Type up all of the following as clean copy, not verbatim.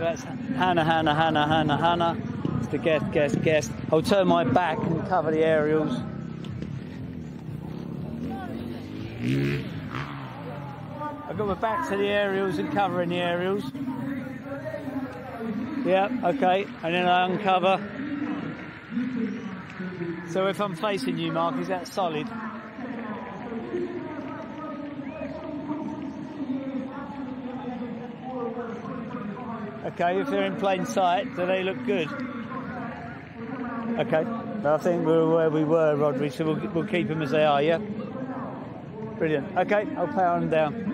that's Hannah, Hannah, Hannah, Hannah, Hannah. It's the guest, guest, guest. I'll turn my back and cover the aerials. I've got my back to the aerials and covering the aerials. Yeah, okay. And then I uncover. So if I'm facing you, Mark, is that solid? Okay, if they're in plain sight, do they look good? Okay, I think we're where we were, Rodri, so we'll keep them as they are, yeah? Brilliant. Okay, I'll power them down.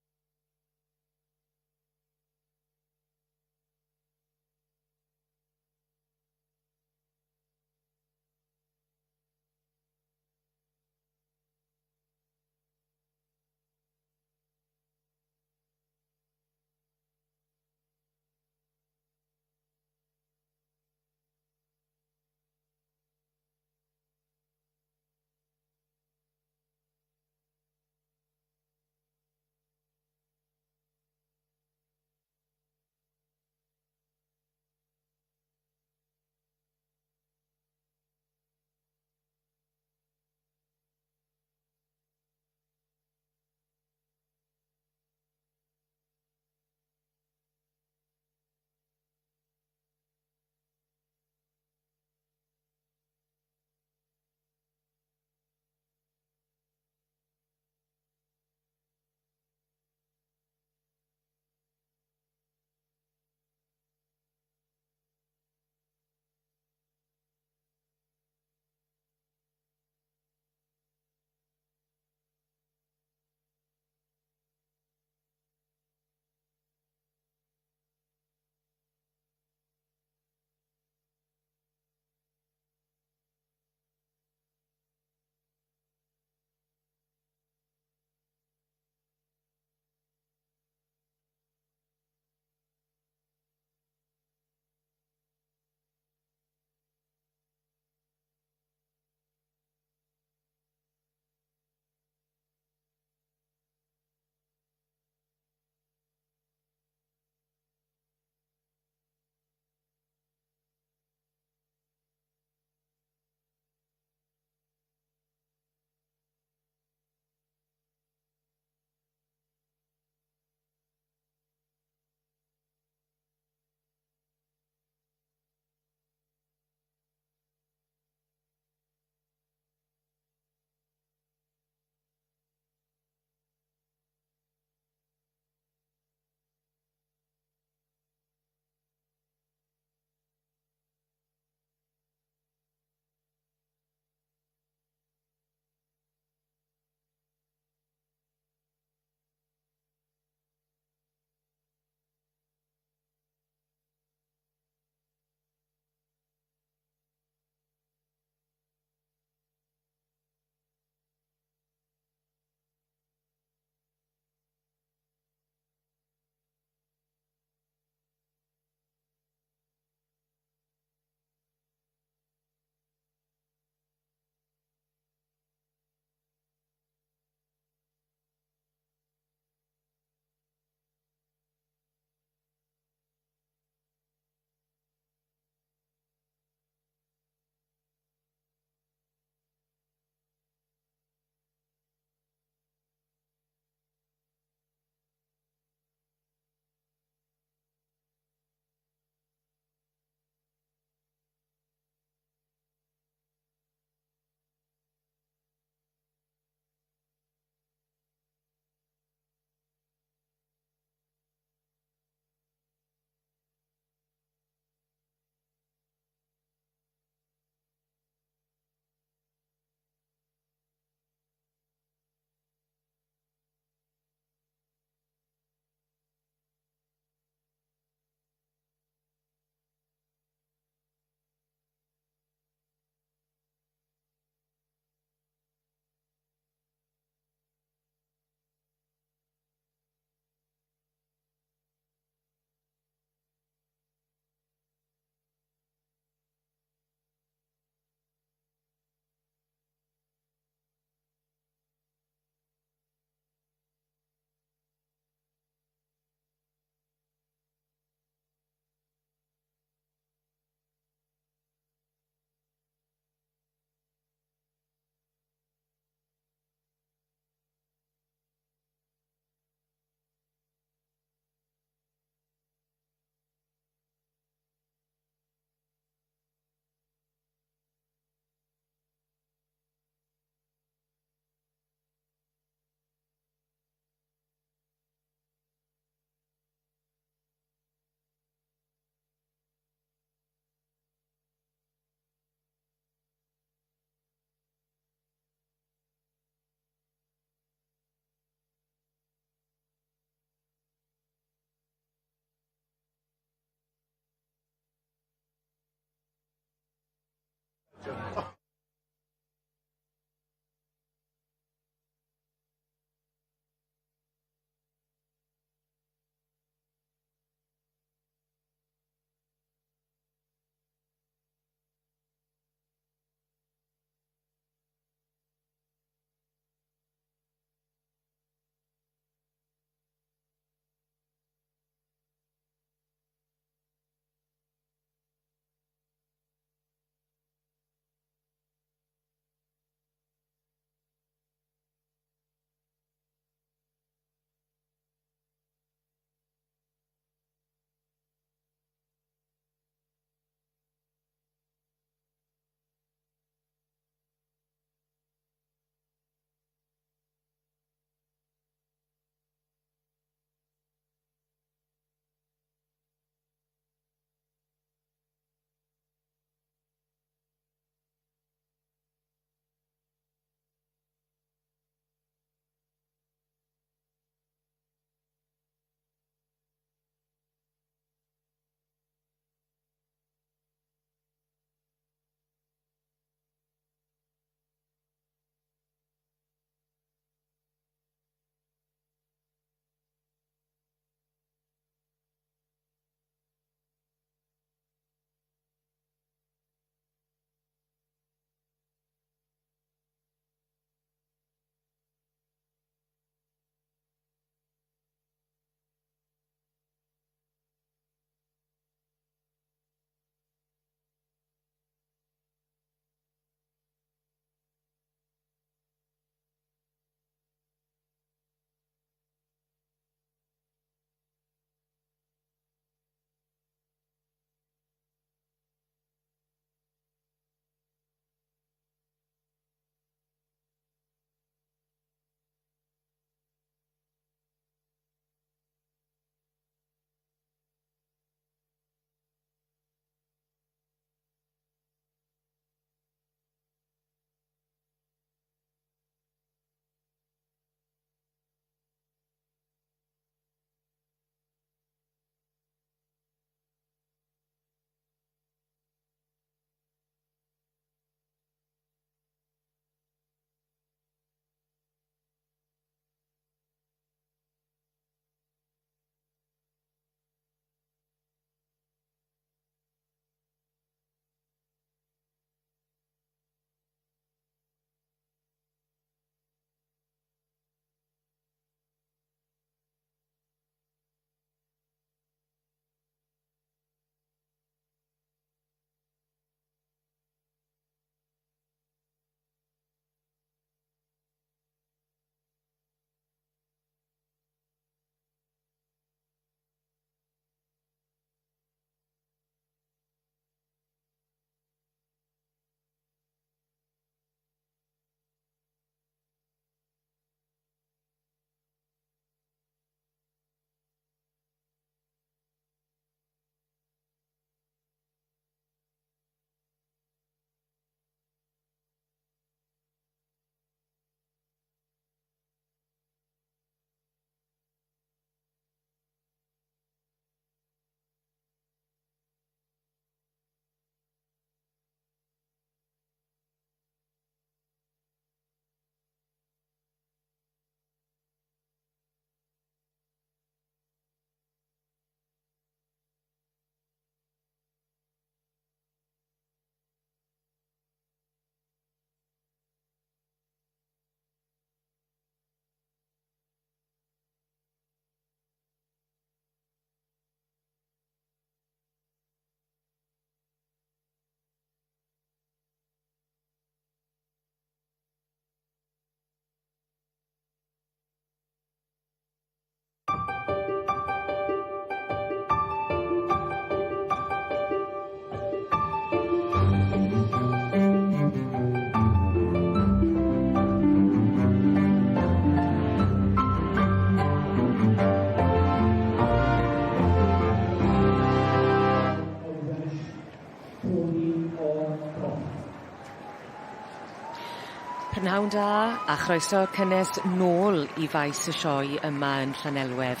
Prynhawn da a chroeso cynnes nôl i faes y sioe yma yn Llanelwedd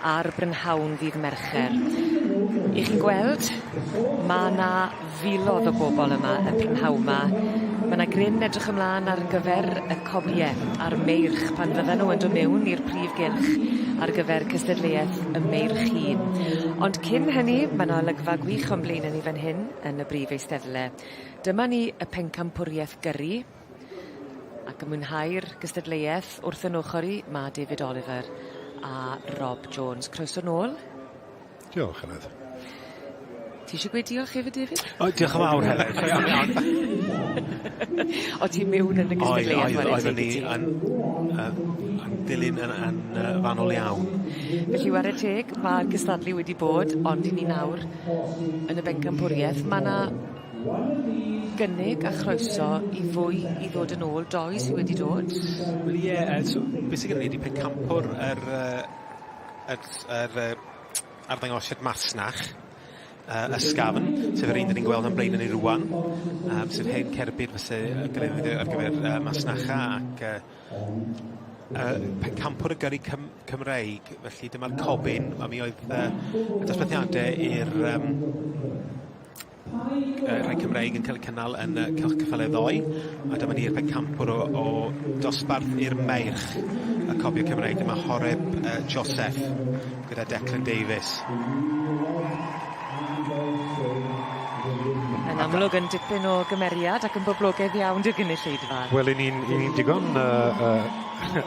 ar brynhawn ddydd Mercher. I chi'n gweld, ma' 'na filodd o bobol yma y prynhawn 'ma. Ma' 'na gryn edrych ymlan ar gyfer y cobie a'r meirch pan fyddan nhw yn do' mewn i'r prif gylch ar gyfer cystadleuaeth y meirch hŷn. Ond cyn hynny, ma' 'na olygfa gwych o'n blaene ni fan hyn yn y brif eisteddle. Dyma ni y pencampwriaeth gyrru ac yn mwynhau'r gystadleuaeth wrth 'yn ochor i ma' David Oliver a Rob Jones. Croeso nôl. Diolch Heledd. Ti isie gweud diolch hefyd David? O diolch yn fawr Heledd. O' ti miwn yn y gystadleuaeth Oedd oeddwn i yn yy yn dilyn yn yn yy fanwl iawn. Felly ware teg ma'r cystadlu wedi bod ond 'yn ni nawr yn y bencampwrieth ma' 'na gynnig a chroeso i fwy i ddod yn ôl doi sy wedi dod. Wel ie yy so be' sy gynnon ni ydi pencampwr yr yy yr yr yy arddangosiad masnach yy ysgafn, sef yr un 'dyn ni'n gweld o'n blaene ni rŵan, yym sef hen cerbyd fyse yn ga'l ei ddefnyddio ar gyfer yy masnacha ac yy yy pencampwr y gyrru Cym- Cymreig, felly dyma'r cobyn, a mi oedd yy y dosbarthiade i'r yym yy rhai Cymreig yn ca'l eu cynnal yn yy Cylch Ceffyle ddoe, a dyma ni'r pencampwr o o dosbarth i'r meirch y cofio Cymreig, dyma Horeb yy Joseph gyda Declan Davies. Yn amlwg yn dipyn o gymeriad ac yn boblogaidd iawn 'da gynulleidfa. Wel 'yn ni'n 'yn ni'n digon yy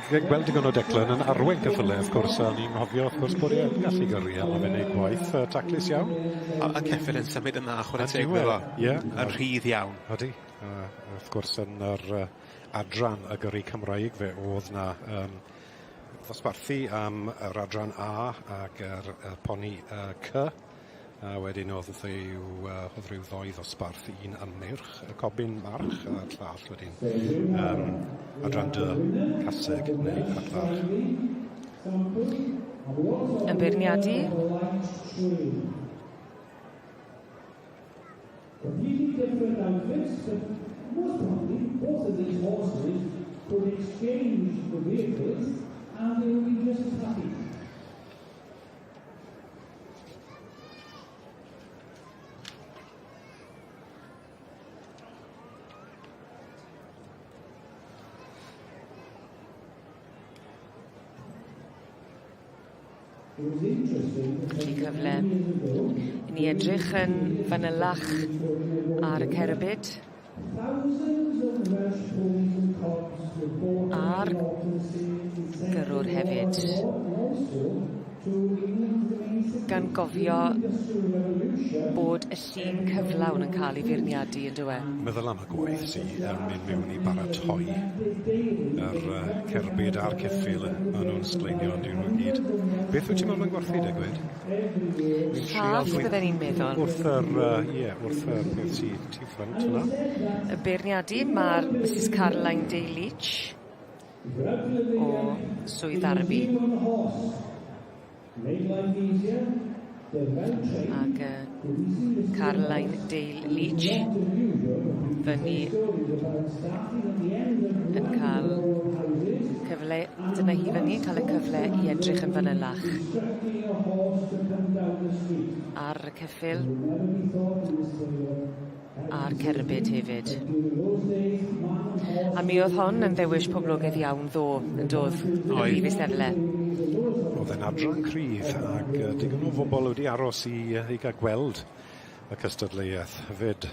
yy gweld digon o Declan yn arwain ceffyle wrth gwrs a ni'n nghofio wrth gwrs bod e yn gallu gyrru a ma' fe'n neud gwaith yy taclus iawn. A a ceffyl yn symud yn dda chware teg iddo fo. Ie. Yn rhydd iawn. Odi. A wrth gwrs yn yr yy adran y gyrru Cymraeg fe o'dd 'na yym ddosbarthu am yr adran A ag yr y poni yy C. A wedyn o'dd rhyw yy o'dd rhyw ddoi ddosbarth, un am meirch, y cobyn march, a'r llall wedyn yym adran dy caseg neu adfarch. Yn beirniadu. Completely different outfits, but most probably both of these horses could exchange the vehicles and they would be just as happy. Felly cyfle i ni edrych yn fanylach ar y cerbyd. A'r gyrrwr hefyd. Gan gofio bod y llun cyflawn yn cael ei feirniadu on'd yw e? Meddwl am y gwaith sy yn mynd mewn i baratoi yr yy cerbyd a'r ceffyl ma' nw'n sgleinio on'd yw nw gyd. Beth wyt ti'n meddwl mae'n gwerthu de gwed? Llath bydden i'n meddwl. Wrth yr yy ie wrth y peth sy tu ffrynt yna. Y beirniadu ma'r Misys Caroline Day Leach o Swydd Derby. Ag yy Caroline Dale Leach fyny yn ca'l cyfle dyna hi fyny yn ca'l y cyfle i edrych yn fanylach ar y ceffyl a'r cerbyd hefyd. A mi o'dd hon yn ddewis poblogaidd iawn ddo yn dodd? Yn y brif eisteddle. O'dd e'n adran cryf ag yy digon o fobol wedi aros i yy i ga'l gweld y cystadleuaeth hefyd.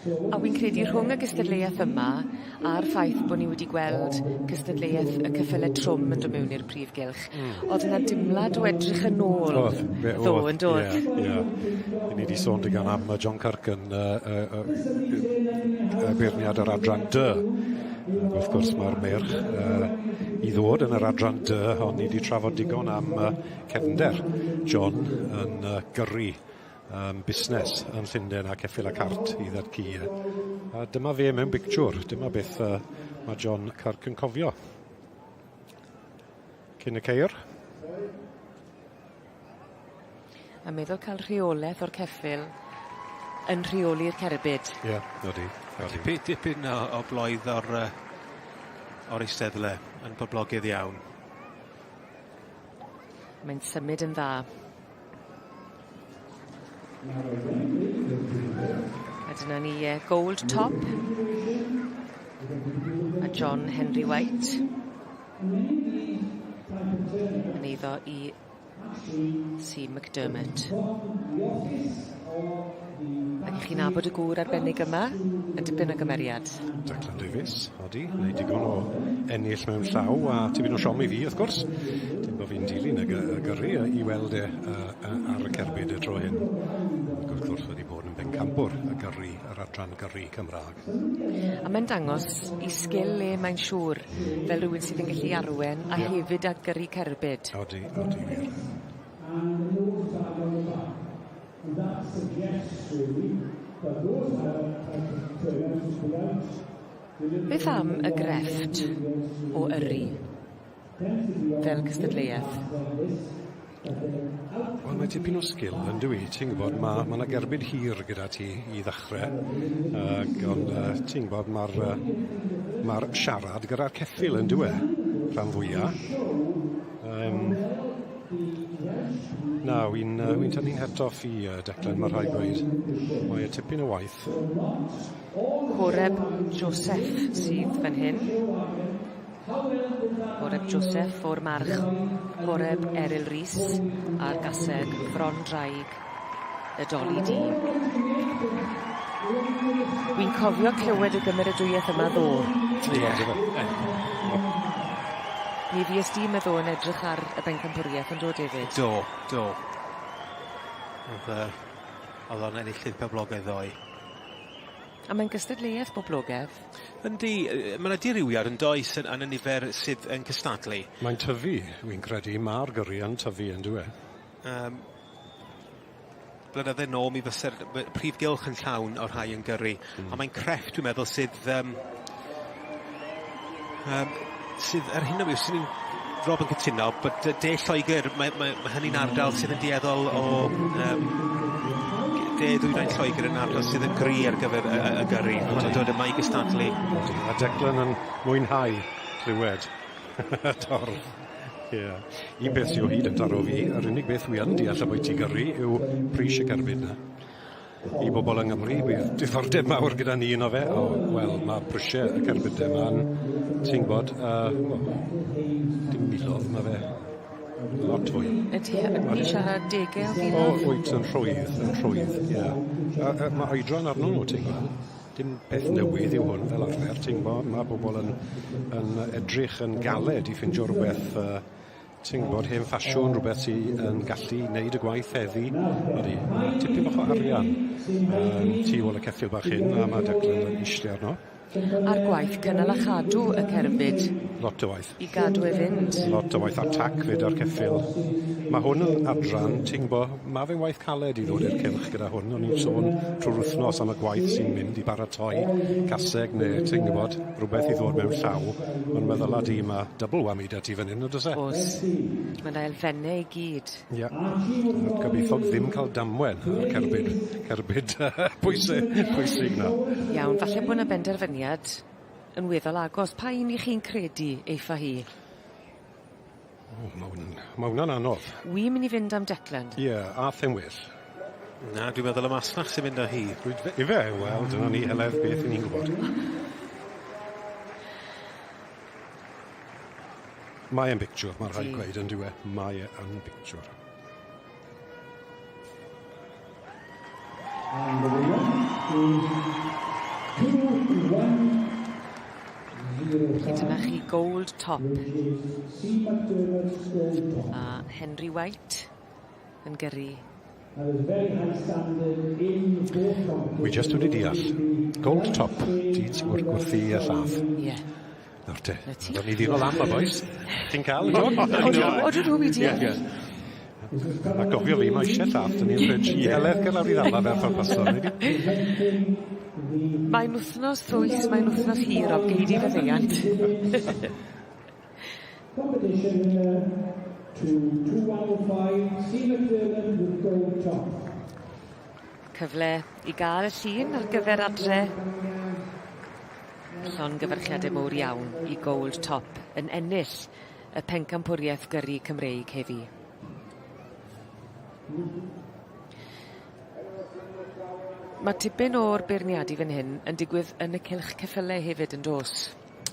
A wi'n credu rhwng y gystadleuaeth yma a'r ffaith bo' ni wedi gweld cystadleuaeth y ceffyle trwm yn do' mewn i'r prif gylch. O'dd 'na dimlad o edrych yn ôl... O'dd fe o'dd. ...ddo yn dodd? Ie ie. 'Yn ni 'di sôn digon am yy John Kirk yn yy yy yy yy beirniad yr adran dy. Ag wrth gwrs ma'r meirch yy i ddod yn yr adran dy ond ni 'di trafod digon am yy cefnder John yn yy gyrru yym busnes yn Llunden a ceffyl a cart i ddad-cu a dyma fe mewn bictiwr, dyma beth yy ma' John Kirk yn cofio. Cyn y ceir. A meddwl ca'l rheoleth o'r ceffyl yn rheoli'r cerbyd. Ie, odi. Dipyn, dipyn o, o bloedd o'r, o'r eisteddle yn boblogaidd iawn. Mae'n symud yn dda. A dyna ni Gold Top a John Henry White yn eiddo i C McDermott. Ac chi'n nabod y gŵr arbennig yma, yn dipyn o gymeriad. Declan Davies, odi, wneud digon o ennill mewn llaw, a tipyn o siom i fi, wrth gwrs. Dim bod fi'n dilyn y, y gyrru i weld e ar y cerbyd y tro hyn. Ac wrth gwrs wedi bod yn bencampwr y gyrru, yr adran gyrru Cymraeg. A mae'n dangos 'i sgil e mae'n siŵr, fel rywun sydd yn gallu arwen a yeah. hefyd a gyrru cerbyd. Odi, odi wir. Beth am y grefft o yrru fel cystadleuaeth? Wel mae tipyn o sgil yn dyw 'i ti'n gwbod ma' ma' 'na gerbyd hir gyda ti i ddachre ag ond yy ti'n gwbod ma'r yy ma'r siarad gyda'r ceffyl on'd yw e? Rhan fwya. Yym. Na wi'n yy wi'n tynnu'n het off i yy Declan ma' rhaid gweud. Mae e tipyn o waith. Horeb Joseph sydd fan hyn. Horeb Joseph o'r march Horeb Eryl Rees a'r gaseg Fron Draig y Doli Du. Wi'n cofio clywed y gymeradwyaeth yma ddo. Ie. Mi fues di meddwl yn edrych ar y bencampwriaeth yn do David? Do, do. O'dd yy o'dd o'n enillydd poblogaidd ddoe. A mae'n gystadleuaeth boblogedd. Yndi yy ma' 'na dirywiad yndoes yn yn y nifer sydd yn cystadlu. Mae'n tyfu, wi'n credu, ma'r gyrru yn tyfu on'd yw e? Yym. Blynydde nôl mi fyse'r prif gylch yn llawn o'r rhai yn gyrru. Hmm. On' mae'n crefft dwi'n meddwl sydd yym yym sydd ar hyn o bryd swn i'n Rob yn cytuno bod yy De Lloegr mae mae ma' hynny'n ardal sydd yn dueddol o yym De Ddwyrain Lloegr yn ardal sydd yn gry ar gyfer y y y gyrru. Ma' nw'n dod yma i gystadlu. A Declan yn mwynhau clywed y dorf. Ie. Un peth sy o hyd yn taro fi, yr unig beth wi yn deall ambwyty gyrru yw pris y cerbyd 'na. I bobol yng Nghymru, bydd diddordeb mawr gyda ni yno fe. O, wel, mae prisiau y cerbydau yma'n, ti'n gwybod, uh, dim milodd, mae fe lot fwy. Ydy, ni'n siarad degau o filoedd? O, wyt, yn rhwydd, yn rhwydd, ie. Yeah. A, a, mae oedran arno nhw, ti'n gweld. Dim peth newydd yw hwn fel arfer, ti'n gwybod, mae bobl yn, yn edrych yn galed i ffindio rhywbeth uh, Ti'n gwybod, hen ffasiwn, rhywbeth sy yn gallu neud y gwaith heddi. Odi, tipyn bach o arian um, tu ôl y ceffyl bach hyn, a mae Declan yn eistedd arno. A'r gwaith cynnal a chadw y cerbyd. Lot o waith. I gadw e fynd. Lot o waith, a'r tac fyd a'r ceffyl. Mae hwn yn adran, ti'n gwbo, ma' fe'n waith caled i ddod i'r cylch gyda hwn. O'n i'n sôn trwy'r wythnos am y gwaith sy'n mynd i baratoi caseg neu, ti'n gwybod, rhywbeth i ddod mewn llaw. Ond meddyla di, mae double whammy 'da ti fan hyn, on'd oes e? Oes. Mae 'na elfenne i gyd. Ie. Gobeithio ddim cael damwen ar cerbyd, cerbyd pwysig, pwysig 'na. Iawn, falle bod 'na benderfyniad yn weddol agos. Pa un 'ych chi'n credu eiff â hi? O, ma' wnna'n, ma' wnna'n anodd. Wi'n mynd i fynd am Declan. Ie, a the'n well. Na, dwi'n meddwl y masnach sy'n mynd â hi. Ife? Wel, dyna ni, Heledd, beth 'yn ni'n gwybod. Mae e'n bictiwr, mae'n rhaid gweud, on'd yw e? Mae e yn bictiwr. And the winner is 2-1. Felly dyna chi Gold Top. A Henry White yn gyrru. Wi jyst wedi deall. Gold Top, dyn sy'n gwrthi y llath. Ie. Yeah. Nawr te. 'Na ti. Nawn ni ddino lan 'ma bois. Ti'n ca'l y job? Odw, odw dwi wedi. Ie, ie. A gofio fi, mae eisiau llath 'da ni'n fridge i Heledd gael lawr i ddala fe ar ffordd paso, nei di? Mae'n wythnos ddwys, mae'n wythnos hir, ob gei di faddeuant. Competition winner to 2105, C McDermott with gold top. Cyfle i gael y llun ar gyfer adre. Llongyfarchiadau mowr iawn i Gold Top yn ennill y pencampwriaeth gyrru Cymreig heddi. Mae tipyn o'r beirniadu fan hyn yn digwydd yn y cylch ceffylau hefyd yn dos?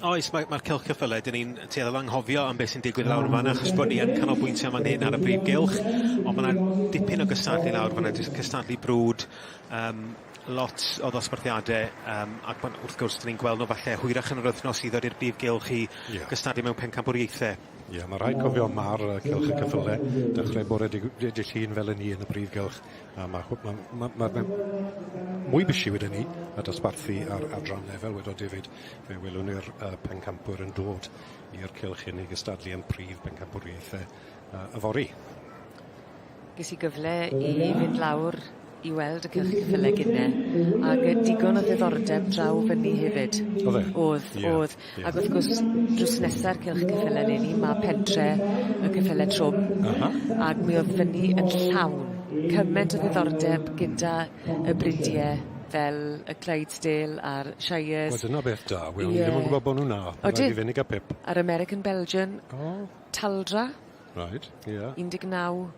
Oes, mae'r mae cylch ceffylau, dyn ni'n tueddol anghofio am beth sy'n digwydd lawr yn fan'na, achos bod ni yn canolbwyntio fan hyn ar y brif gylch, ond mae yna dipyn o gystadlu lawr fan'na, cystadlu brwd, um, lot o ddosbarthiadau, um, ac ma, wrth gwrs, dyn ni'n gweld nhw falle hwyrach yn yr wythnos i ddod i'r brif gylch i yeah. gystadlu mewn pencampwriaethau. Ie, yeah, mae rhaid cofio ma'r yy cylch y cyffyle dechrau bore dig- dy' dy' Llun fel 'yn ni yn y brif gylch a ma' hw- ma' ma' ma' ma' mwy bishi wedyn 'ny a dosbarthu ar adranne fel wedodd David fe welwn ni'r yy pencampwyr yn dod i'r cylch hyn i gystadlu yn prif bencampwriaethe yy yfory. Ges i gyfle i fynd lawr i weld y cylch ceffyle gynne ag yy digon o ddiddordeb draw fyny hefyd. O'dd e? O'dd Ie. o'dd. Ie. Ag wrth gwrs drws nesa'r cylch ceffyle leni ma' pentre y ceffyle trwm. Aha. Ag mi o'dd fyny yn llawn. Cyment o ddiddordeb gyda y bridie fel y Clydesdale a'r Shires. Wel dyna beth da, wel o'n i ddim yn gwbod bo' nw 'na. Odyn. Raid fi fyn' i ga'l pip. A'r American Belgian. O. Taldra. Reit, ie. 19.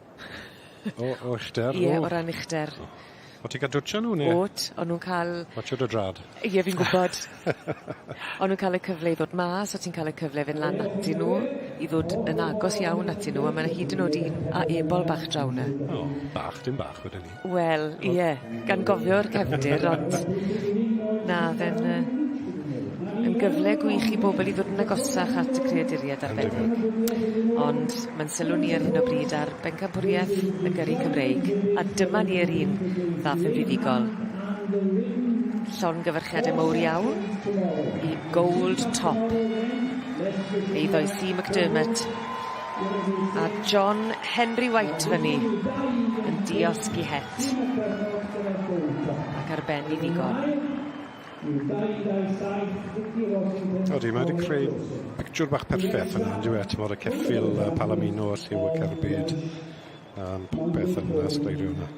O o uchder? Ie, o ran uchder. O. O' ti'n ca'l dwtsh â nw ne'? O't, o'n nw'n ca'l... Watsio dy drad. Ie, fi'n gwbod. O'n nw'n ca'l y cyfle i ddod mas, o' ti'n ca'l y cyfle fyn' lan atyn nw, i ddod yn agos iawn atyn nw, a ma' 'na hyd yn o'd un â ebol bach draw 'ny. O, bach, dim bach wedyn 'ny. Wel, ie, gan gofio'r cefndir, ond na, o'dd e'n yy yn gyfle gwych i bobl i ddod yn agosach at y creaduriaid arbennig. Ond ma'n sylw ni ar hyn o bryd ar bencampwriaeth y gyrru Cymreig, a dyma ni yr un ddath yn fuddugol. Llongyfarchiade mowr iawn i Gold Top. Eiddo i Si McDermott a John Henry White fyny yn diosg 'i het. Ac ar ben 'i ddigon. Odi, mae wedi creu pictiwr bach perffeth yna, on'd yw e? T'mod y ceffyl, y palomino, lliw y cerbyd, yym popeth yn yy sgleirio yna.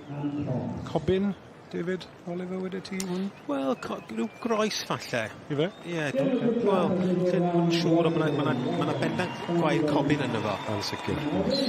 Cobyn, David Oliver wedet ti hwn? Wel, co- ryw groes falle. Yfe? Ie, dw- wel, lle yn siŵr ond ma' 'na ma' 'na ma' 'na bendant gwair cobyn yno fo. Yn sicir, o's.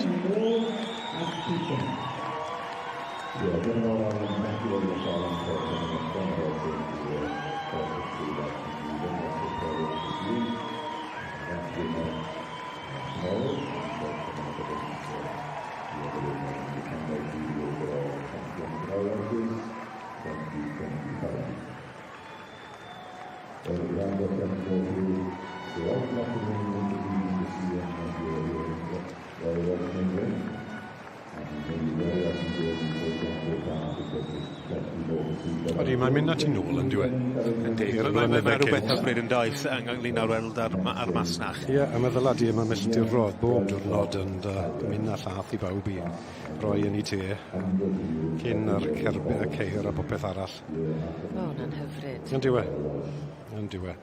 Odi, mae'n mynd â ti nôl on'd yw e? Yndi. I'r Ma' ma' ma' blynydde rwbeth cynt. hyfryd yndoes ynglyn â weld ar ma- ar masnach. Ie, a meddyla di am y milltirodd bob diwrnod yn dy mynd â llath i bawb i roi yn 'u te cyn yr cerby- y ceir a popeth arall. Ma' wnna'n hyfryd. On'd yw e? On'd yw e?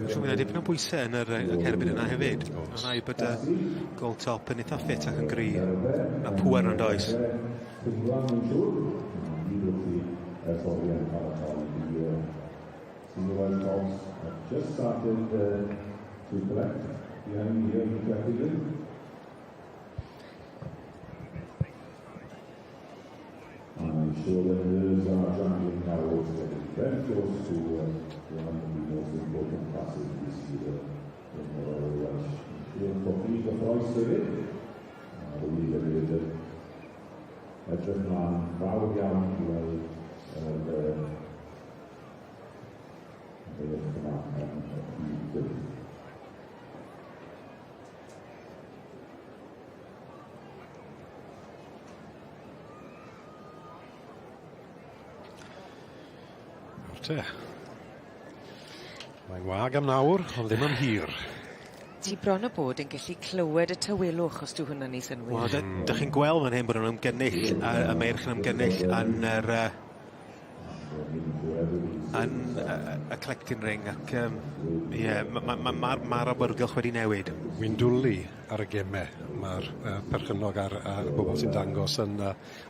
Siŵr ma' 'na dipyn o bwyse yn yr yy y cerbyd yna hefyd. O's. Ma' rhaid bod y gold top yn itha ffit ac yn gry. Ma' pŵer yn does? I'm sure the nerves are jangling now altogether. Very close to one of the most important classes this year in the Royal Welsh. Siŵr bod chi'n gyffroes hefyd. A rwy hefyd yn edrych mlaen fawr iawn i weld yr beth yma yn y prif gylch. Nawr te. Mae'n wag am nawr, ond ddim am hir. Ti bron a bod yn gellu clywed y tawelwch os dyw hwnna'n neud synnwyr. Wel, dy- 'dych chi'n gweld fan hyn bod nhw'n ymgynnull, y meirch yn ymgynnull yn yr yy yn y collecting ring ac yym ie ma' ma' ma' ma'r ma'r awyrgylch wedi newid. Wi'n dwli ar y geme ma'r perchennog a'r bobol sy'n dangos yn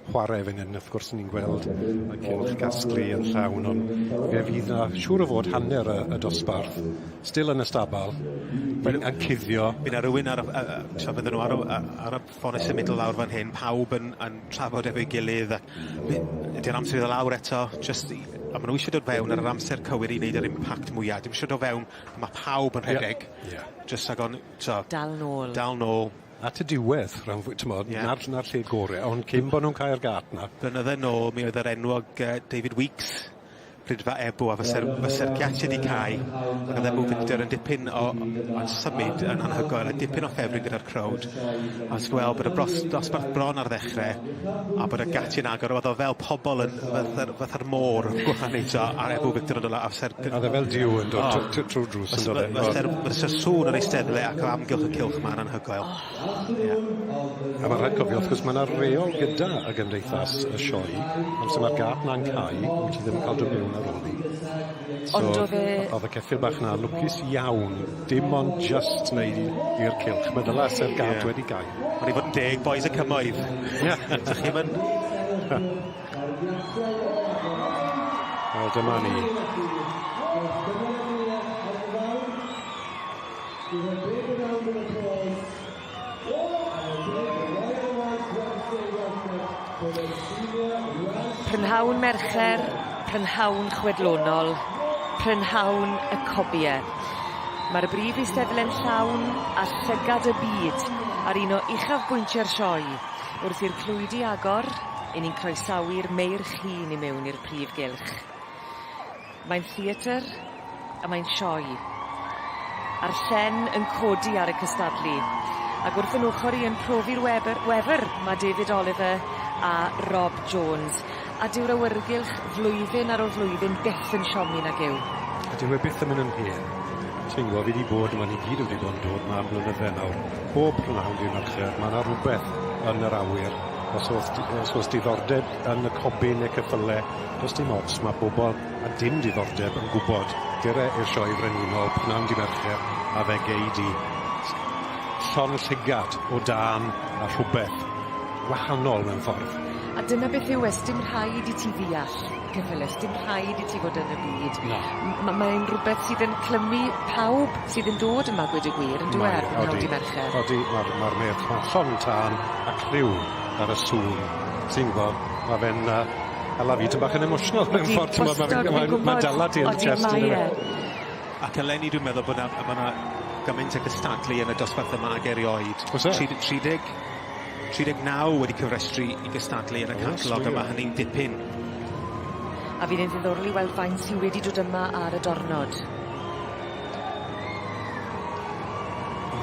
chwarae fan hyn, wrth gwrs ni'n gweld y cylch casglu yn llawn, ond fe fydd 'na siŵr o fod hanner y dosbarth still yn y stabal yn cuddio. By' 'na rywun ar y tra fydden nhw ar y ar y ffone symudol lawr fan hyn, pawb yn yn trafod efo'i gilydd a ydi'r amser i ddod lawr eto, jyst i a ma' nw isie dod fewn ar yr amser cywir i neud yr impact mwya, dim isie do' fewn a ma' pawb yn rhedeg. Ie. Ie. Jyst rhag on' t'o'. Dal nôl. Dal nôl. At y diwedd, ran fwy- t'mod... Ie. ...na'r 'na'r lle gore, ond cyn bo' nw'n cau'r gât 'na. Blynydde nôl mi oedd yr enwog David Weeks Rhydfa Ebw a fyse'r fyse'r giatie 'di cau ac o'dd Ebw Victor yn dipyn o yn symud yn anhygoel a dipyn o ffefryn gyda'r crowd a ti'n gweld bod y bros- dosbarth bron ar ddechre a bod y gatiau'n agor o'dd o fel pobol yn fatha'r fatha'r môr yn gwahanu t'o' a'r Ebw Victor yn dod la- a fyse'r A o'dd e fel duw yn dod trw'r drws yn do' fe? Fyse'r fyse'r sŵn yr eisteddle ac o amgylch y cylch 'ma'n anhygoel. Ie. A ma' rhaid cofio wrth gwrs ma' 'na reol gyda y gymdeithas y sioe, amser ma'r gât 'na'n cau, wyt ti ddim yn ca'l dod mewn ar ôl 'ny. So Ond o'dd e... O'dd y ceffyl bach 'na lwcus iawn, dim ond jyst neud i i'r cylch, meddyla se'r gât yeah. wedi gau. Ond i fod yn deg, bois y cymoedd. Ie. Dych chi'm yn... Wel dyma ni. Prynhawn Mercher, prynhawn chwedlonol, prynhawn y cobie. Ma'r brif eisteddle'n llawn a llygad y byd ar un o uchafbwyntiau'r sioe. Wrth i'r clwydi agor, 'yn ni'n croesawu'r meirch hŷn i mewn i'r prif gylch. Mae'n theatr a mae'n sioe. A'r llen yn codi ar y cystadlu. Ac wrth 'yn ochor i yn profi'r webyr wefr ma' David Oliver a Rob Jones. A dyw'r awyrgylch flwyddyn ar ôl flwyddyn byth yn siomi nag yw? A dyw e byth yn mynd yn hen. Ti'n gwbo fi 'di bod yma ni gyd wedi bod yn dod 'ma am blynydde nawr. Bob prynhawn dydd Mercher ma' 'na rwbeth yn yr awyr. Os o's os o's diddordeb yn y cobi ne' ceffyle Does dim ots, mae bobl a dim diddordeb yn gwybod. Dere i'r Sioe Frenhinol pnawn dy Mercher a fe gei di llond llygad o dân a rhywbeth wahanol mewn ffordd. A dyna beth yw e, sdim rhaid i ti ddeall ceffyle, sdim rhaid i ti fod yn y byd. Na. Mae'n rhywbeth sydd yn clymu pawb sydd yn dod yma gweud y gwir on'd yw e ar brynawn dy Mercher? Odi, ma'r ma'r meirch 'ma'n llond tân a cliw ar y sŵn. Ti'n gwbo, ma' fe'n hala fi tipyn bach yn emotional mewn ffordd t'mod ma' fe'n ma'n ma'n dala ti yn dy chest on'd yw e? Ac eleni dwi'n meddwl bod 'na ma' 'na gymaint o gystadlu yn y dosbarth yma ag erioed. O's e? 30 39 wedi cyfrestru i gystadlu yn y catalog a ma' hynny'n dipyn. A fydd e'n ddiddorol i weld faint sy wedi dod yma ar y dornod.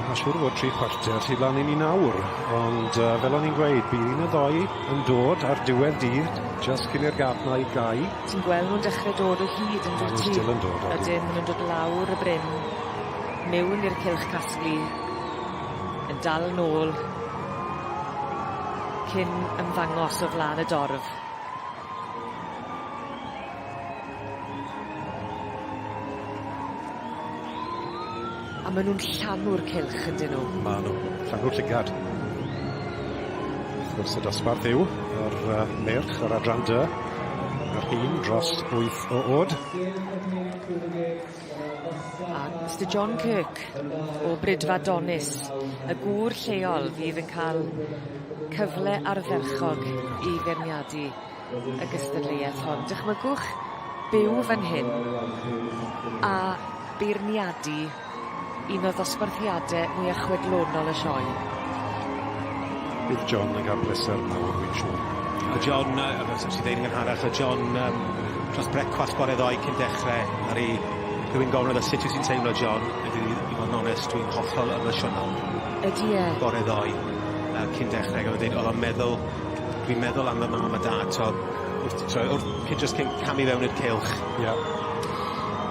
Ma' siŵr o fod tri chwarter tu flan i ni nawr, ond yy fel o'n i'n gweud, bydd un neu ddou yn dod ar diwedd dydd, jyst cyn i'r gât 'na i gau. Ti'n gweld nw'n dechre dod o hyd yndwyt ti? Ma' nw still yn dod odyn. Ydyn, ma' nw'n dod lawr y bryn, miwn i'r cylch casglu, yn dal nôl, cyn ymddangos o flan y dorf. A ma' nw'n llanw'r cylch yndyn nw? Ma' nw. Llanw'r llygad. Wrth gwrs y dosbarth yw yr yy meirch yr adran dy yr hŷn dros wyth o o'd. A Mister John Kirk o Brydfa Donys, y gŵr lleol fydd yn ca'l cyfle ardderchog i feirniadu y gystadleuaeth hon. Dychmygwch byw fan hyn a beirniadu un o ddosbarthiade mwya chwedlonol y sioe. Bydd John yn ca'l pleser mawr wi'n siŵr. A John yy fel nes i ddeud yn gynharach o' John yym dros brecwast bore ddoe cyn dechre aru rhywun gofyn iddo sut wyt ti'n teimlo John a dwi i fod yn onest dwi'n hollol emosiynol. Ydi e? Bore ddoe yy cyn dechre ag o'dd o'n deud o'dd o'n meddwl Dwi'n meddwl am fy mam a dad t'o' wrth t'o' wrth cyn jyst cyn camu fewn i'r cylch. Ie.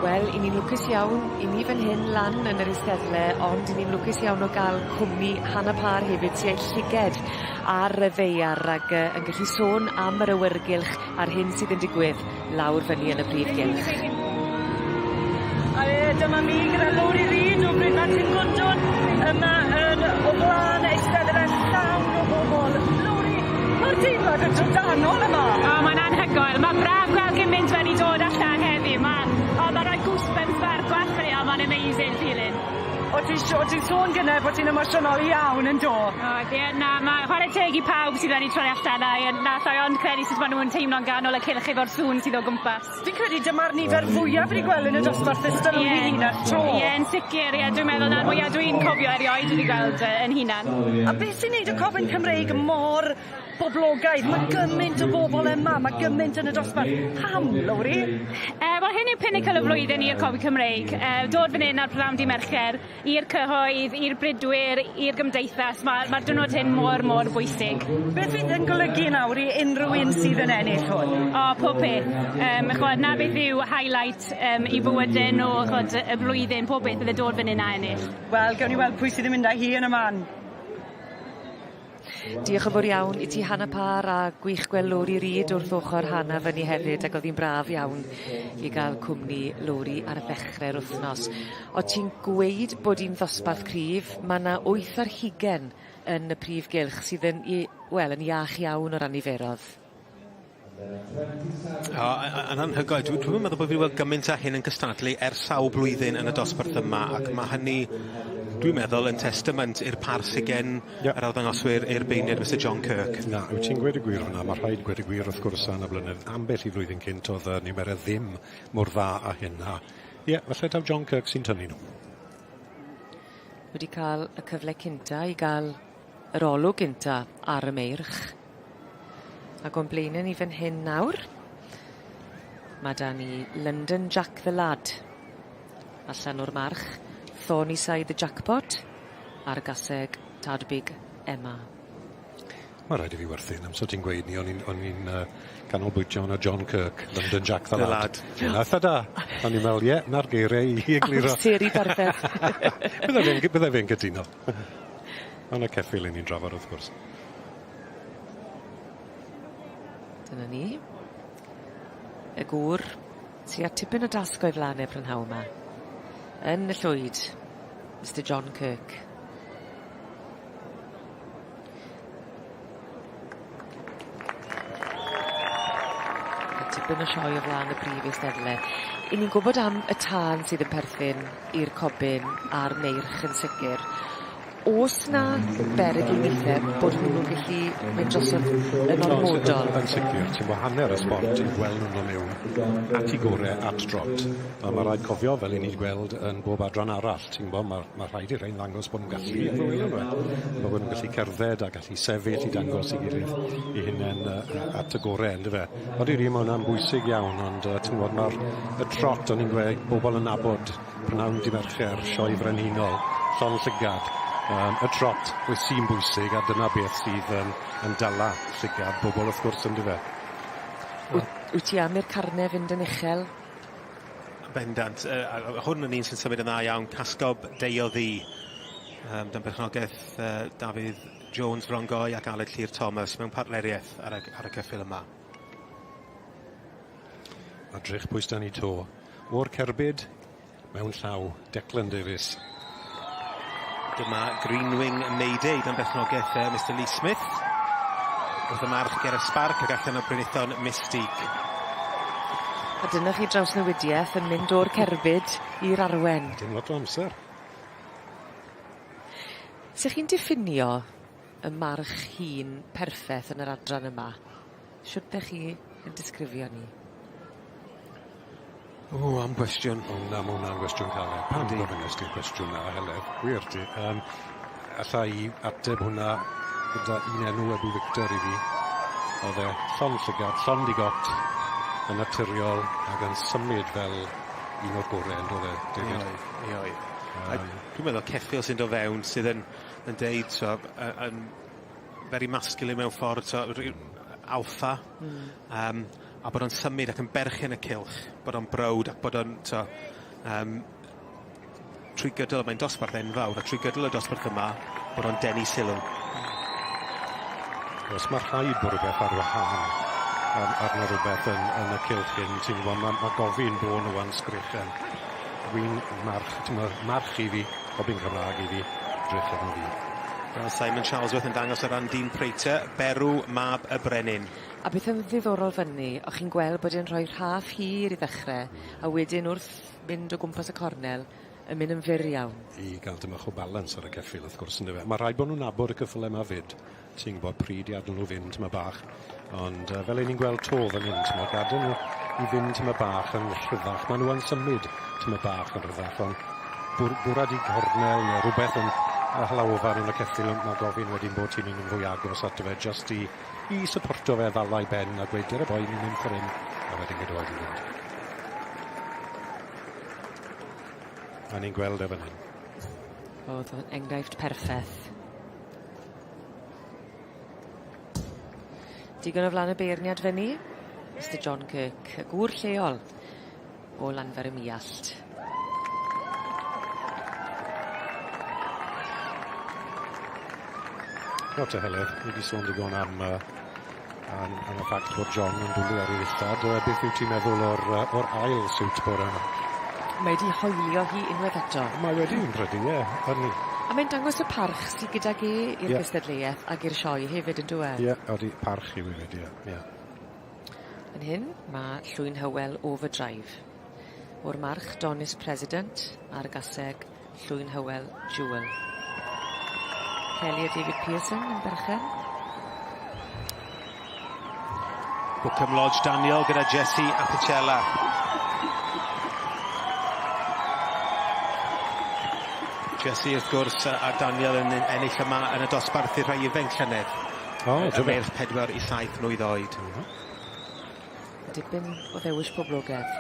Wel, 'yn ni'n lwcus iawn 'yn ni fan hyn lan yn yr eisteddle ond 'yn ni'n lwcus iawn o ga'l cwmni Hannah Parr hefyd sy â'i llyged ar y ddaear ag yy yn gallu sôn am yr awyrgylch a'r hyn sydd yn digwydd lawr fyny yn y prif gylch. A ie, dyma mi gyda Lowri Reid o Bryn Martin Gwndwn yma yn o flan eisteddle llawn o bobol. Lowri, ma'r teimlad yn drydanol yma. O mae'n anhygoel. Ma'n braf gweld gymaint wedi dod allan heddi. Ma' o ma'n rhoi goosebumps ar gwallt fi a ma'n amazing feeling. O ti'n o ti'n sôn gynne bo' ti'n emosiynol iawn yn do? O ie na ma' chware teg i pawb sydd wedi troi allan a ie na allai ond credu sut ma' nw'n teimlo'n ganol y cylch efo'r sŵn sydd o gwmpas. Fi'n credu dyma'r nifer fwyaf fi 'di gweld yn y dosbarth ers dy lwyd i hun ers tro. Ie yn sicir ie dwi'n meddwl 'na'r mwya dwi'n cofio erioed wedi gweld yy 'yn hunan. A beth sy'n neud y Cofyn Cymreig mor boblogaidd? Ma' gymaint o bobol yma, ma' gymaint yn y dosbarth. Pam, Lowri? Yy wel hyn yw pinnacle y flwyddyn i'r Cofi Cymreig. Yy dod fan 'yn ar prynhawn dy' Mercher i'r cyhoedd, i'r bridwyr, i'r gymdeithas, ma' ma'r diwrnod hyn mor mor bwysig. Beth fydd yn golygu nawr i unryw un sydd yn ennill hwn? O pob peth. Yym ch'mod 'na beth yw highlight yym 'u bywyde nw ch'od y blwyddyn, pob beth fydde dod fan 'yn a ennill. Wel gewn ni weld pwy sydd yn mynd â hi yn y man. Diolch yn fawr iawn i ti Hannah Parr a gwych gweld Lowri Reid wrth ochor Hannah fyny hefyd ac o'dd 'i'n braf iawn i ga'l cwmni Lowri ar ddechre'r wthnos. O' ti'n gweud bod 'i'n ddosbarth cryf, ma' 'na wyth ar hugen yn y prif gylch sydd yn i- wel yn iach iawn o ran niferodd. O yn anhygoel. Dwi dwi'm yn meddwl bo' fi weld gymaint â hyn yn cystadlu ers sawl blwyddyn yn y dosbarth yma ac ma' hynny dwi'n meddwl yn testament i'r par sy gen Ie. yr arddangoswyr i'r beirniaid Mister John Kirk. Na, wyt ti'n gweud y gwir fan'na, ma' rhaid gweud y gwir wrth gwrs yn y blynedd ambell i flwyddyn cynt o'dd y niferedd ddim mor dda â hyn a ie, falle taw John Kirk sy'n tynnu nhw. Wedi ca'l y cyfle cynta i ga'l yr olwg gynta ar y meirch. Ac o'n blaene ni fan hyn nawr, ma' 'da ni London Jack the Lad allan o'r march, Thornyside the Jackpot a'r gaseg Tad Big Emma. Ma' raid i fi werthin amser ti'n gweud 'ny o'n i'n o'n i'n yy canolbwyntio arno John Kirk, London Jack the Lad. The Lad. Eitha da. O'n i'n me'wl ie, 'na'r geirie i egluro. Amseru berffeth. Bydde fe'n gy- bydde fe'n cytuno. Ma' 'na ceffyl 'yn ni'n drafod wrth gwrs. Dyna ni. Y gŵr sy â tipyn o dasg o'i flan e prynhawn 'ma. Yn y llwyd, Mister John Kirk. A tipyn o sioe o flan y brif eisteddle. 'Yn ni'n gwbod am y tân sydd yn perthyn i'r cobyn a'r meirch yn sicir. O's 'na berygl withe bod hwnnw'n gellu mynd drosodd yn ormodol? Yn sicir, ti'n gwbo hanner y sbort yw gweld nw'n do' mewn at 'u gore at drot. A ma' raid cofio, fel 'yn ni 'di gweld yn bob adran arall, ti'n gwbo, ma' ma' rhaid i'r rhein ddangos bo' nw'n gallu on'd yw e? Bo' nw'n gallu cerdded a gallu sefyll i dangos 'i gilydd 'u hunen yy at y gore yndyfe? Odi odi ma' wnna'n bwysig iawn ond yy ti'n gwbod ma'r y trot o'n i'n gweud bobol yn nabod Prynawn dy Mercher, Sioe Frenhinol, llond llygad. Yym y trot wyt sy'n bwysig a dyna beth sydd yn yn dala llygad bobol wrth gwrs yndyfe? Wyt wyt ti am i'r carne fynd yn uchel? Yn bendant yy a a hwn yn un sy'n symud yn dda iawn, Casgob Deio Ddu. Yym dan berchnogaeth yy Dafydd Jones Frongoy ac Aled Llŷr Thomas mewn partnerieth ar y ar y ceffyl yma. A drych pwy s'da ni 'to. O'r cerbyd, mewn llaw, Declan Davies. Dyma Greenwing Mayday dan berchnogaeth yy Mister Lee Smith. Wrth y march ger y sbarc ag allan o Brynithon Mystique. A dyna chi drawsnewidieth yn mynd o'r cerbyd i'r arwen. Dim lot o amser. Sech chi'n diffinio y march hŷn perffeth yn yr adran yma? Shwt 'dech chi yn disgrifio 'ny? O am gwestiwn. O na ma' wnna'n gwestiwn caled. Pam gofynnest ti'r cwestiwn 'na Heledd? Wir ti. Yym alla i ateb hwnna gyda un enw Ebw Victor i fi. O'dd e llond llygad, llond 'i got, yn naturiol ag yn symud fel un o'r gore on'd o'dd e David? Mi oedd, mi oedd. A dwi'n meddwl ceffyl sy'n do' fewn sydd yn yn deud so yy yn very masculine mewn ffordd so ryw alpha. Hmm. Yym a bod o'n symud ac yn berchen y cylch, bod o'n browd ac bod o'n t'o' yym trwy gydol mae'n dosbarth enfawr a trwy gydol y dosbarth yma bod o'n denu sylw. Oes ma' rhaid bod rwbeth ar wahân ar arno rwbeth yn yn y cylch hyn ti'n gwbo ma' ma' gofyn bo' nw yn sgrechen. Wy'n march, t'mo', march i fi, cobyn Cymra'g i fi, drych arno fi. Wel Simon Charlesworth yn dangos ar ran dyn Prater, Berw mab y brenin. A beth yn ddiddorol fyny, o'ch chi'n gweld bod e'n rhoi rhaff hir i ddechre, a wedyn wrth mynd o gwmpas y cornel, yn mynd yn fyr iawn. I ga'l tym bach o balans ar y ceffyl wrth gwrs yndyfe? Ma' rhaid bo' nw'n nabod y ceffyle 'ma 'fyd. Ti'n gwbod pryd i adel nhw fynd tyma bach. Ond yy fel 'yn ni'n gweld 'to fan hyn t'mod gadel nhw i fynd tyma bach yn rhyddach. Ma' nhw yn symud tyma bach yn rhyddach ond bwr- bwrad i gornel ne' rwbeth yn y halaofan yn y ceffyl on' ma' gofyn wedyn bod ti'n mynd yn fwy agos ato fe jyst i i syporto fe ddala i ben a gweud dere boi ni'n mynd ffor 'yn a wedyn gadewai di fynd. A ni'n gweld e fan hyn. O'dd o'n enghraifft perffeth. Digon o flan y beirniad fyny. Mister John Kirk, y gŵr lleol o Lanfair ym Muallt. Nawr te Heledd, ni 'di sôn digon am yy am am y ffact bod John yn dwli ar ei ddillad. Yy beth wyt ti'n meddwl o'r yy o'r ail siwt bore 'ma? Mae 'di hoelio hi unwaith eto. Mae wedi fi'n credu ie. Yn... A mae'n dangos y parch sy gydag e i'r Ie. gystadleuaeth ag i'r sioe hefyd on'd yw e? Ie odi parch yw e 'fyd ie ie. Fan hyn ma' Llwyn Hywel Overdrive. O'r march Donis President a'r gaseg Llwyn Hywel Jewel. Kelly a David Pearson yn berchen. Bookham Lodge Daniel gyda Jesse Apicella. Jesse wrth gwrs a Daniel yn ennill yma yn y dosbarth i'r rhai ifanc llynedd. O, y merch 4 i 7 mlwydd oed. Mm -hmm. Dipyn o ddewis poblogedd.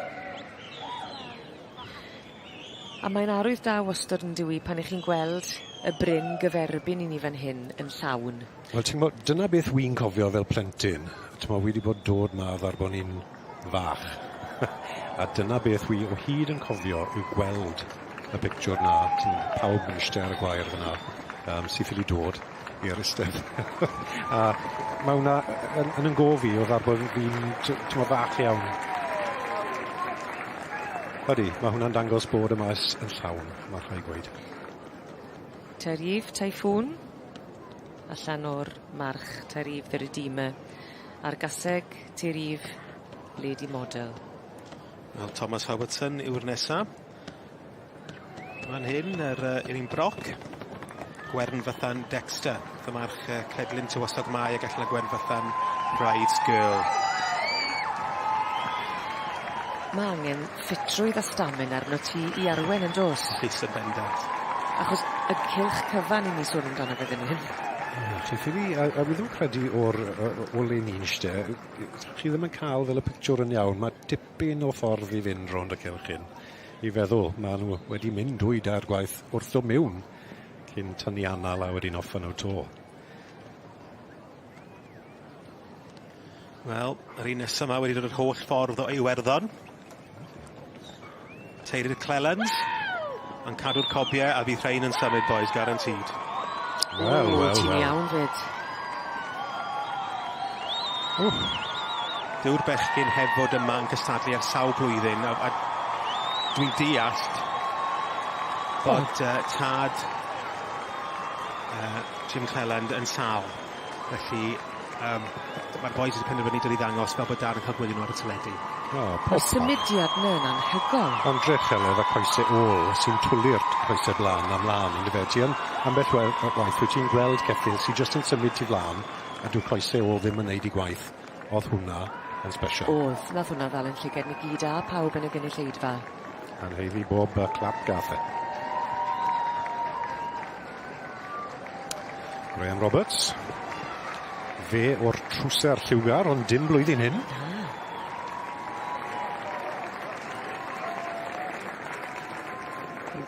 A mae'n arwydd da wastod on'd yw 'i pan 'ych chi'n gweld y bryn gyferbyn i ni fan hyn yn llawn. Wel ti'n gwbo dyna beth wi'n cofio fel plentyn t'mo' wi 'di bod dod 'ma odd ar bo' ni'n fach a dyna beth wi o hyd yn cofio yw gweld y pictiwr 'na t'mo' pawb yn iste ar y gwair fyn 'na yym sy ffili dod i'r Eisteddfod a ma' wnna yn yn 'yn gof i o'dd ar bo' fi'n t'mo' fach iawn. Ydi, ma' hwnna'n dangos bod y maes yn llawn, ma' rhaid gweud. Tarif Typhoon allan o'r march Tarif the Redeemer a'r gaseg Tarif Lady Model. Wel Thomas Howardson yw'r nesa. Fan hyn yr yy yr un broc. Gwern Fythan Dexter. Y march yy Cledlyn Tywysog Mai ag allan o Gwern Fythan Pride's Girl. Ma' angen ffitrwydd a stamina arnot ti i arwen yndos? Oes yn bendant. Achos y cylch cyfan 'yn ni sôn amdano fe fyn hyn. Ie chi ffili a a wi ddim yn credu o'r yy o le ni'n iste chi ddim yn ca'l fel y pictiwr yn iawn ma' dipyn o ffordd i fynd rownd y cylch hyn. I feddwl, ma' nhw wedi mynd dwy dair gwaith wrth dod miwn cyn tynnu anal a wedyn off â nhw 'to. Wel, yr un nesa 'ma wedi dod yr holl ffordd o Iwerddon. Teirir Cleland yn cadw'r cobie a fydd rhain yn symud boys, guaranteed. Wel, wel, wel. Ti'n iawn 'fyd. Wff. Dyw'r bechgyn heb fod yma yn cystadlu ers sawl blwyddyn a, a dwi'n deallt bod uh, tad uh, Jim Cleland yn sâl. Felly um, mae'r boys wedi penderfynu dod i ddangos fel bod dad yn cael gwylio nhw ar y teledu. Oh, Mae'r symudiad yna yn anhygoel. Ond drych Heledd a coese ôl sy'n twli'r coese blaen a mlaen yndyfe? Ti yn ambell waith wyt ti'n gweld ceffyl sy jyst yn symud tu flan a dyw'r coese ôl ddim yn neud 'i gwaith. O'dd hwnna yn sbesial. O'dd, nath hwnna ddal 'yn llyged ni gyd a pawb yn y gynulleidfa. A'n haeddu bob clap gath e. Graham Roberts. Fe o'r trwser lliwgar, ond dim blwyddyn hyn. Na.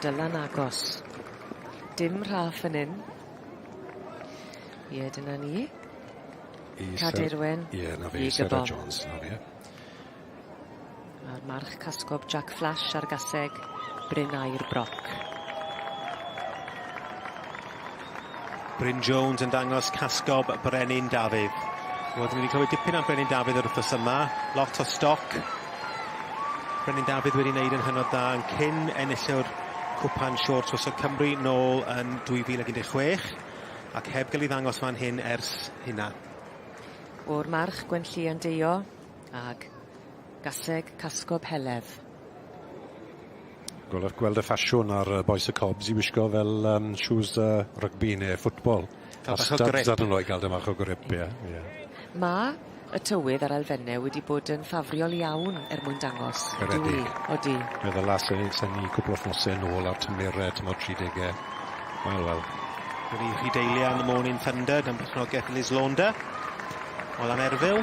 Dylan agos. Dim rhaff yn un. Ie, dyna ni. Caderwen. Ie, 'na fe, Sarah Jones, 'na fe. A'r march casgob Jack Flash ar gaseg Bryn Aur Broc. Bryn Jones yn dangos casgob Brenin Dafydd. Wel, dyn ni wedi clywed dipyn am Brenin Dafydd yr wythnos yma. Lot o stoc. Brenin Dafydd wedi wneud yn hynod dda yn cyn enillwr Cwpan Siôr Tywysog Cymru nôl yn 2016 ac heb gael ei ddangos fan hyn ers hynna. O'r march Gwenllian Deio ag Gaseg Casgob Heledd. Gweld, gweld y ffasiwn ar bois y Cobs i wisgo fel um, shoes rygbi neu ffwtbol. Cael bach o grip. Arnyn nhw i gael dim bach o grip, ie. Yeah. Ma' y tywydd a'r elfenne wedi bod yn ffafriol iawn er mwyn dangos. Garedig. Odi. Meddyla se se ni cwpl o wthnose nôl a'r tymheredd t'mod tri dege. Wel, wel. Wedi Rhydeilian The Morning Thunder gan berchnogaeth Liz Launder o Lanerfyl.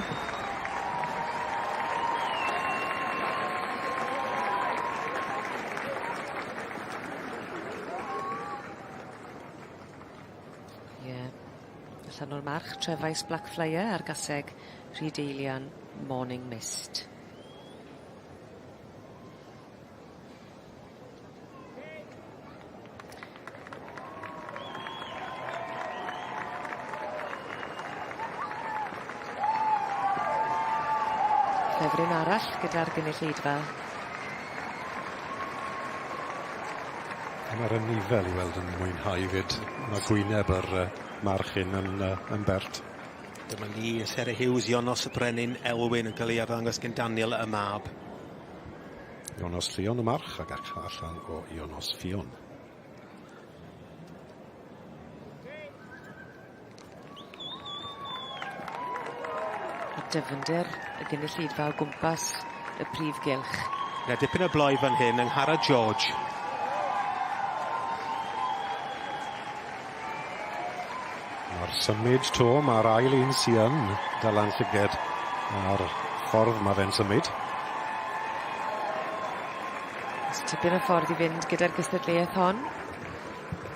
Ie. Allan o'r march Trefais Blackflyer a'r gaseg Rhydeilian Morning Mist. Ffefryn arall gyda'r gynulleidfa. A ma'r anifail i weld yn mwynhau 'fyd. Ma' gwyneb yr yy march hyn yn yy yn bert. Dyma ni, Sarah Hughes, Ionos y Brenin Elwyn yn cael ei arddangos gen Daniel y mab. Ionos Llion y march ac allan o Ionos Ffion. A dyfnder y gynulleidfa o gwmpas y prif gylch. Na dipyn o bloi fan hyn yng Nghara George. Mae'r symud to, mae'r ail un sy yn dala'n llyged a'r ffordd mae fe'n symud. Oes tipyn o ffordd i fynd gyda'r gystadleuaeth hon.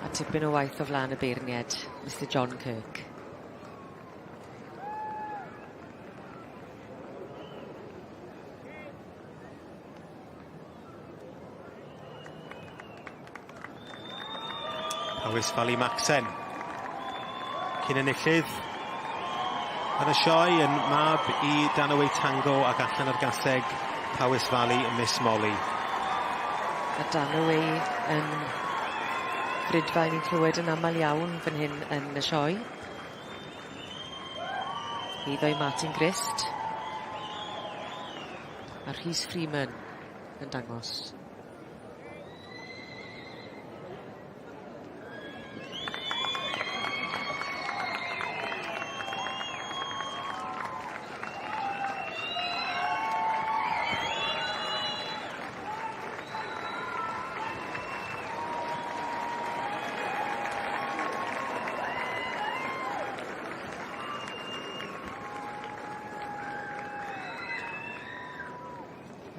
A tipyn o waith o flaen y beirnied, Mr John Kirk. Powys Valley Maxen. Cyn enillydd yn y sioe yn mab i Danaway Tango ac allan ar gaseg Powys Valley Miss Molly. A Danaway yn brydfa ni'n clywed yn aml iawn fan hyn yn y sioe. Eiddo i Martin Grist. A Rhys Freeman yn dangos.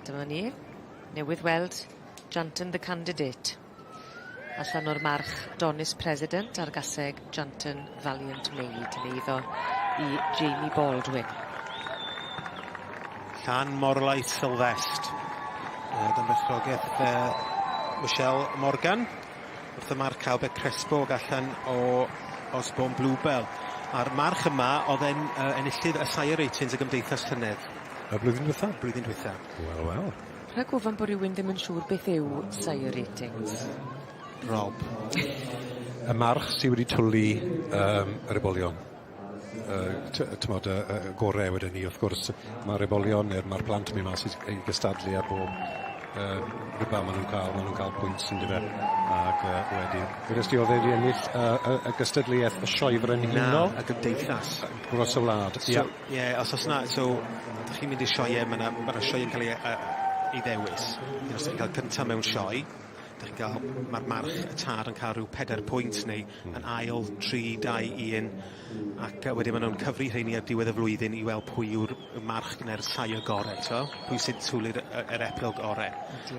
Dyma ni. Newydd weld Janton the Candidate. Allan o'r march Donis President a'r gaseg Janton Valiant Maid yn eiddo i Jamie Baldwin. Llan Morlais Sylvest. Dan berchnogaeth Michelle Morgan. Wrth y march Albert Crespo ag allan o Osborne Bluebell. A'r march yma oedd e'n enillydd y Sire Ratings y Gymdeithas Llynedd. Y blwyddyn dwetha? Blwyddyn dwetha. Wel, wel. Rhag ofon bod rhywun ddim yn siŵr beth yw Sire Ratings. Rob. Y march sy wedi twlu yym yr ebolion. Yy t'mod y y gore wedyn 'ny wrth gwrs ma'r ebolion ne'r ma'r plant yn mynd mas i i gystadlu ar bob yy rwban ma' nw'n ca'l ma' nw'n ca'l pwynt yndyfe ag yy wedyn wedes di o'dd e 'di ennill yy y y gystadleuaeth y Sioe Frenhinol? Na, y gymdeithas. Dros y wlad, ia. So ie os o's 'na so 'dych chi'n mynd i sioee ma' 'na ma' 'na sioe'n ca'l 'i yy 'i ddewis. Os 'dych chi'n ca'l cynta mewn sioe 'dych chi'n ga'l ma'r march y tad yn ca'l rhyw peder pwynt neu yn ail, 3, 2, 1 ac yy wedyn ma' nw'n cyfri rheini ar diwedd y flwyddyn i weld pwy yw'r y march ne'r saia gore t'o'? Pwy sy'n twli'r y yr epil gore.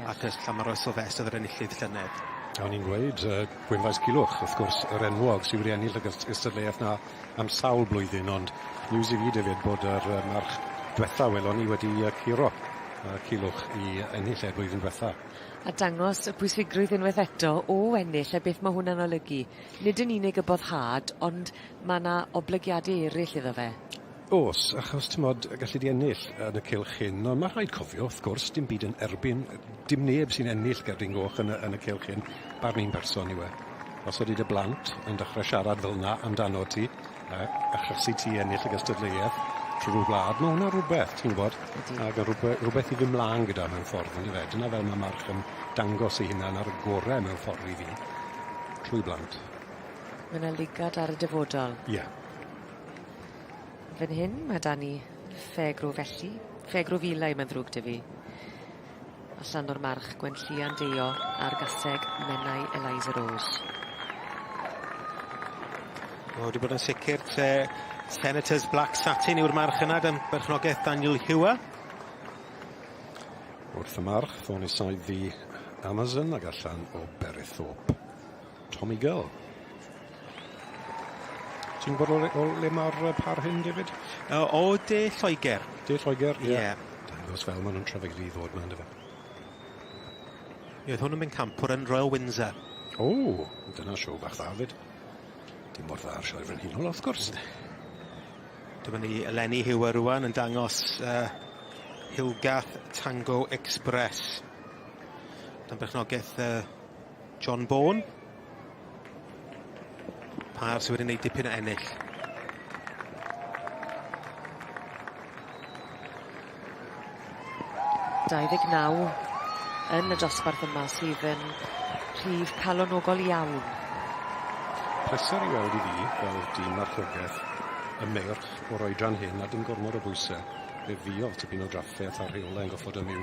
Ac y Llanfair Sylvest o'dd yr enillydd llynedd. A o'n i'n gweud yy Gwynfaes Culhwch wrth gwrs yr enwog sy wedi ennill y gystadleuaeth 'na am sawl blwyddyn ond news i fi David bod yr yy march dwetha welon ni wedi yy curo yy Culhwch i ennill e blwyddyn dwetha. A dangos y pwysigrwydd unwaith eto o ennill a beth ma' hwnna'n olygu. Nid yn unig y boddhad ond ma' 'na oblygiade eryll iddo fe. O's, achos t'mod, gallu di ennill yn y cylch hyn, ond ma' rhaid cofio, wrth gwrs, dim byd yn erbyn, dim neb sy'n ennill gerdyn goch yn y, yn y cylch hyn, barn un person yw e. Os ydy dy blant yn dechrau siarad fel 'na amdano ti, a achosi ti ennill y gystadleuaeth trwy'r wlad, ma' hwnna rhywbeth, ti'n gwybod? Ac yn rhywbeth, rhywbeth i fynd mlaen gyda mewn ffordd, yndyfe? Dyna fel mae march yn dangos ei hunan ar y gorau mewn ffordd i fi, trwy blant. Mae 'na ligad ar y dyfodol. Ie. Fan hyn ma' 'da ni Fairgrove felly. Fairgrove Elai mae'n ddrwg 'da fi. Allan o'r march Gwenllian Deio a'r gaseg Menai Eliza Rose. O, wedi bod yn sicr te Senators Black Satin yw'r march yna dan berchnogaeth Daniel Hewer. Wrth y march, Thornyside the Amazon ag allan o Berethorpe. Tommy Girl. Ti'n gwybod o le, o le mae'r par hyn, David? O De Lloegr. De Lloegr, ie. Yeah. Dangos fel maen nhw'n trafeili i ddod 'ma, yndyfe? Ie, oedd hwn yn bencampwr yn Royal Windsor. O, dyna sioe bach dda 'fyd. Dim mor dda â'r sioe frenhinol, wrth gwrs. Dyma ni Eleni Hewer rwan yn dangos Hilgarth Tango Express. Dan berchnogaeth John Bourne. Par sydd wedi gwneud dipyn o ennill. 29 yn y dosbarth yma sydd yn rhif calonogol iawn. Pleser i weld i fi, fel dyn marchogaeth, y meirch o'r oedran hyn a dim gormod o bwysau. Fe fuodd tipyn o drafferth a rheolau yn goffod ym i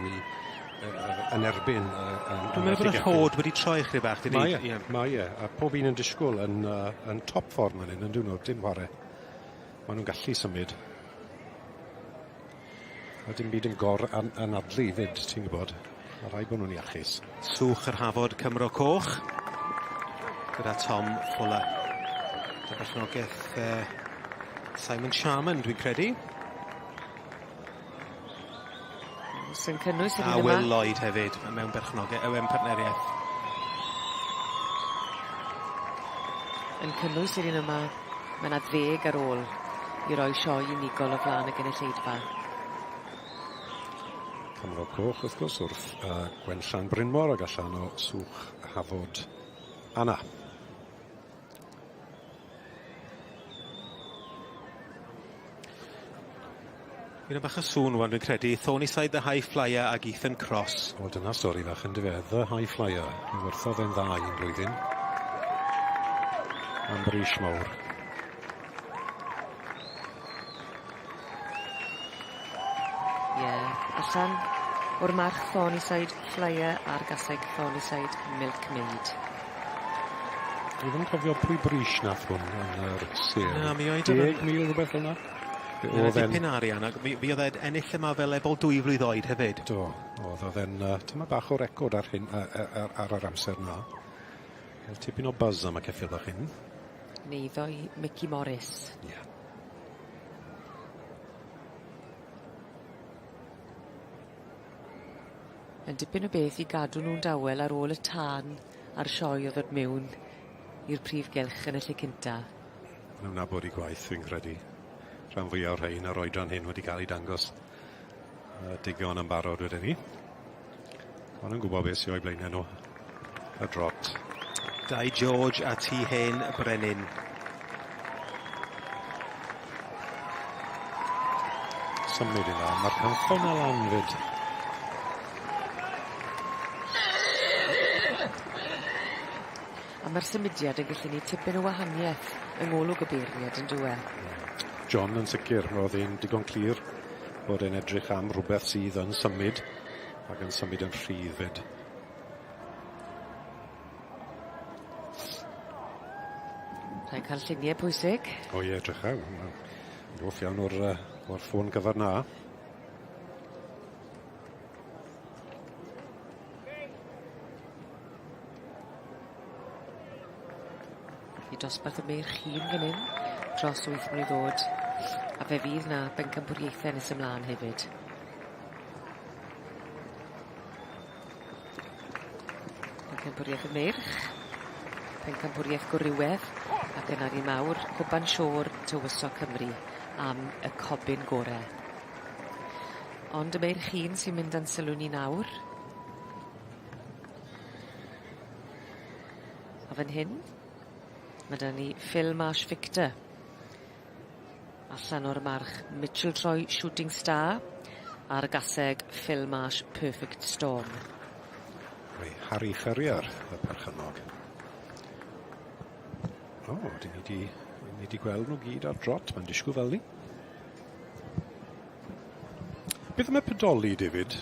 yn erbyn Dwi'n meddwl bod y rhod wedi troi chydig bach, dydi? Mae e, mae e, a pob un yn disgwyl yn, yn top form fan hyn, yn dyn nhw, dim chwarae. Maen nhw'n gallu symud. A dim byd yn gor an anadlu fyd, ti'n gwybod. Mae rhaid bod nhw'n iachus. Swch yr Hafod Cymro Coch gyda Tom Fuller. Dyna berchnogaeth Simon Sharman, dwi'n credu. Sy'n cynnwys yr A un yma. Will Lloyd hefyd mewn berchnogaeth, mewn partneriaeth. Yn cynnwys yr un yma, mae 'na ddeg ar ôl i roi sioe unigol o flaen y gynulleidfa. Cymro Coch wrth gwrs wrth Gwenllan Brynmor ag allan o Swch Hafod Anna. Fi'n bach o sŵn rwan dwi'n credu. Thornyside the High Flyer ag Ethan Cross. Wel dyna stori fach yndyfe? The High Flyer. Mi werthodd e'n dda un blwyddyn. Am bris mawr. Ie, yeah, allan o'r march Thornyside Flyer a'r gaseg Thornyside Milkmaid. Dwi ddim yn cofio pwy bris nath hwn yn yr sêl. Na, mi oedd o'n- 10,000 rhywbeth fel 'na. Fe Oedd oedd e'n... dipyn arian ac mi, mi oedd e'n ennill yma fel ebol dwy flwydd oed hefyd. Do, oedd oedd e'n tyma bach o record ar hyn, ar, ar yr amser na. Oedd tipyn o buzz am y ceffyl bach hyn. Neiddo i Mickey Morris. Ie. Yeah. Yn dipyn o beth i gadw nw'n dawel ar ôl y tân a'r sioe o ddod mewn i'r prif gylch yn y lle cynta. Ma' nw'n nabod 'u gwaith fi'n credu. Rhan fwya o'r rhein ar oedran hyn wedi cael eu dangos digon yn barod wedyn ni. Ma' nw'n gwybod beth sy o'u blaenau nhw. Y drot. Dai George a Tŷ Hen Brenin. Symud i lan, ma'r canthon 'na lan 'fyd. A ma'r symudiad yn gallu neud tipyn o wahanieth yng ngolwg y beirniad on'd yw e? John yn sicr, roedd e'n digon clir bod e'n edrych am rhywbeth sydd yn symud ac yn symud yn rhydd 'fyd. Rhaid cael llunie pwysig. O ie, drycha. Hoff iawn o'r o'r ffôn gyfar 'na. I dosbarth y meirch hŷn fan 'yn dros wyth mlwydd o'd a fe fydd 'na bencampwriaethe nes ymlaen hefyd. Pencampwriaeth y Meirch, Pencampwriaeth Gwrywedd, ac yna ni mawr, Cwpan Siôr Tywysog Cymru. am y cobyn gore. Ond y meirch hŷn sy'n mynd â'n sylw ni nawr. A fan hyn, ma' 'da ni Phil Marsh Victor. Allan o'r march Mitchell Troy Shooting Star a'r gaseg Phil Marsh Perfect Storm. Mae Harry Ferrier, y perchennog. O, oh, dyn ni di, ni di gweld nhw gyd ar drot, mae'n disgwyl fel ni. Beth am y pedoli, David?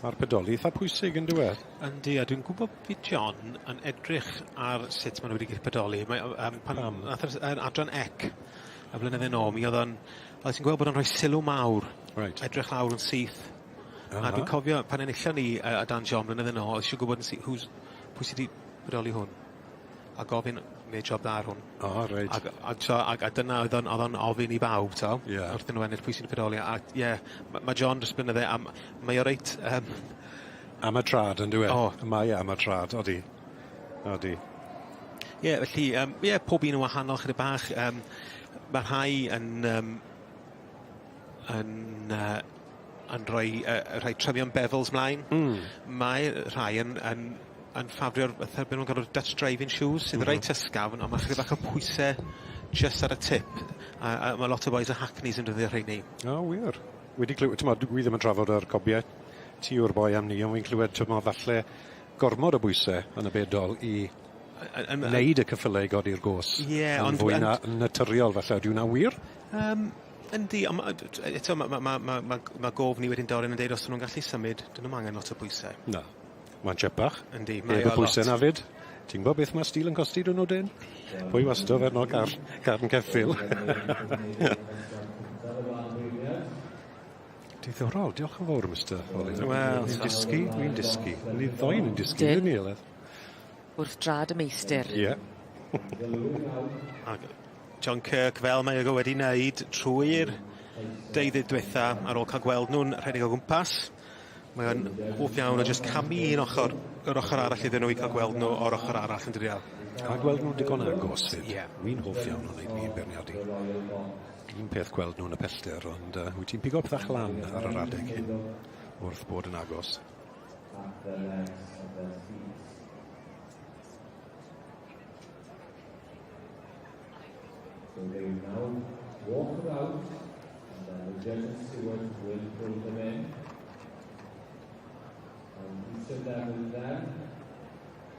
Mae'r pedoli eitha pwysig yn dyw e? Yndi, a dwi'n gwybod bydd John yn edrych ar sut maen nhw wedi gallu pedoli. Mae, pan Pam? nath yr adran ec y blynydde nôl, mi oedd o'n... Oedd ti'n gweld bod o'n rhoi sylw mawr. Reit. Edrych lawr yn syth. A dwi'n cofio pan enillon ni o dan John blynydde nôl, oedd eisiau gwybod yn syth, who's, pwy sydd wedi pedoli hwn? A gofyn, wneud job dda ar hwn. O, reit. Ag, a, so, ag, a dyna oedd o'n, oedd o'n ofyn i bawb, to. Ie. Wrth nhw ennill pwy sy'n pedoli. A ie, yeah, mae ma John dros blynydde, a mae o reit... Am y trad, yn dyw e? O. Mae e am y trad, odi. Odi. Ie, yeah, felly, yeah, pob un yn wahanol chydig bach. Mae rhai yn, yn rhoi rhai trymion bevels mlaen. Mae rhai yn ffafrio'r fatha be' nhw'n galw'r Dutch driving shoes sydd reit ysgafn, ond ma' chydig bach o pwyse just ar y tip. A ma' lot o boys o Hackneys yn defnyddio rheini. O, wir. Wedi clywed, t'mod, dwi ddim yn trafod yr cobiau. Ti yw'r boi am ni, ond fi'n clywed, t'mod, falle gormod o bwysau yn y bedol i wneud y ceffylau i godi'r gos. Ie, yn ond fwy na naturiol falle. Ydy hwnna wir? Yndi, ond eto ma' ma' ma' ma' ma' ma' gof ni wedyn Dorian yn deud os 'dyn nhw'n gallu symud, 'dyn nhw'm angen lot o bwysau. Na. Mae'n tsiepach. Yndi, mae Heb y o lot. pwysau na fyd. Ti'n gwybod beth mae steel yn costi dyn nhw, dyn? Pwy wasto fe no carn ceffyl. Diddorol, diolch yn fawr, Mr Oliver. Wel, Fi'n dysgu, fi'n dysgu. Ni ddoen yn dysgu, Dyn. dyn ni, Eledd? Wrth drad y meistr. Ie. Ag John Kirk, fel mae o wedi wneud trwy'r deuddydd diwetha, ar ôl cael gweld nhw'n rhedeg o gwmpas, mae o'n hoff iawn o jyst camu un ochr, yr ochr arall iddyn nhw i cael gweld nhw o'r ochr arall yn dydi. A gweld nhw'n digon agos fyd. Ie. Wi'n hoff iawn o wneud ni'n beirniadu. Un peth gweld nhw'n y pellter, ond wyt ti'n pigo pethach lan ar yr adeg hyn wrth bod yn agos. At their legs, at their feet. So they will now walk about, and then the judge and steward will pull them in. And each of them will then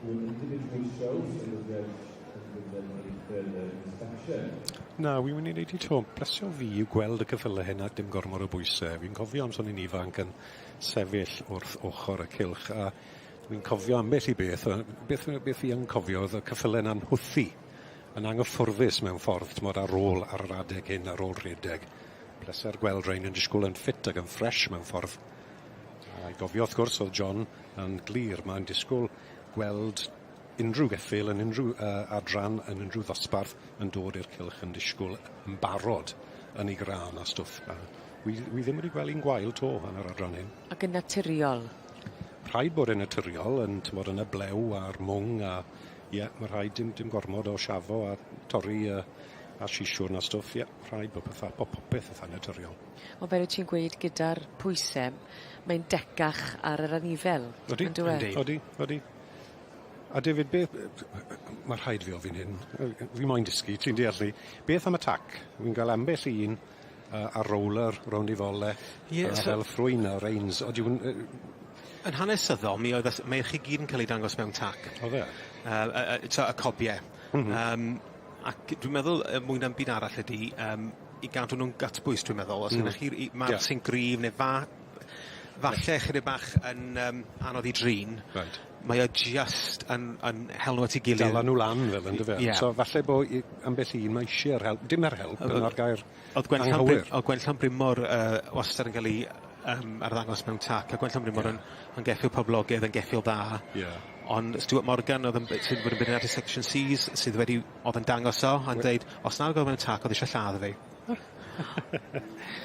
do an individual show, so the judge can give them a further inspection. Na, wi'n mynd i wneud i to, plesio fi yw gweld y ceffylau hyn a dim gormod o bwysau. Fi'n cofio amser o'n i'n ifanc yn sefyll wrth ochr y cylch, a dwi'n cofio ambell i beth, beth fi yn cofio oedd y ceffylau yna'n hwthu, yn anghyffwrddus mewn ffordd, t'mod, ar ôl, ar yr adeg hyn, ar ôl rhedeg. Pleser gweld rhain yn disgwyl yn ffit ac yn ffres mewn ffordd. A i gofio, wrth gwrs, oedd John yn glir, mae'n disgwyl gweld unrhyw geffyl yn unrhyw adran, yn unrhyw ddosbarth yn dod i'r cylch yn disgwyl yn barod yn ei grân a stwff. A wi ddim wedi gweld un gwael to yn yr adran hyn. Ac yn naturiol. Rhaid bod yn naturiol, yn, t'mod, yn y blew a'r mwng a, ie, mae rhaid dim gormod o siafo a torri a sisiwrn a stwff, ie, rhaid bod pethau, bod popeth eitha naturiol. Ond fel wyt ti'n gweud gyda'r pwysau, mae'n decach ar yr anifel. Odi, On'd yw e? Yndi. odi, odi. A David, beth, mae rhaid fi ofyn hyn, fi moyn dysgu, ti'n deall ni. Beth am y tac? Fi'n cael ambell un ar roller rownd i fole, Ie, a fel ffrwyn a reins. Odi hwn, Yn hanesyddol, mi oedd y meirch i gyd yn cael ei dangos mewn tac. Oedd e? Y cobiau. Ac dwi'n meddwl, mwy na'n byd arall ydy, i gadw nhw'n gytbwys, dwi'n meddwl. Os gennych chi march sy'n gryf neu falle chydig bach yn anodd i drin, mae o just yn hel nhw at ei gilydd. Dala nhw lan fel yn dyfe. Ie. So falle bo ambell un mae eisiau'r help, dim yr help, yna'r gair Oedd Gwenllian anghywir. Oedd Gwenllian Brymor wastad yn cael ei arddangos mewn tac, a Gwenllian Brymor yn geffyl poblogaidd, yn geffyl dda. Ond Stuart Morgan oedd yn, sydd wedi bod yn beirniadu Section Cs, sydd wedi, oedd yn dangos o, a'n deud, os nad oedd mewn tac, oedd eisiau lladd fi.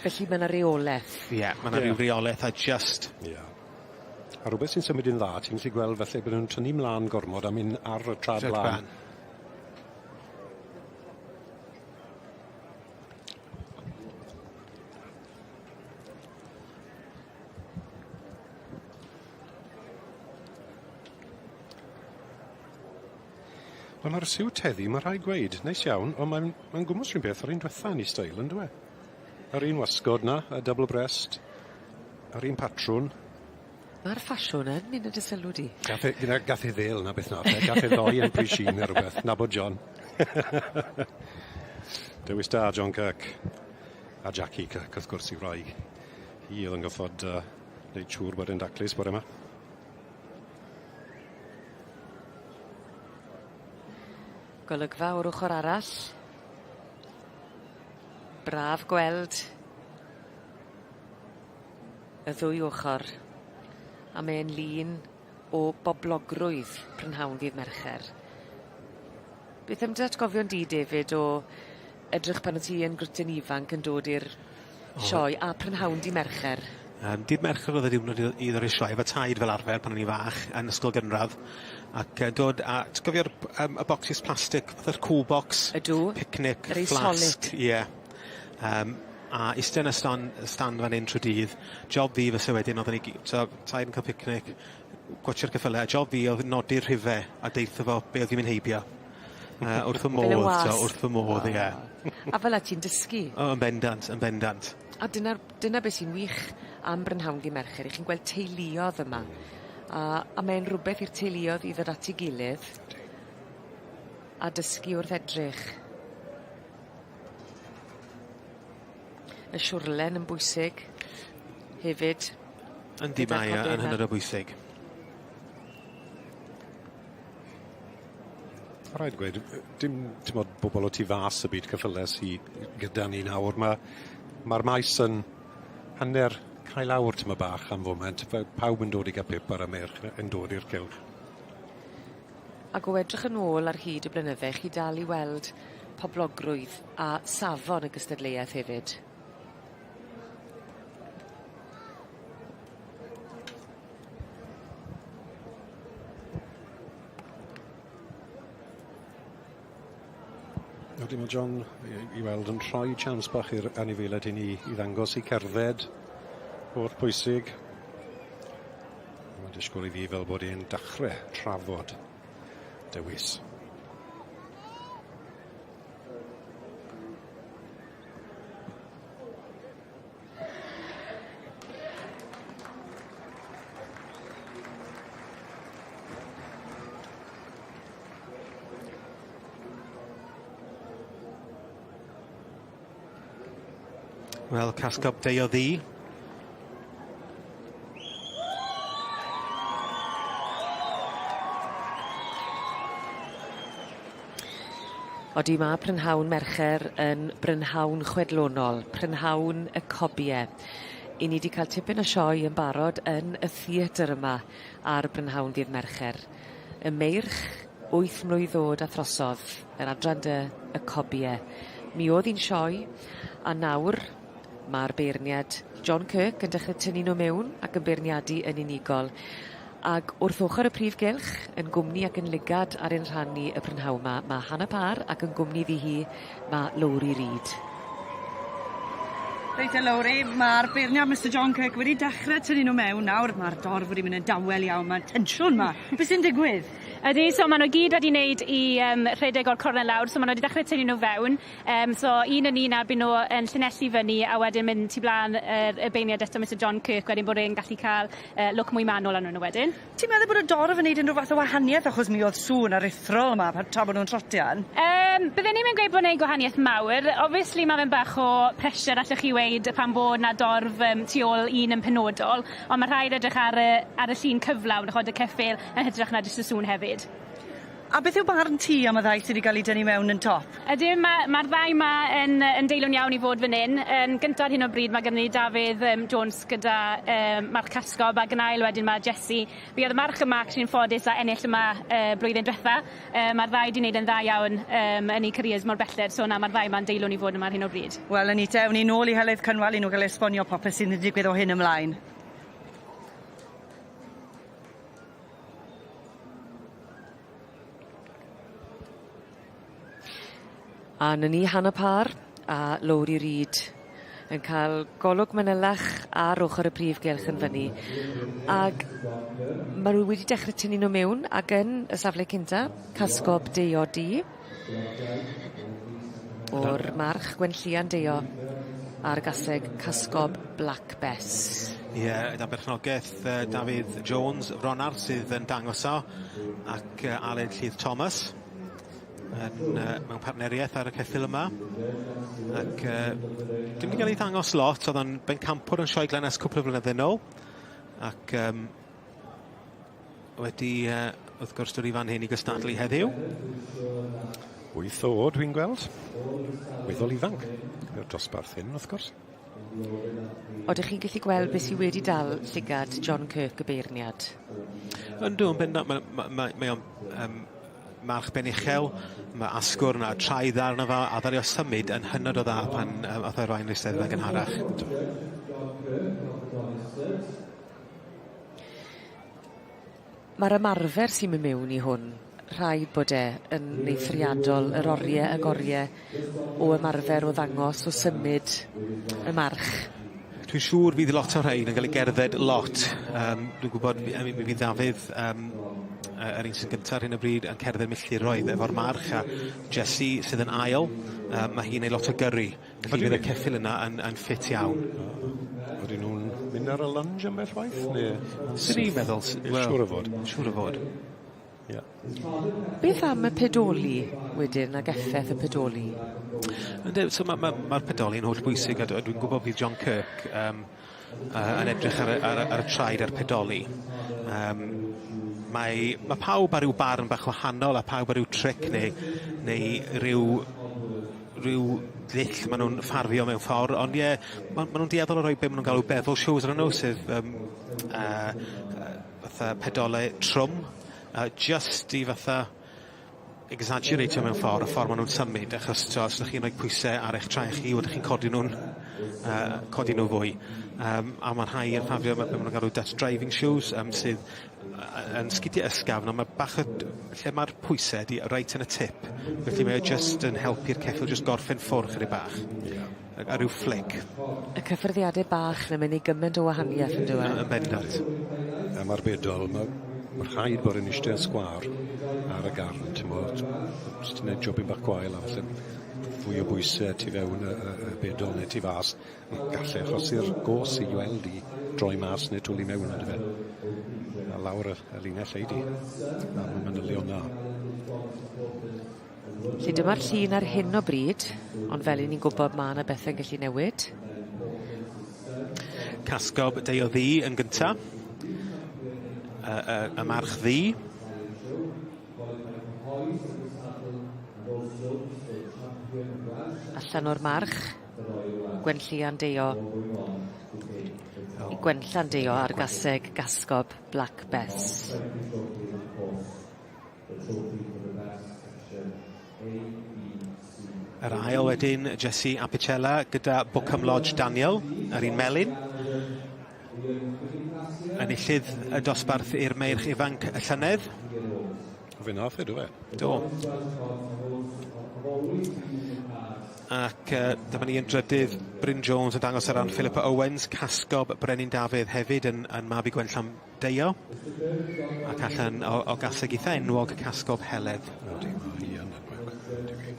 Felly mae yna reolaeth. Ie, yeah, mae yna ryw reolaeth a just... Ie. A rhywbeth sy'n symud yn dda, ti'n gallu gweld felly bod nhw'n tynnu mlaen gormod a mynd ar y trad Trad blaen. blaen. Wel ma'r siwt heddi ma' rhaid gweud, neis iawn, on' mae'n mae'n gwmws rhywun peth â'r un dwetha yn 'i steil on'd yw e? Yr un wasgod 'na, y double breast, yr un patrwn. Ma'r ffasiwn yn mynd yn dy sylw di. Gath e gyda gath e ddêl 'na beth nath e gath e ddoi yn Prisheen ne' rwbeth, nabod John. Dewis da John Kirk. A Jackie Kirk wrth gwrs 'i wraig. Hi o'dd yn goffod yy neud siŵr bod e'n daclus bore 'ma. Golygfa o'r ochor arall. Braf gweld y ddwy ochor a mae'n lun o boblogrwydd prynhawn ddydd Mercher. Beth am dy atgofion di David o edrych pan o't ti yn grwtyn ifanc yn dod i'r sioe a prynhawn dy' Mercher? Yym dydd Mercher o'dd y diwrnod i i ddod i'r sioe efo taid fel arfer pan o'n i'n fach yn ysgol gynradd ac yy dod a ti'n cofio'r b- yym y bocsys plastic fatha'r cool box? Ydw. Picnic, Rei flask. solid. Ie. Yym a iste yn y ston- y stand fan 'yn trw dydd. Job fi fyse wedyn oddwn i gy- so taid yn ca'l picnic gwatsio'r ceffyle a job fi o'dd nodi'r rhife a deutho fo be' o'dd 'di mynd heibio. Yy wrth fy Fel y modd was. t'o' wrth fy modd ie. A fel 'a ti'n dysgu. O yn bendant yn bendant. A dyna'r dyna beth sy'n wych am brynhawn dy' Mercher 'ych chi'n gweld teuluodd yma a a mae'n rwbeth i'r teuluodd i ddod at 'i gilydd. A dysgu wrth edrych. Y siwrlen yn bwysig hefyd. Yndi mae e yn hynod o bwysig. Ma' raid gweud yy dim t'mod bobol o tu fas y byd ceffyle sy gyda ni nawr ma' ma'r maes yn hanner cau lawr tymed bach am foment fel pawb yn dod i ga'l pip ar y meirch yn dod i'r cylch. Ag o edrych yn ôl ar hyd y blynydde chi dal i weld poblogrwydd a safon y gystadleuaeth hefyd. Ydy ma' John i i weld yn rhoi chance bach i'r anifeiliaid hyn i i ddangos 'u cerdded holl bwysig. Ma'n disgwyl i fi fel bod e'n dachre trafod dewis. Wel, casgob deu o ddu. Odi ma' prynhawn Mercher yn brynhawn chwedlonol, prynhawn y cobie. 'Yn ni 'di ca'l tipyn o sioe yn barod yn y theatr yma ar brynhawn dydd Mercher. Y meirch wyth mlwydd o'd a throsodd, yr adran dy y cobie. Mi o'dd 'i'n sioe a nawr ma'r beirniad John Kirk yn dechre tynnu nw mewn ac yn beirniadu yn unigol. Ag wrth ochor y prif gylch, yn gwmni ac yn ligad ar ein rhan ni y prynhawn 'ma, ma' Hannah Parr ac yn gwmni iddi hi ma' Lowri Reid. Reit te Lowri, ma'r beirniad Mr John Kirk wedi dechre tynnu nw mewn nawr, ma'r dorf wedi mynd yn dawel iawn, ma'r tensiwn 'ma. Be' sy'n digwydd? Ydi, so ma' nw gyd wedi neud 'u yym rhedeg o'r cornel lawr, so ma' nw wedi dechre tynnu nw fewn. Yym so un yn un a by' nw yn llinellu fyny a wedyn mynd tu bla'n yr y beirniad eto Mr John Kirk wedyn bod e'n gallu ca'l yy lwc mwy manwl arnyn nw wedyn. Ti'n meddwl bod y dorf yn neud unryw fath o wahanieth achos mi o'dd sŵn aruthrol yma pa- tra bo' nw'n trotian? Yym bydden i'm yn gweud bo' neud gwahanieth mawr. Obviously ma' fe'n bach o pressure allwch chi weud pan bo' 'na dorf yym tu ôl un yn penodol on' ma' rhaid edrych ar y ar y llun cyflawn ch'od y ceffyl yn hytrach na jyst y sŵn hefyd. A beth yw barn ti am y ddau sy 'di ga'l 'u dynnu mewn yn top? Ydyn ma' ma'r ddau 'ma yn yy yn deilwng iawn i fod fyn 'yn. Yn gynta ar hyn o bryd ma' gynnon ni Dafydd yym Jones gyda yym march Casgob ag yn ail wedyn ma' Jessie. Mi o'dd y march yma actually'n ffodus a ennill yma yy blwyddyn dwetha. Yy ma'r ddau 'di neud yn dda iawn yym yn 'u careers mor belled so na ma'r ddau 'ma'n deilwng i fod yma ar hyn o bryd. Wel 'yn ni te ewn ni nôl i Heledd Cynwal i nw ga'l esbonio popeth sydd yn digwydd o hyn ymlaen. A 'na ni Hannah Parr a Lowri Reid yn ca'l golwg manylach ar ochor y prif gylch yn fyny ag ma' nw wedi dechre tynnu nw miwn ag yn y safle cynta, Casgob Deio Du. O'r march Gwenllian Deio a'r gaseg Casgob Black Bess. Ie, dan berchnogaeth yy Dafydd Jones Ronald sydd yn dangos o ac yy Aled Lludd Thomas yn yy mewn partneriaeth ar y ceffyl yma. Ac yy dim 'di ga'l 'i ddangos lot o'dd o'n bencampwr yn Sioe Glenes cwpwl o flynydde nôl ac yym wedi yy wrth gwrs dod i fan hyn i gystadlu heddiw. Wyth o dwi'n gweld. Weddol ifanc i'r dosbarth hyn wrth gwrs. Odych chi'n gallu gweld beth sy wedi dal llygad John Kirk y beirniad? Yndw yn bendant ma' ma' ma' mae o'n yym march ben uchel, ma' asgwrn a traed arno fo a ddaru o symud yn hynod o dda pan yy ath o i'r Eisteddfa yn gynharach. Ma'r ymarfer sy'n myn' miwn i hwn, rhaid bod e yn eithriadol yr orie ag orie o ymarfer o ddangos o symud y march. Dwi'n siŵr fydd lot o rhein yn ga'l 'u gerdded lot yym dwi'n gwbod fi I mean mi fydd Dafydd yym yy yr un sy'n gynta ar hyn o bryd yn cerdded milltiroedd efo'r march a Jessie sydd yn ail yy ma' hi'n neud lot o gyrru. Felly fydd y ceffyl yna yn yn ffit iawn. Odyn nw'n mynd ar y lunge ambell waith ne'? Swn i'n meddwl s- wel... Siŵr o fod. Siŵr o fod. Ie. Beth am y pedoli wedyn ag effeth y pedoli? Yndw so ma' ma' ma'r pedoli'n hollbwysig a dw- a dwi'n gwbod bydd John Kirk yym yy yn edrych ar y ar y ar y traed a'r pedoli. Yym mae ma' pawb â ryw barn bach wahanol a pawb â ryw tric neu neu ryw ryw ddull ma' nw'n ffafrio mewn ffor ond ie ma' ma' nw'n dueddol o roi be' ma' nw'n galw bevel shoes arnyn nw sef yym yy yy fatha pedole trwm yy jyst i fatha exageratio mewn ffor y ffor ma' nw'n symud achos t'o' os 'dych chi'n roi pwyse ar eich traed chi wedyn chi'n codi nw'n yy codi nw fwy. Yym a ma' rhai yn ffafrio ma' be' ma' nw'n galw Dutch driving shoes yym sydd yy yn sgidie ysgafn on' ma' bach o d- lle ma'r pwyse 'di reit yn y tip felly mae o jyst yn helpu'r ceffyl jyst gorffen ffwr' chydig bach. Ie. A a ryw flick. Y cyffyrddiade bach 'na mae'n neu' gyment o wahanieth on'd yw e? Yn bendant. A ma'r bedol ma' ma' rhaid bod e'n iste yn sgwâr ar y garn t'mod os ti'n neud jobyn bach gwael a falle fwy o bwyse tu fewn y y y bedol ne' tu fas galle achosi'r gos i weld i droi mas ne' twli mewn on'd yfe? A lawr y y linell ei di. A ma' manylion 'na. Felly dyma'r llun ar hyn o bryd, ond fel 'yn ni'n gwbod ma' 'na bethe'n gallu newid. Casgob Deio Ddu yn gynta. Y y y march ddu. Allan o'r march. Gwenllian Deio. I Gwenllian Deio ar gaseg Gasgob Black Bess. Yr ail wedyn, Jesse Apicella gyda Bookham Lodge Daniel, yr un melyn. Enillydd y dosbarth i'r meirch ifanc y llynedd. Fe nath e, do fe? Do. Ac uh, dyma ni yn drydydd, Bryn Jones yn dangos ar ran Philippa Owens, Casgob Brenin Dafydd hefyd yn, yn mab i Gwenllan Deio. Ac allan o, o gaseg eitha enwog Casgob Heledd. Ydy, mae hi yn enwog. Ydy.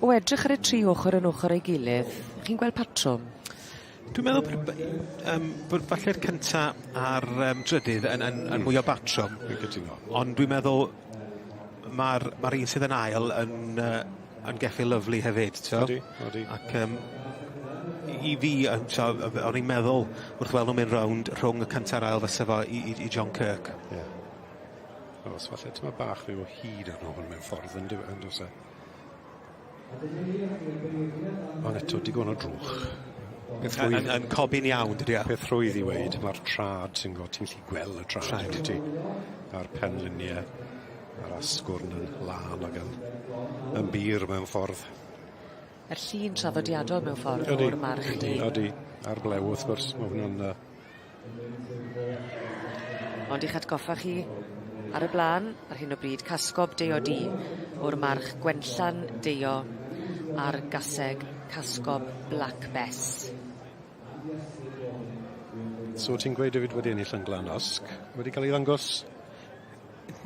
O edrych ar y tri ochr yn ochr ei gilydd, chi'n gweld patrwm? Dwi'n meddwl bod yym bod falle'r cynta a'r yym drydydd yn yn yn mwy o batrwm. Dwi'n cytuno. Ond dwi'n meddwl ma'r ma'r un sydd yn ail yn yy yn geffyl lyfli hefyd t'o'? Odi odi. Ac yym i fi yn t'o' o'n i'n meddwl wrth weld nw'n mynd rownd rhwng y cynta a'r ail fysa fo i i i John Kirk. Ie. O's falle tymed bach fwy o hyd arno hwn mewn ffordd on'd yw e on'd o's e? Ond eto digon o drwch. Peth rhwydd... Yn yn cobi'n iawn dydi e? Peth rhwydd i weud ma'r trad ti'n gweld ti'n gallu gweld y trad yndwyt ti? A'r penlinie a'r asgwrn yn lân ag yn yn bur mewn ffordd. Yr llun traddodiadol mewn ffordd Ydi. o'r march du. Ydi. A'r blew wrth gwrs ma' hwnna'n yy Ond i'ch atgoffa chi ar y bla'n ar hyn o bryd Casgob Deio Du o'r march Gwenllan Deio a'r gaseg Casgob Black Bess. So ti'n gweud hefyd wedi ennill yn Glan Usk, wedi cael ei ddangos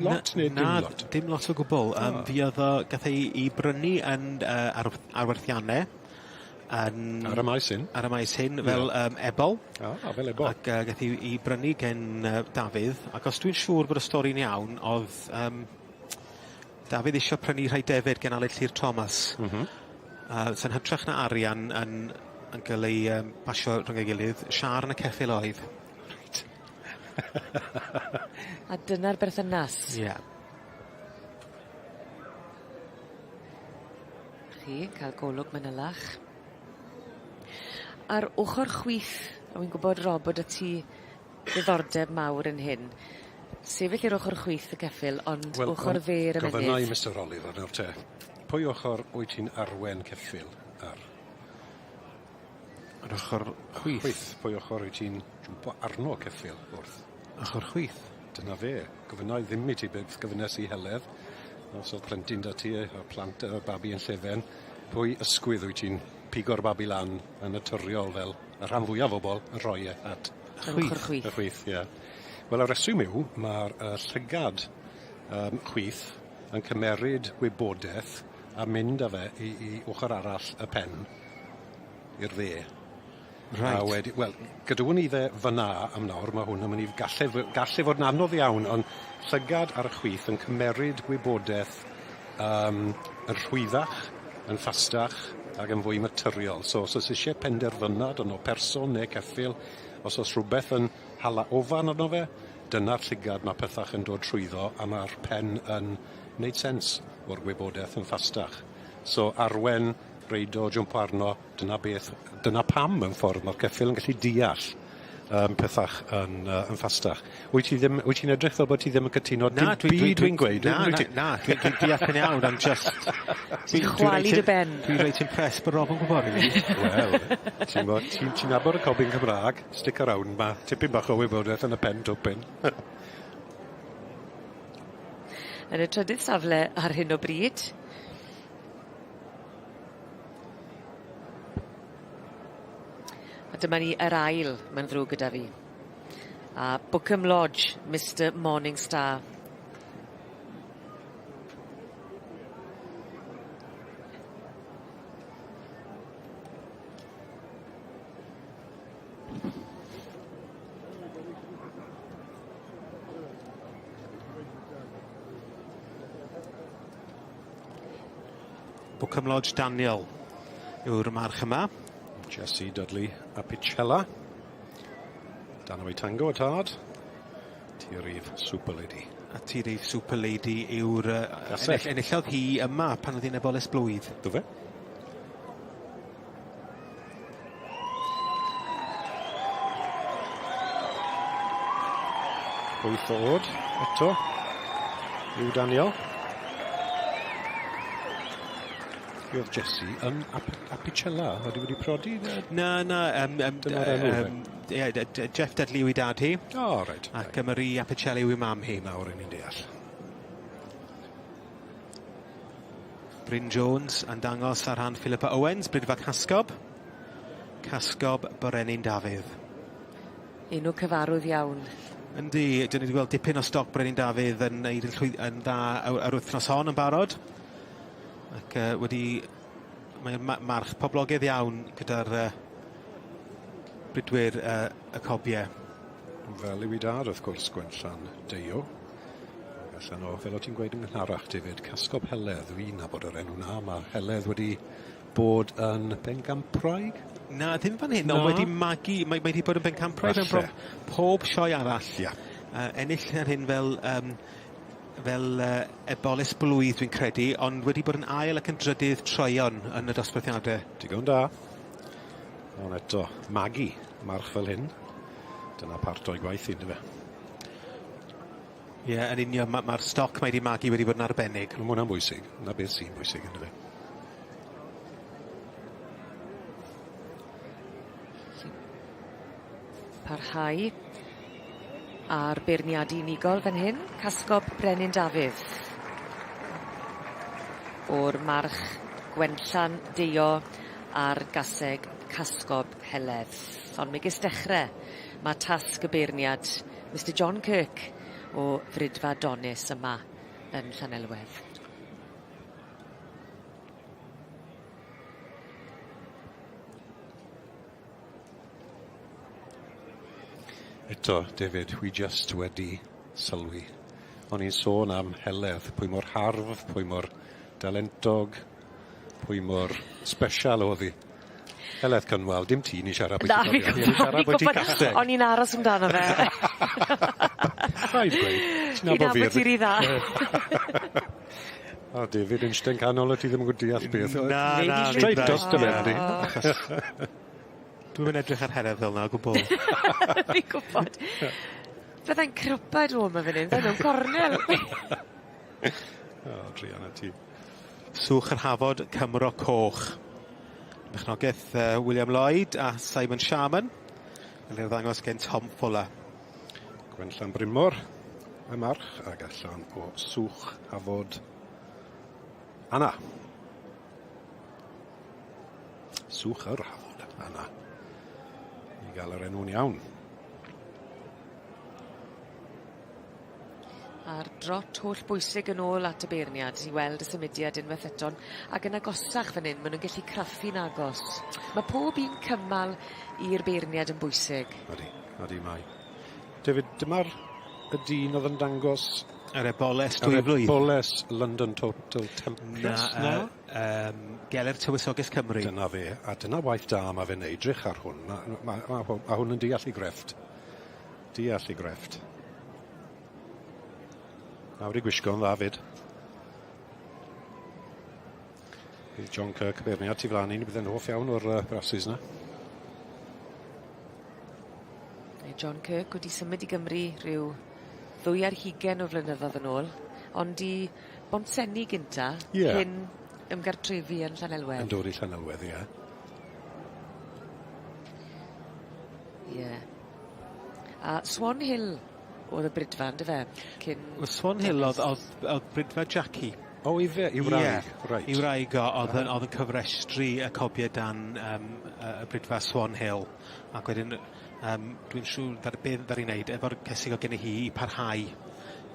lot neu dim na, lot? Dim lot o gwbl. Um, oh. Fi oedd o, gath ei i brynu yn uh, ar, arwerthiannau. Yn, ar y maes hyn? Ar y maes hyn, fel yeah. ebol. Ah, fel ebol. Ac gath ei, i brynu gen Dafydd. Ac os dwi'n siŵr bod y stori'n iawn, oedd um, Dafydd eisiau prynu rhai defyd gen Aled Llŷr Thomas. Mm -hmm. Sy'n hytrach na arian yn, yn cael ei basio rhwng ei gilydd, siâr yn y ceffyl oedd. Reit. A dyna'r berthynas. Ie. Yeah. Chi, cael golwg manylach. Ar ochr chwith, a wi'n gwybod Rob bod 'da ti ddiddordeb mawr yn hyn. Sefyll i'r ochr chwith y ceffyl, ond Wel, ochr dde'r ymennydd. Gofynna i Mister Oliver nawr te. Pwy ochr wyt ti'n arwen ceffyl ar? Yr ochr chwith. Chwith. Pwy ochr wyt ti'n jwmpo arno ceffyl wrth? Ochr chwith. Dyna fe. Gofynna i ddim i ti beth gofynnes i Heledd. Os o'dd plentyn 'da ti a plant y babi yn llefen, pwy ysgwydd wyt ti'n pigo'r babi lan yn naturiol fel y rhan fwyaf o bobl yn rhoi e at Yr ochr chwith. Y chwith, ie. Wel y reswm yw ma'r llygad yym chwith yn cymeryd gwybodeth a mynd â fe i i ochor arall y pen i'r dde. Reit. A wedi wel gadewwn ni fe fyn 'na am nawr ma' hwn yn myn' i galle fy- galle fod yn anodd iawn on' llygad ar y chwith yn cymeryd gwybodeth yym yn rhwyddach, yn ffastach ag yn fwy naturiol. So os o's isie penderfynad arno person ne' ceffyl os o's rhwbeth yn hala ofan arno fe, dyna'r llygad ma' pethach yn dod trwyddo a ma'r pen yn neud sense o'r gwybodeth yn ffastach. So arwen, reido, jwmpo arno, dyna beth dyna pam mewn ffordd ma'r ceffyl yn gallu deall yym pethach yn yy yn ffastach. Wyt ti ddim wyt ti'n edrych fel bod ti ddim yn cytuno Na, dim byd dwi'n gweud Na, wyt na, ti? na, dwi'n dwi deall yn iawn, I'm just... Ti'n chwalu dy ben. Dwi'n reit impressed bod Rob yn gwybod rili. Wel, ti'n gwbod, ti'n ti'n nabod y cobyn Cymra'g, stick around, ma' tipyn bach o wybodaeth yn y pen twpyn. Yn y trydydd safle ar hyn o bryd. A dyma ni yr ail, mae'n ddrwg gyda fi. A Bookham Lodge, Mister Morningstar. Bookham Lodge Daniel yw'r march yma. Jesse Dudley Apicella. Danaway Tango y tad. Tirif Super Lady. A Tirif Super Lady yw'r Gasell. ennill, enillodd hi yma pan oedd hi'n eboles blwydd. Do fe? Wyth o od eto yw Daniel. Mi oedd Jesse yn Apicella, oedd hi wedi prodi? Na, na, Dyma'r enw, fe. ie, Jeff Dudley yw ei dad hi. O, reit. Ac Marie Apicella yw ei mam hi. Nawr 'yn ni'n deall. Bryn Jones yn dangos ar rhan Philippa Owens, Brydfa Casgob. Casgob Brenin Dafydd. Enw cyfarwydd iawn. Yndi, dyn ni wedi gweld dipyn o stoc Brenin Dafydd yn neud yn llwy- yn dda yr wythnos hon yn barod. Ac wedi... Mae'n march poblogaidd iawn gyda'r bridwyr y cobiau. Fel yw ei dad, wrth gwrs, Gwenllan Deio. Ac allan o, fel o ti'n gweud yn gynharach, David, Casgob Heledd, fi'n nabod yr enw na, mae Heledd wedi bod yn bencampwraig? Na, ddim fan hyn, ond Na. wedi magu, mae wedi bod yn bencampwraig mewn Falle. bron pob sioe arall. Ia. Ennill yn hyn fel eboles blwydd, dwi'n credu, ond wedi bod yn ail ac yn drydydd troeon yn y dosbarthiadau. Digon da. Ond eto, magu march fel hyn, dyna part o'i gwaith hi, yndyfe? Ie, yn union, ma'r stoc mae wedi magu wedi bod yn arbennig. Ma' hwnna'n bwysig, 'na beth sy'n bwysig, yndyfe? Parhau a'r beirniadu unigol fan hyn, Casgob Brenin Dafydd. O'r march Gwenllan Deio ar gaseg Casgob Heledd. Ond megis dechre ma' tasg y beirniad Mr John Kirk o Fridfa Donus yma yn Llanelwedd. Eto, David, wi jyst wedi sylwi. O'n i'n sôn am Heledd, pwy mor hardd, pwy mor dalentog, pwy mor special o'dd hi. Heledd Cynwal, dim ti ni siarad Na, fi'n gwybod. Siarad bwyty castell. O'n i'n aros amdano fe. Rhaid gweud. Ti'n nabod fi. Ti'n ti dda. O, David, yn eistedd canol a ti ddim yn gwybod deall beth. Na, na. Straight dros dy ben di. Dwi'm yn edrych ar Heledd fel 'na o gwbwl. Fi'n gwbod. Byddai'n cryped o 'ma fan 'yn, fel mewn cornel. O, druan â ti. Swch yr Hafod, Cymro Coch. Perchnogaeth William Lloyd a Simon Sharman. Yn ei ddangos gen Tom Fuller. Gwenllan Brynmor, y march, ag allan o Swch Hafod Anna. Swch yr Hafod Anna. I gael yr enw'n iawn. A'r drot holl bwysig yn ôl at y beirniad i weld y symudiad unwaith eto ac yn agosach fan 'yn ma' nw'n gellu craffu'n agos. Ma' pob un cymal i'r beirniad yn bwysig. Odi, odi mae. David, dyma'r y dyn o'dd yn dangos Yr eboles dwy flwydd. Yr eboles London Total Tempress. Na, na? Geler Tywysoges Cymru. Dyna fe, a dyna waith da ma' fe'n neud, drych ar hwn, ma' ma' ma' ma' hwn yn deall 'i grefft. Deall 'i grefft. Nawr i gwisgo'n dda 'fyd. Bydd John Kirk beirniad tu flan i ni, bydd e'n hoff iawn o'r brasys 'na. Mae John Kirk wedi symud i Gymru rhyw ddwy ar hugen o flynyddodd yn ôl, ond i Bontsenni gynta... Ie. ...cyn ymgartrefu yn Llanelwedd. Yn dod i Llanelwedd, ie. Ie. A Swan Hill o'dd y bridfa on'd yfe? Cyn... Wel Swan Hill o'dd o'dd o'dd bridfa Jackie. O ife? 'I wraig? Ie. Reit. 'I wraig o o'dd yn o'dd yn cyfrestru y cobie dan yym y bridfa Swan Hill ac wedyn yym dwi'n siŵr ddaru be' ddaru neud efo'r cesig o'dd genni hi i parhau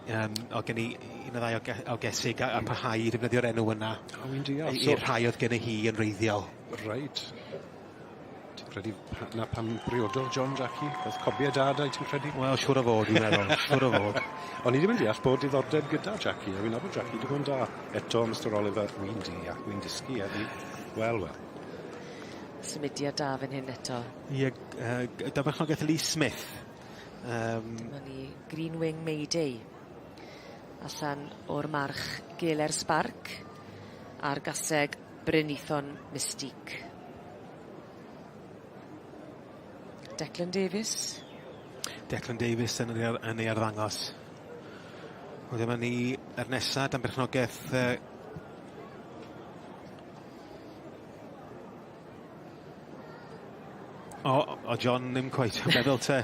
yym o'dd gen 'i un ne' ddau o ge- o gesig a a parhau i defnyddio'r enw yna. O wi'n deall. I i'r rhai o'dd genni hi yn wreiddiol. Reit. Ti'n credu pa- 'na pam briododd John Jackie? O'dd cobie da 'da 'i ti'n credu? Wel siŵr o fod dwi'n meddwl, siŵr o fod. O'n i ddim yn deall bod diddordeb gyda Jackie a fi'n nabod Jackie digon da. Eto Mister Oliver, wi'n deall, wi'n dysgu heddi. Wel, wel. Symudiad da fan hyn eto. Ie yy da berchnogaeth Lee Smith. Yym. Dyma ni Green Wing Mayday. Allan o'r march Geler Spark a'r gaseg Brynithon Mystique. Declan Davies. Declan Davies yn ei ar- yn ei arddangos. Wel dyma ni yr nesa dan berchnogaeth yy O, o John ddim cweit yn meddwl te.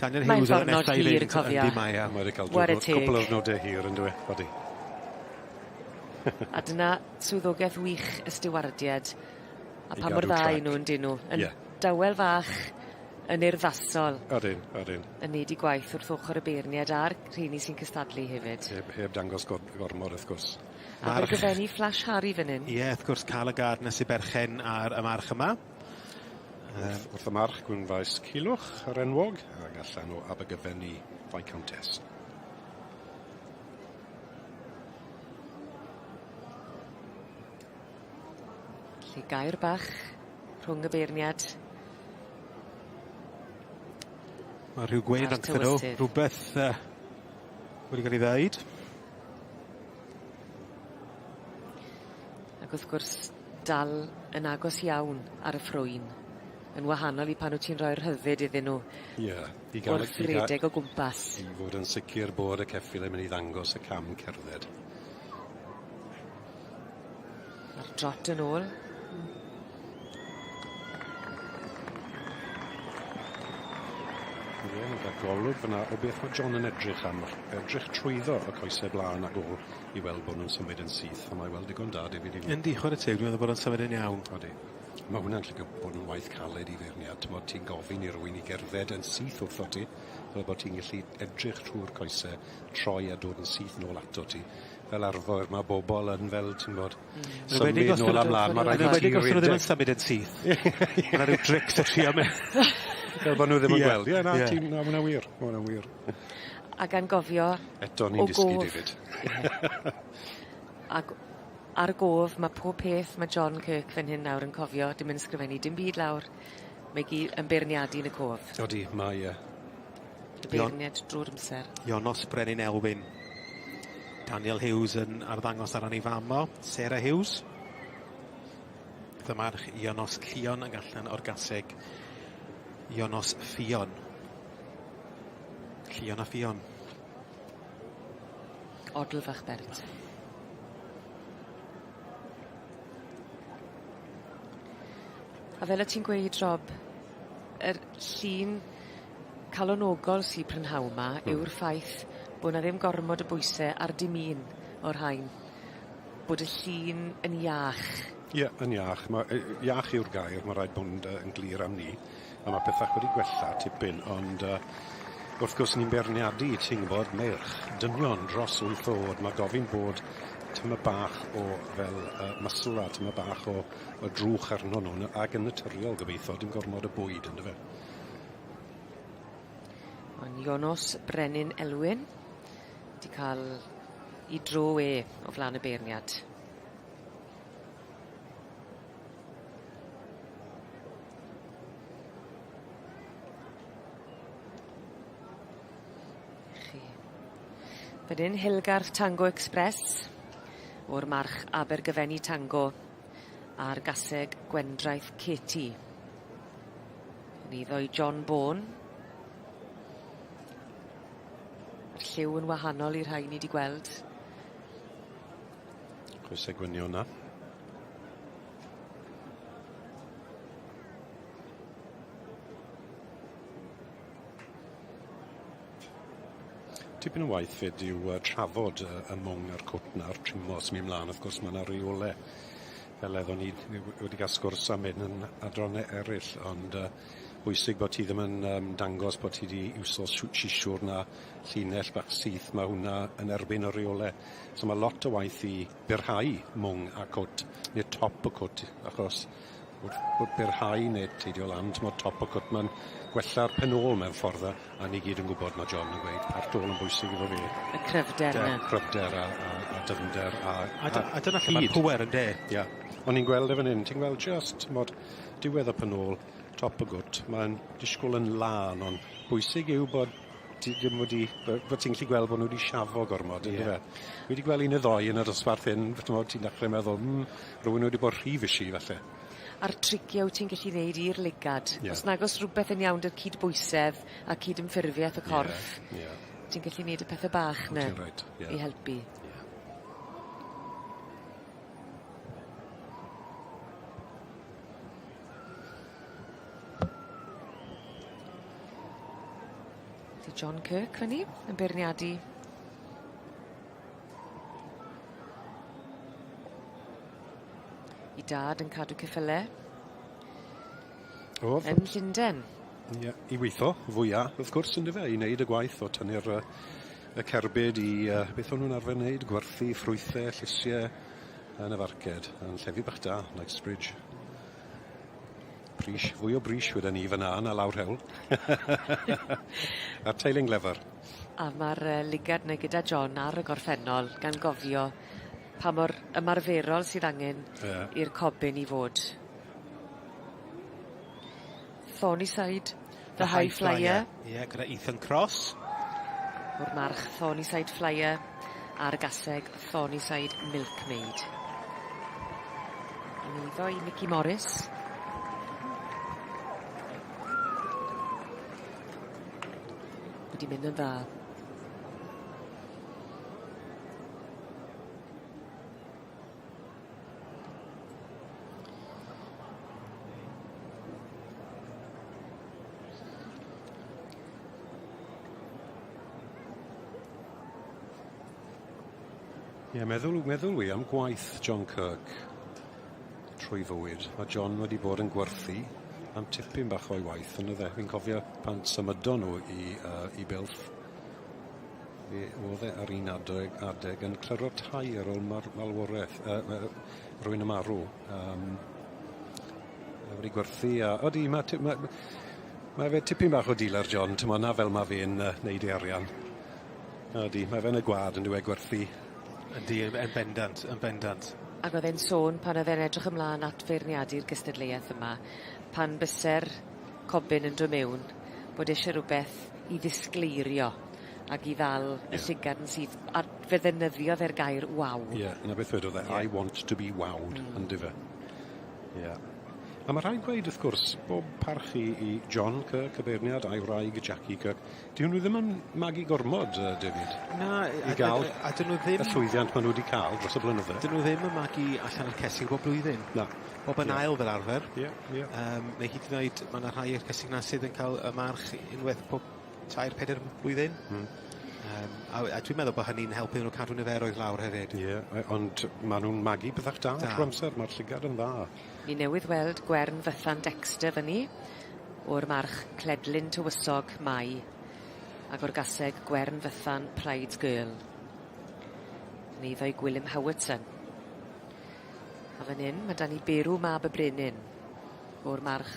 Daniel Mae'n Hughes oedd y ddiwrnod nesa i hir, fynd. cofia. Yndi mae e. Mae wedi cael Ware diwrnod, teg. cwpl o ddwrnode hir on'd yw e? Odi. A dyna swyddogaeth wych y stiwardied. A I pa mor gadw dda trac. 'yn nw on'd 'yn nw? Yn Ie. dawel fach, yn urddasol. Odyn, odyn. Yn neud 'u gwaith wrth ochor y beirniad a'r rheini sy'n cystadlu hefyd. Heb heb dangos gor- gormod wrth gwrs. Abergyfenni Flash Harry fan 'yn. Ie, wrth gwrs Carl y Gardner sy berchen ar y march yma. Wrth, wrth y march Gwynfaes Culwch, yr enwog, ag allan o Abergyfenni Viscountess. Felly gair bach rhwng y beirniad. Mae rhyw gwên A'r rhyngthyn nhw, tywysydd. rhywbeth wedi cael ei ddeud. Ac wrth gwrs dal yn agos iawn ar y ffrwyn. Yn wahanol i pan wt ti'n rhoi'r rhyddid iddyn nhw. Ie, i ga'l Wrth redeg o gwmpas. I fod yn sicir bod y ceffyl yn mynd i ddangos y cam cerdded. A'r drot yn ôl. Ie, mae'n cael golwg fyna o beth mae John yn edrych am. Edrych trwyddo y coesau blaen ac ôl i weld bod nhw'n symud yn syth, a mae weld digon da, David, i fi. Yndi, chwarae teg, dwi'n meddwl bod o'n symud yn iawn. Odi. Ma' hwnna'n gallu bod yn waith caled i feirniad, t'mod ti'n gofyn i rywun i gerdded yn syth wrtho ti, fel bod ti'n gallu edrych trw'r coese, troi a dod yn syth nôl ato ti. Fel arfer ma' bobol yn fel ti'n gwbod... Hmm. ...symud nôl a mlan ma' raid i ti redeg. Nhw ddim yn symud yn syth. Ma' 'na ryw drics o trio my- Fel bo' nw ddim yn gweld. Ie na ti'n na ma' wnna wir. Ma' wnna'n wir. A gan gofio... Eto ni'n dysgu David. Ag ar gof ma' pob peth ma' John Kirk fan hyn nawr yn cofio dim yn ysgrifennu dim byd lawr. Mae gy- yn beirniadu yn y cof. Odi mae yy Y beirniad drw'r amser. Ionos Brenin Elwyn. Daniel Hughes yn arddangos ar ran ei fam o, Sarah Hughes. Dyma'r Ionos Llion ag allan o'r gaseg Ionos Ffion. Llion a Ffion. Odl fach bert. A fel o' ti'n gweud Rob, yr llun calonogol sy prynhawn 'ma hmm. yw'r ffaith bo' 'na ddim gormod o bwyse ar dim un o'r rhain. Bod y llun yn iach. Ie, yn iach. Ma' iach yw'r gair, ma' raid bod yn glir am 'ny. A ma' pethach wedi gwella tipyn, ond yy wrth gwrs ni'n beirniadu, ti'n gwbod, meirch, dynion dros wyth o'd, ma' gofyn bod tymed bach o fel yy muscle a tymed bach o o drwch arno nw ag yn naturiol gobeitho, dim gormod o bwyd on'd yfe? Ond Ionos Brenin Elwyn 'di ca'l 'i dro e o flan y beirniad. Chi. Fan 'yn Hilgarth Tango Express o'r march Abergyfenni Tango a'r gaseg Gwendraeth Katie. Yn eiddo i John Bourne. Ma'r lliw yn wahanol i'r rhai ni 'di gweld. Coese gwynion 'na. Tipyn o waith 'fyd yw yy trafod yy y mwng a'r cwt 'na a'r trimo sy'n myn' mlan wrth gwrs ma' 'na reole fel eddon ni wedi ga'l sgwrs am hyn yn adranne eryll ond yy bwysig bo' ti ddim yn yym dangos bo' ti 'di iwso sisiwr na llinell bach syth ma' hwnna yn erbyn y reole. So ma' lot o waith i byrhau mwng a cwt ne' top y cwt achos wrth wrth byrhau ne' teidio lan t'mod top y cwt ma'n gwella'r pen ôl mewn ffordd a a ni gyd yn gwbod ma' John yn gweud part ôl yn bwysig iddo fe. Y cryfder 'na. Cryfder a a a dyfnder a A dy- a dyna lle ma'r pŵer ynde? Ia. O'n i'n gweld e fan 'yn ti'n gweld jyst t'mod diwedd y pen ôl top y gwt ma'n disgwl yn lân on' bwysig yw bod ti ddim wedi bod ti'n gallu gweld bod nhw wedi siafo gormod on'd yfe? Wi 'di gweld un neu ddoi yn y dosbarth hyn t'mod ti'n dechre meddwl hmm rywun wedi bod rhy fishi falle. A'r tricie wyt ti'n gallu neud i'r ligad. Ie. Os nag o's rwbeth yn iawn 'da'r cydbwysedd a cydymffurfieth y corff. Ie ie. Ti'n gallu neud y pethe bach 'na. Ti'n reit ie. I helpu. Ie. Felly John Kirk fan 'ny yn beirniadu. 'I dad yn cadw ceffyle. O'dd. Yn Llunden. Ie, i weitho fwya wrth gwrs on'd yfe i neud y gwaith o tynnu'r yy y cerbyd i yy beth o'n nw'n arfer neud gwerthu ffrwythe, llysie yn y farced yn llefydd bach da, Knightsbridge. Pris, fwy o bris weda ni fyn 'na na lawr hewl. A'r teulu'n glyfar. A ma'r yy ligad 'na gyda John ar y gorffennol gan gofio pa mor ymarferol sydd angen... Ie. ...i'r cobyn i fod. Thornyside the High Flyer. Ie, gyda Ethan Cross. O'r march Thornyside Flyer a'r gaseg Thornyside Milkmaid. Yn eiddo i Mickey Morris. Wedi mynd yn dda. Ie meddwl meddwl wi am gwaith John Kirk. trwy fywyd. Ma' John wedi bod yn gwerthu am tipyn bach o'i waith on'd yfe? Fi'n cofio pan symudon nhw i yy i Builth fe o'dd e ar un adeg adeg yn cliro tai ar ôl mar- malworeth yy yy rywun yn marw yym a wedi gwerthu a odi ma' ti- ma' ma' fe tipyn bach o dealer John t'mo' 'na fel ma' fe'n yy neud ei arian. Odi ma' fe yn y gwa'd on'd yw e gwerthu. Yndi yn yn bendant yn bendant. Ag o'dd e'n sôn pan o'dd e'n edrych ymlan at feirniadu'r gystadleuaeth yma pan byse'r cobyn yn do' mewn bod isie rwbeth i ddisgleirio ag i ddal y llygad yn syth a fe ddefnyddiodd e'r gair waw. Ie, 'na beth wedodd e. I want to be wowed on'd yfe? Ie. A ma' rhaid gweud wrth gwrs bob parch i i John Kirk y beirniad a'i wraig Jackie Kirk 'Dyn nhw ddim yn magu gormod yy David. Na I ga'l a 'dyn nhw ddim y llwyddiant ma' nw wedi ca'l dros y blynydde. 'Dyn nhw ddim yn magu allan o'r cesig bob blwyddyn. Na. Bob yn ail fel arfer. Ie ie. Yym neu hyd yn oed ma' 'na rhai o'r cesig 'na sydd yn ca'l y march unweth pob tair peder blwyddyn. Hmm. Yym a we- a dwi'n meddwl bo' hynny'n helpu nhw cadw niferoedd lawr hefyd. Ie ond ma' nw'n magu pethach da Da. trw amser ma'r llygad yn dda. Ni newydd weld Gwern Fythan Dexter fyn 'ny o'r march Cledlyn Tywysog Mai ag o'r gaseg Gwern Fythan Pride's Girl. Yn eiddo i Gwilym Howardson. A fan 'yn ma' 'dan ni Berw Mab y Brenin o'r march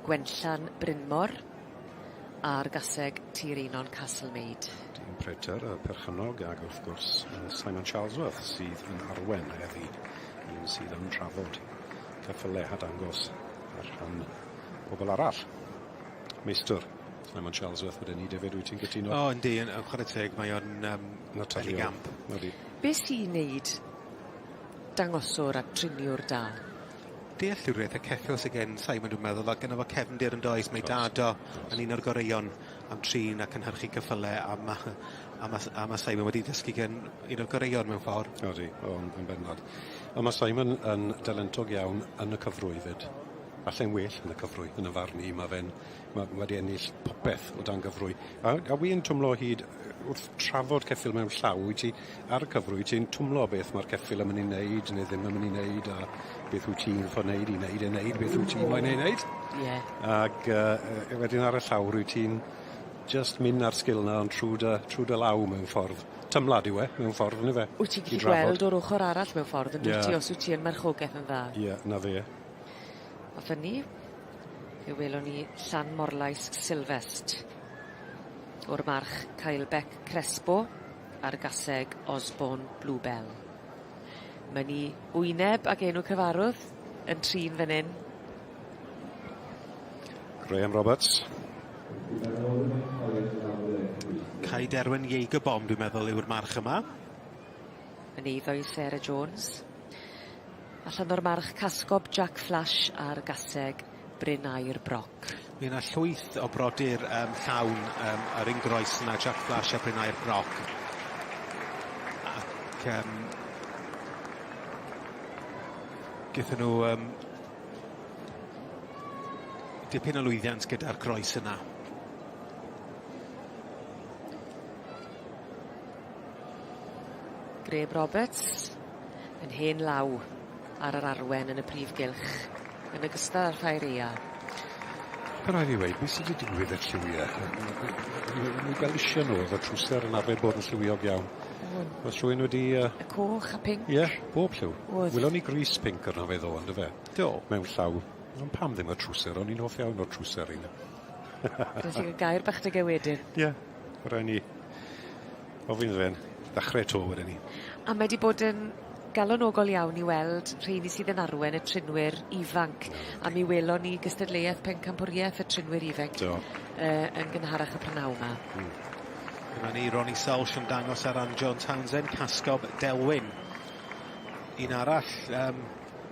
Gwenllan Brynmor a'r gaseg Tir Einon Castlemaid. Dyn Prater y perchennog ag wrth gwrs Simon Charlesworth sydd yn arwen heddi un sydd yn trafod ceffyle a dangos ar rhan pobol arall. Meistr Simon Charlesworth wedyn 'ny David wyt ti'n cytuno? O yndi yn yn chware teg mae o'n yym Naturiol. gamp. Odi. Be' sy'n neud dangoswr a triniwr da? Dealltwriaeth y ceffyl sy gen Simon dwi'n meddwl a gynno fo cefndir yndoes mae dad o yn un o'r goreuon am trin a cynhyrchu ceffyle a ma' a ma' a ma' Simon wedi dysgu gen un o'r goreuon mewn ffor. Odi o yn yn bendant. A ma' Simon yn dalentog iawn yn y cyfrwy 'fyd. Falle'n well yn y cyfrwy yn 'y farn i ma' fe'n ma' wedi ennill popeth o dan gyfrwy. A a wi yn twmlo hyd wrth trafod ceffyl mewn llaw wyt ti ar y cyfrwy ti'n twmlo beth ma'r ceffyl yn myn' i neud ne' ddim yn myn' i neud a beth wyt ti'n fod neud i neud e neud beth wyt ti moyn ei neud. Ie. Ag yy wedyn ar y llawr wyt ti'n jyst myn' â'r sgil 'na ond trw dy trw dy law mewn ffordd. Tymlad yw e mewn ffordd on'd yfe? Wyt ti'n gallu gweld o'r ochor arall mewn ffordd yndwyt ti os wyt ti yn marchogeth yn dda. Ie, 'na fe. A fyny fe welwn ni Llanmorlais Sylfest o'r march Caelbec Crespo a'r gaseg Osborne Bluebell. Ma' ni wyneb ag enw cyfarwdd yn trin fan 'yn. Graham Roberts. Cai Derwen Jaeger Bomb dwi'n meddwl yw'r march yma. Yn eiddo i Sarah Jones. Allan o'r march Casgob Jack Flash a'r gaseg Bryn Aur Broc. Mi yna llwyth o brodyr yym llawn yym yr un groes yna Jack Flash a Bryn Aur Broc. Ac yym gethon nhw yym dipyn o lwyddiant gyda'r croes yna. Graham Roberts yn hen law ar yr arwen yn y prif gylch yn ogystal â'r ffair aea. Ma' rai' fi weud beth sy 'di digwydd i'r lliwie? Wi'n gweld isie nw efo trwser yn arfer bod yn lliwiog iawn. O'n. O's rhywun wedi yy... Y coch a pinc. Ie, bob lliw. O'dd. Welon ni grys pinc arno fe ddo on'd yfe? Do. Mewn llaw. Ond pam ddim y trwser? O'n i'n hoff iawn o'r trwser un. Rhaid ti ga'l gair bach 'dag e wedyn. Ie. Ma' rai' ni ofyn iddo fe'n ddachre 'to wedyn 'ny. A mae 'di bod yn galonogol iawn i weld rheini sydd yn arwen y trinwyr ifanc a mi welon ni gystadleuaeth pencampwriaeth y trinwyr ifanc. Do. Yy yn gynharach y prynawn 'ma. Hmm. Dyma ni Ronnie Selsh yn dangos ar ran John Townsend, Casgob Delwyn. Un arall yym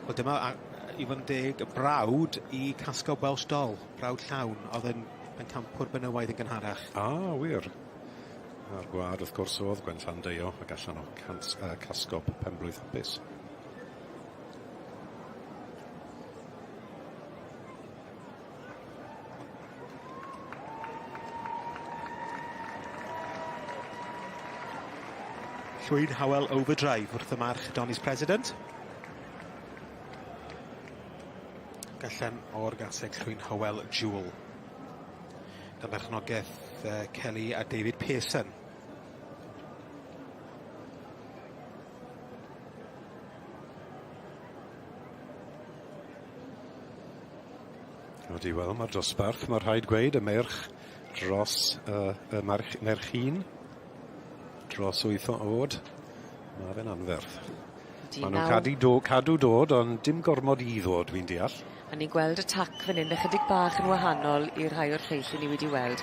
wel dyma a- i fod yn deg, brawd i Casgob Welsh Doll, brawd llawn, o'dd yn bencampwr benywaidd yn gynharach. Ah, wir? A'r gwlad wrth gwrs o'dd Gwenllan Deio ac allan o cant yy Casgob penblwydd hapus. Llwyd Howell Overdrive wrth y march Donny's President. Ac allan o'r gaseg Llwyn Hywel Jewel. Dan berchnogaeth Kelly a David Pearson. Odi, wel, mae'r dosbarth, mae rhaid gweud, y meirch dros y march, merch hun, dros 8 o oed, mae fe'n anferth. Maen nhw'n cadw, do, cadw dod, ond dim gormod i ddod, fi'n deall. A ni'n gweld y tac fan hyn ychydig bach yn wahanol i'r rhai o'r lleill i ni wedi weld.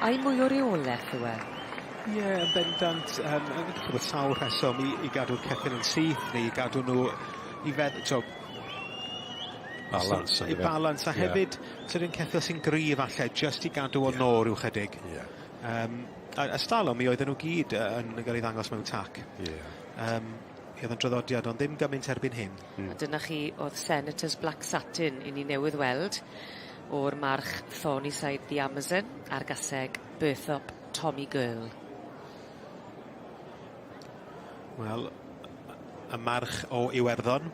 Ai mwy o reolaeth yw e? Ie, yeah, yn bendant. Fi'n bod sawl rheswm i gadw'r ceffyl yn syth neu i gadw nhw i fedd... So, balance. I balance, a hefyd, sy'n un ceffyl sy'n gryf falle, just i gadw o yeah. nôl rhyw chydig. Yeah. A stalwm mi oedden nhw gyd yn cael ei ddangos mewn tac. Yeah. Oedd yn draddodiad, ond ddim gymaint erbyn hyn. A dyna chi oedd Senator's Black Satin i ni newydd weld o'r march Thornyside the Amazon a'r gaseg Burthop Tommy Girl. Wel, y march o Iwerddon.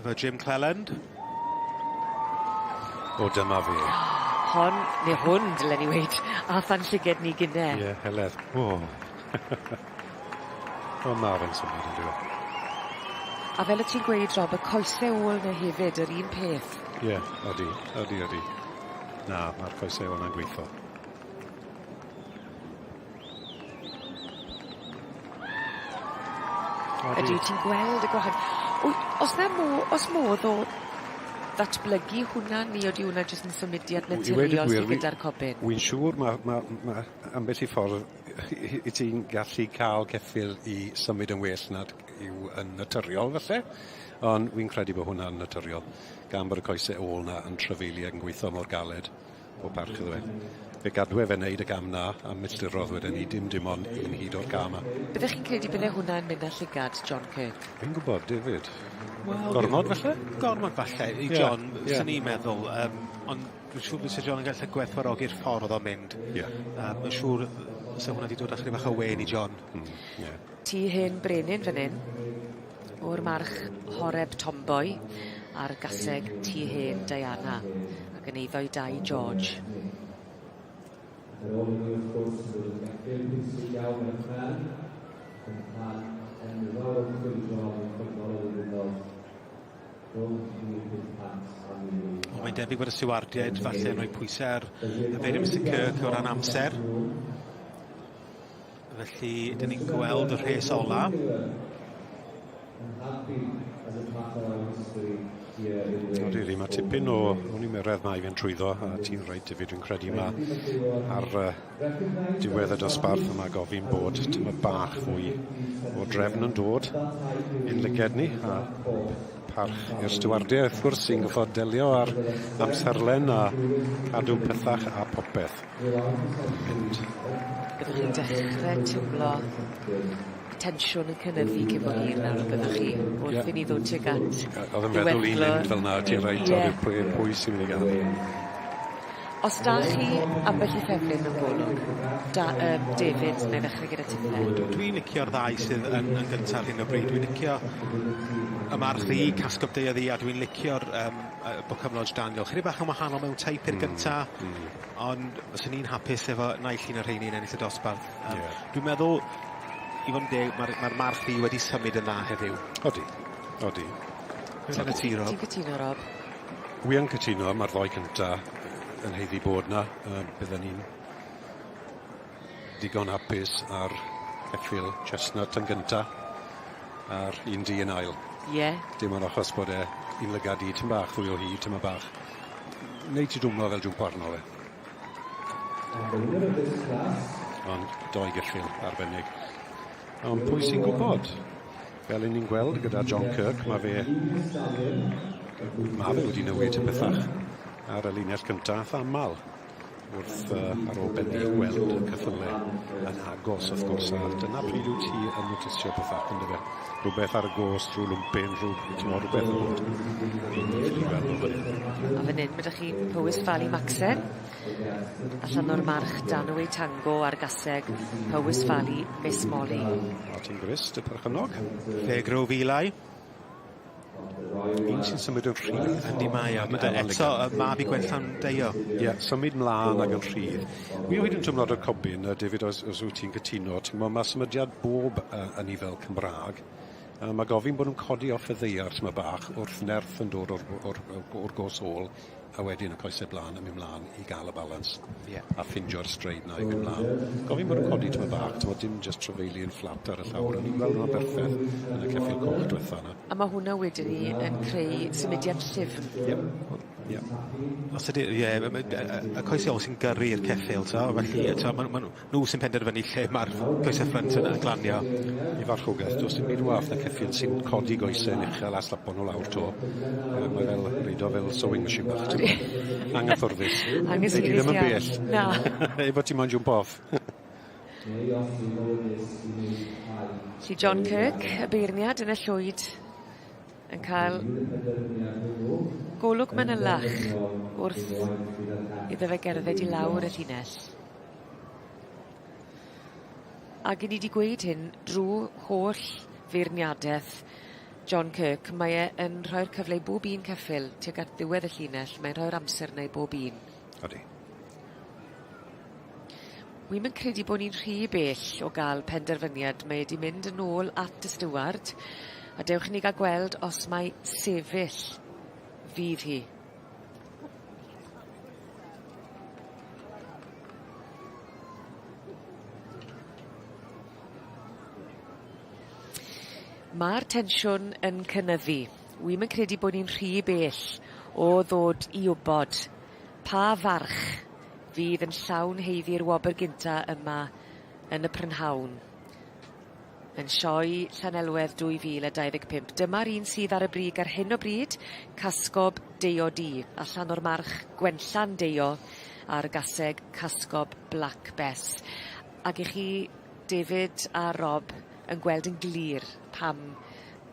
Efo Jim Clelland. O, dyma fi. Hon, neu hwn, dylen ni weud, a than llyged ni gynne. Ie, yeah, Heledd. O. O, ma fe'n symud yn dweud. A fel y ti'n gweud, Rob, y coesau ôl na hefyd, yr un peth. Ie, yeah, odi, odi, odi. Na, mae'r coesau ôl na'n gweithio. Ydy, ti'n gweld y gwahan... Os na mo, os modd o ddatblygu hwnna, neu ydy hwnna jyst yn symudiad naturiol sydd gyda'r cobyn? Wy'n siŵr mae ma, ma ambell i ffordd i ti'n gallu cael ceffyl i symud yn well nad yw yn naturiol falle, ond wy'n credu bod hwnna'n naturiol, gan bod y coesau ôl na yn trafeili ac yn gweithio mor galed o parch iddo fe. Fe gadwe fe wneud y gam na am milltirodd wedyn ni, dim ond un hyd o'r gam 'ma. Byddech chi'n credu bydde hwnna'n mynd â llygad John Kirk? Fi'n gwybod, David. Wel, gormod falle? Gormod falle i John, yeah. Swn i'n meddwl, ond dwi'n siŵr byse John yn gallu gwerthfawrogi'r ffordd oedd o'n mynd. Ie. Mae'n siŵr fyse hwnna wedi dod â chydig bach o wen i John. Yeah. Ti hen brenin fan hyn, o'r march Horeb Tomboy a'r gaseg Tŷ Hen Diana, ac yn eiddo i Dai George. Ar ôl hynny, wrth gwrs, roedd y geffyl pwysig iawn yn y fferm, ac yn rhan enfawr o'r chwyldro yn ffynhonnell o flynyddoedd rhwng 1500 a 1800. Ond mae'n debyg bod y stiwardiaid falle yn rhoi pwysau ar y feirniad Mr Kirk o ran amser. Felly, dyn ni'n gweld y rhes ola. Odi, mae tipyn o nimeroedd mae fi'n trwyddo, a ti'n reit, David, dwi'n credu mae ar diwedd y dosbarth yma gofyn bod tyma bach fwy o drefn yn dod i'n lyged ni, a parch i'r stiwardiau, wrth gwrs, sy'n gorfod delio ar amserlen a cadw pethach a popeth. Mynd. Byddwch chi'n dechrau teimlo tensiwn yn cynyddu cyn bo hir nawr, byddwch chi, wrth i ni ddod tuag at Oedd yn feddwl i'n mynd fel na, ti'n reit, oedd pwy sy'n mynd i gael hi. Os da chi ambell i ffefryn mewn golwg, da, David, na i ddechrau gyda tithe. Dwi'n licio'r ddau sydd yn gyntaf ar hyn o bryd. Dwi'n licio y march ddu, Casgob Dei a dwi'n licio'r Bookham Lodge Daniel. Chydig bach yn wahanol mewn teip i'r gynta, ond fyswn i'n hapus efo naill un o'r rheini yn ennill y dosbarth. Dwi'n meddwl, i fod yn deg, mae'r march ddu wedi symud yn dda heddiw. Odi, odi. Ti'n cytuno, Rob? Ti'n cytuno, Rob? Wi yn cytuno, mae'r ddoi cynta yn haeddu bod na. Bydden ni'n digon hapus ar ceffyl Chestnut yn gynta a'r un du yn ail. Ie. Yeah. Dim ond achos bod e un lygad i tym bach fwy o hyd, tym bach. Neu ti dwmlo fel jwmpo arno fe. Ond doi geffyl arbennig. Ond pwy sy'n gwybod? Fel 'yn ni'n gweld gyda John Kirk, mae fe wedi newid pethach ar y linell gyntaf amal wrth ar ôl bennu gweld y ceffylau yn agos, wrth gwrs, a dyna pryd wyt ti yn notisio pethach, yndyfe? Rhywbeth ar y gost, rhyw lwmpyn, rhywbeth yn dod. Ni'n ffili gweld o fan hyn. A fan hyn, mae 'da chi Powys Valley Maxen, allan o'r march Danaway Tango a'r gaseg Powys Valley Miss Molly. Martin Grist, y perchennog. Fairgrove Eli. Un sy'n symud yn rhydd. Yndi mae o. Eto y mab i Gwenllan Deio. Ie, symud mlan ag yn rhydd. Wi o hyd yn twmlo 'da Cobyn, David, os, os wyt ti'n cytuno, ti'n gwbod, ma' symudiad bob anifail Cymraeg, ma' gofyn bod nhw'n codi off y ddaear tyma bach wrth nerth yn dod o'r o'r o'r go's ôl a wedyn y coese blaen yn mynd mlaen i gael y balans. Ie. A ffindio'r stride 'na i fynd mlaen. Gofyn bod nhw'n codi tyma bach, t'mod dim jyst trafeilu yn fflat ar y llawr. O'n i'n gweld hwnna'n berffeth yn y ceffyl coch dwetha 'na. A ma' hwnna wedyn 'ny yn creu symudiad llyfn. Ie. Ie. Os ydi ie y coese ôl sy'n gyrru'r ceffyl t'o' felly t'o' ma' ma' nhw sy'n penderfynu lle ma'r coese ffrynt yn glanio. I farchogaeth, does dim byd wath na ceffyl sy'n codi goesau yn uchel a slapo nhw lawr 'to. Mae fel reido fel sewing machine bach, ti'n gwbod? Anghyfforddus. Angysurus iawn. Nei di ddim yn bell. Na. Efo ti moyn jwmpo off. Felly John Kirk, y beirniad yn y llwyd, yn cael golwg manylach wrth iddo fe gerdded i lawr y llinell. Ag 'yn ni 'di gweud hyn drw holl feirniadeth John Kirk, mae e yn rhoi'r cyfle i bob un ceffyl tuag at ddiwedd y llinell, mae'n rhoi'r amser 'na i bob un. Odi. Wi'm yn credu bo' ni'n rhy bell o ga'l penderfyniad, mae e 'di mynd yn ôl at y stiward a dewch i ni ga'l gweld os mai sefyll fydd hi. Ma'r tensiwn yn cynyddu. Wi'm yn credu bo' ni'n rhy bell o ddod i wbod pa farch fydd yn llawn haeddu'r wobr gynta yma yn y prynhawn. Yn sioe Llanelwedd 2025. Dyma'r un sydd ar y brig ar hyn o bryd, Casgob Deio Du, allan o'r march Gwenllan Deio a'r gaseg Casgob Black Bess. Ag i chi, David a Rob, yn gweld yn glir pam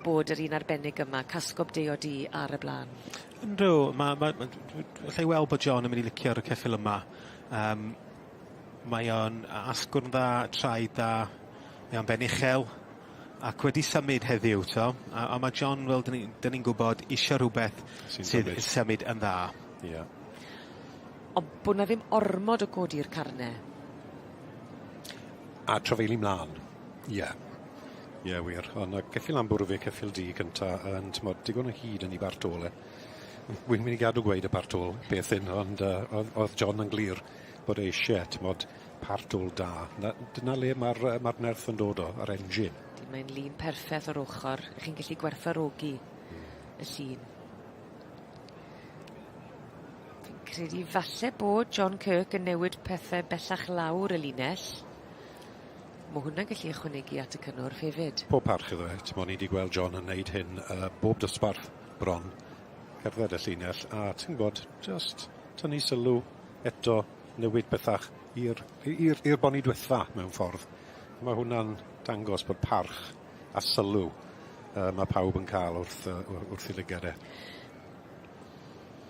bod yr un arbennig yma, Casgob Deio Du, ar y bla'n. Yndw, ma' ma' ma' allai weld bod John yn mynd i licio'r ceffyl yma. Yym mae o'n asgwrn dda, traed da, mae o'n ben uchel ac wedi symud heddiw t'o' a a ma' John fel 'dyn ni 'dyn ni'n gwbod isio rhwbeth Sy'n sydd symud. yn symud yn dda. Ie. Ond bo' 'na ddim ormod o godi'r carne. A trafeilu mlan. Ie. Ie wir. On' y ceffyl am bwrw fe ceffyl du cynta yn t'mod digon o hyd yn 'i bart ôl e. Wi'n myn' i gadw gweud y part ôl beth hyn ond yy o'dd o'dd John yn glir bod e isie t'mod part ôl da. 'Na dyna le ma'r yy ma'r nerth yn dod o, yr engine. Mae'n lun perffeth o'r ochor. Chi'n gallu gwerthfawrogi y llun. Fi'n credu falle bod John Kirk yn newid pethe bellach lawr y linell. Ma' hwnna'n gallu ychwanegu at y cynnwrf hefyd. Pob parch iddo fe, t'mo' ni 'di gweld John yn neud hyn yy bob dosbarth bron. Cerdded y llinell a ti'n gwbod jyst tynnu sylw eto newid pethach i'r i'r i'r boni dwetha mewn ffordd. Ma' hwnna'n dangos bod parch a sylw yy ma' pawb yn ca'l wrth yy wrth 'i lygad e.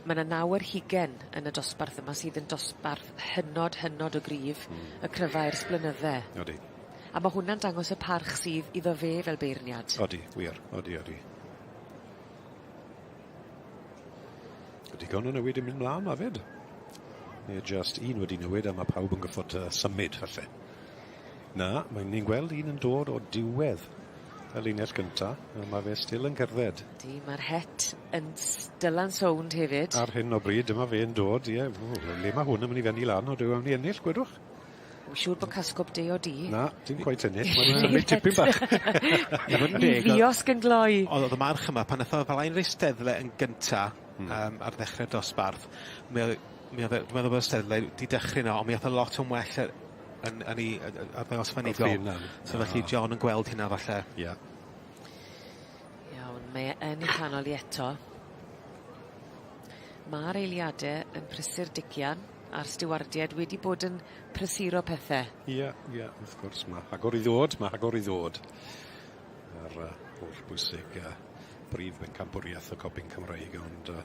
Ma' 'na naw ar hugen yn y dosbarth yma sydd yn dosbarth hynod hynod o gryf. Hmm. Y cryfa ers blynydde. Odi. A ma' hwnna'n dangos y parch sydd iddo fe fel beirniad. Odi wir odi odi. Digon o newid yn mynd mlaen 'ma 'fyd. Neu jyst un wedi newid a ma' pawb yn goffod yy symud falle. Na, mae ni'n gweld un yn dod o diwedd y linell gynta a ma' fe still yn cerdded. Ydi ma'r het yn stylan sownd hefyd. Ar hyn o bryd dyma fe'n dod ie w le ma' hwn yn myn' i fenni lan odw ewn i ennill gwedwch? Wi siŵr bo' Casgob Deo Du. Na, dim cweit ennill ma' nw'n symud tipyn bach. I fod yn deg... I ddiosg yn gloi. O'dd o'dd y march yma pan nath o flaen yr eisteddle yn gynta... Hmm. ...yym ar ddechre'r dosbarth mi o'dd mi o'dd e dwi meddwl bod y steddle 'di dychryn o on' mi ath o lot yn well yy yn yn 'i yy arddangosfa unigol. So felly John yn gweld hynna falle. Ie. Iawn, mae e yn 'i canol 'i eto. Ma'r eiliade yn prysur dician a'r stiwardied wedi bod yn prysuro pethe. Ie, ie, wrth gwrs ma' rhagor i ddod, ma' rhagor i ddod. Yr yy holl bwysig yy brif bencampwriaeth y Copyn Cymreig ond yy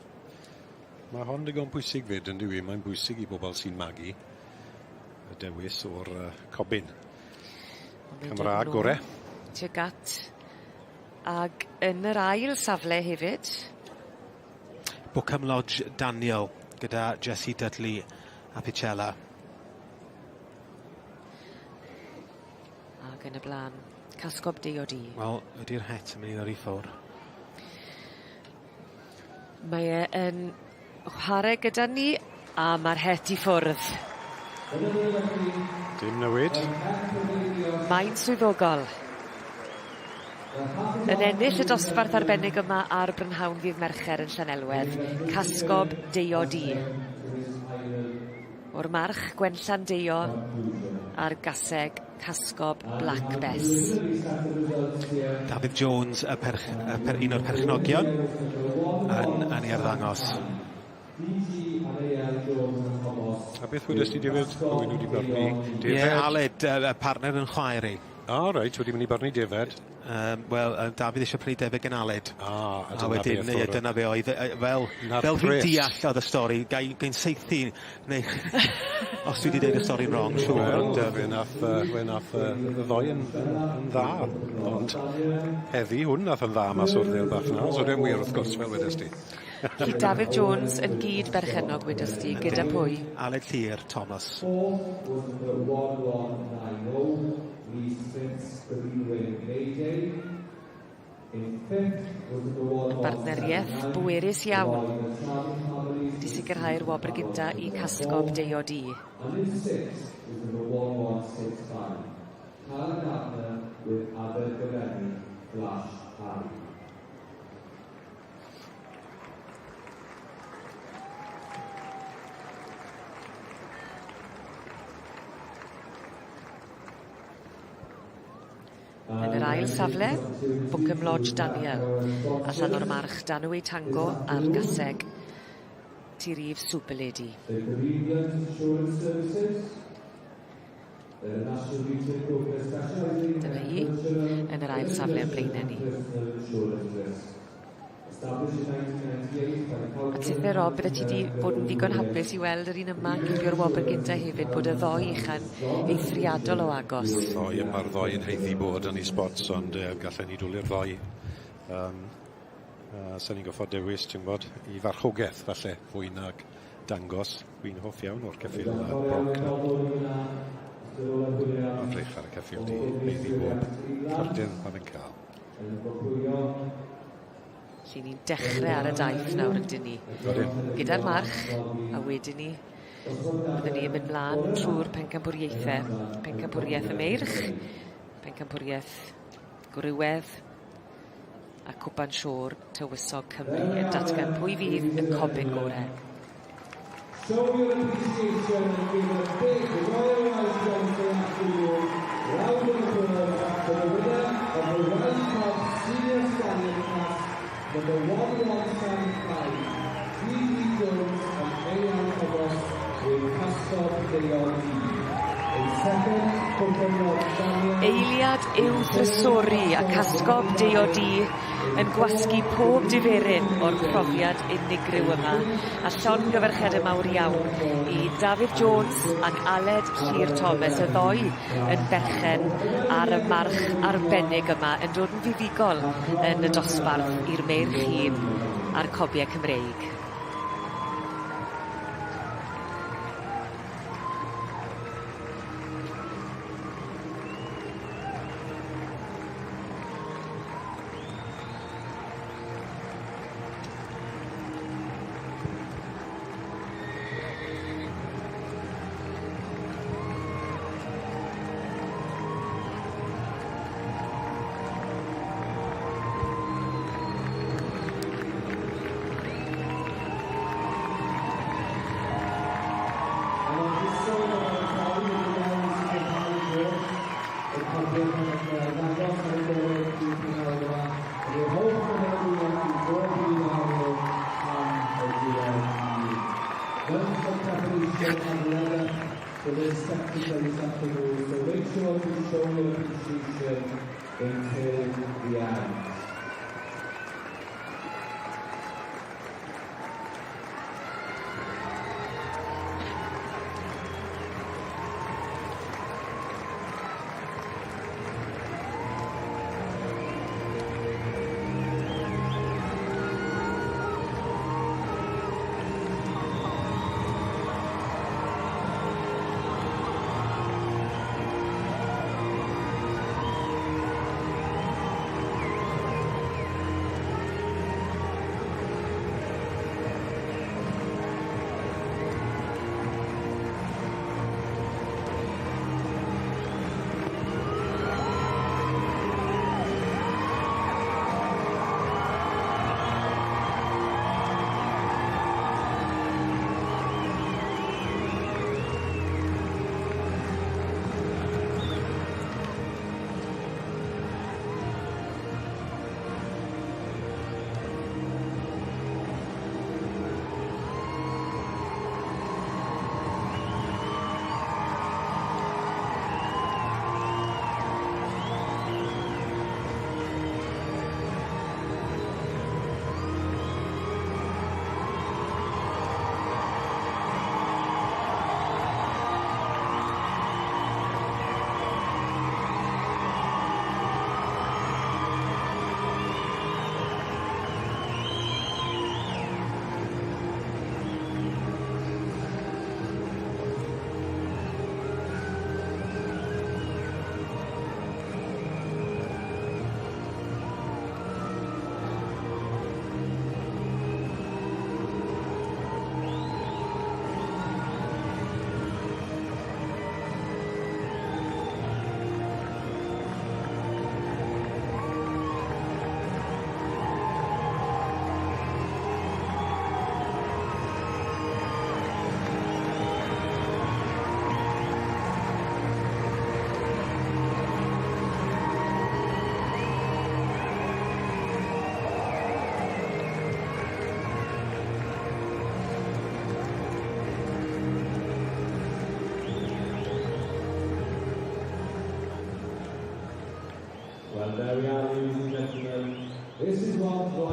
ma' hon digon pwysig 'fyd yndyw 'i? Mae'n bwysig i bobol sy'n magu y dewis o'r yy cobyn. Cymra'g gore. Tuag at Ag yn yr ail safle hefyd. Bookham Lodge Daniel gyda Jesse Dudley a Picella. Ag yn y blaen, Casgob Deio D. Wel, ydy'r het yn mynd i ddod i ffwrdd? Mae e yn chwarae gyda ni a mae'r het i ffwrdd. Dim newid. Mae'n swyddogol. Yn ennill y dosbarth arbennig yma ar Brynhawn ddydd Mercher yn Llanelwedd, Casgob Deio D. O'r march Gwenllan Deio a'r gaseg Casgob Black Bess. David Jones, y perch, y per, un o'r perchnogion, yn ei arddangos. A beth wedes ti, David? Owen nhw wedi barnu Ie, defed? Aled, y partner yn chwaer i. O, reit, wedi mynd i barnu defed. Wel, Dafydd eisiau prynu defed gan Aled. Ah, a A dyna wedyn, beth ie, oedd y- dyna be oedd. Fel, Na'r fel dwi'n pres. deall oedd y stori, gai'n saethu, neu os dwi wedi deud y stori'n wrong, siŵr. Wel, Ond, fe nath y ddoi yn dda, ond heddi hwn nath yn dda mas o'r ddêl bach na, so dwi'n wir wrth gwrs, fel wedes di. Felly Dafydd Jones yn gyd berchennog wedes di, gyda pwy? Aled Llyr Thomas. Fourth was number 1190, Lee Smith's Greenway Mayday. In fifth was number Bartneriaeth 1179, bwerus iawn the Charlie family. wedi sicrhau'r wobr gynta i Casgob Deio D. And in sixth was number 1165, Callum Gardner with Abergavenny Flash Harry. Yn yr ail safle, Bookham Lodge Daniel, allan o'r march Danwy Tango a'r gaseg Tirif Super Lady. The Greenland Insurance Services. The National Retail Broker specialising in Dyna hi, yn yr ail safle yn blaenau ni. personal insurance risk. Established in 1998 by A Calvin tithe Rob, bydde ti 'di bod yn ddigon hapus i weld yr un yma yn cipio'r wobr gynta hefyd, bod y ddoi uchan eithriadol o agos. Ddoi, mae'r ddoi yn haeddu bod yn ei spots, ond gallen ni dwlu'r ddoi. Sa'n ni'n goffod dewis, ti'n gwybod, i farchogaeth, falle, fwy nag dangos. Dwi'n hoff iawn o'r ceffyl broc na. Edrych ar y ceffyl di haeddu bob cardyn ma' fe'n cael. Felly ni'n dechrau ar y daith nawr ydyn ni. Odyn. Gyda'r march, a wedyn ni, byddwn ni yn mynd mlaen trwy'r pencampwriaethau. Pencampwriaeth y meirch, pencampwriaeth gwrywedd, a Cwpan Siôr Tywysog Cymru yn datgan pwy fydd y cobyn gorau. Show your appreciation and give a big Royal Welsh Wednesday afternoon round of applause for the winner of the Welsh Cob Senior Stallion class, number 1175, D.D. Jones and A.L. Thomas with Castor Leon E. In second, Bookham Lodge Daniel. Eiliad i'w thrysori a Casgob Deio D yn gwasgu pob diferyn o'r profiad unigryw yma. A llongyfarchiadau mawr iawn i Dafydd Jones ac Aled Llyr Thomas, y ddoi yn berchen ar y march arbennig yma, yn dod yn fuddugol yn y dosbarth i'r meirch hŷn a'r cobiau Cymreig.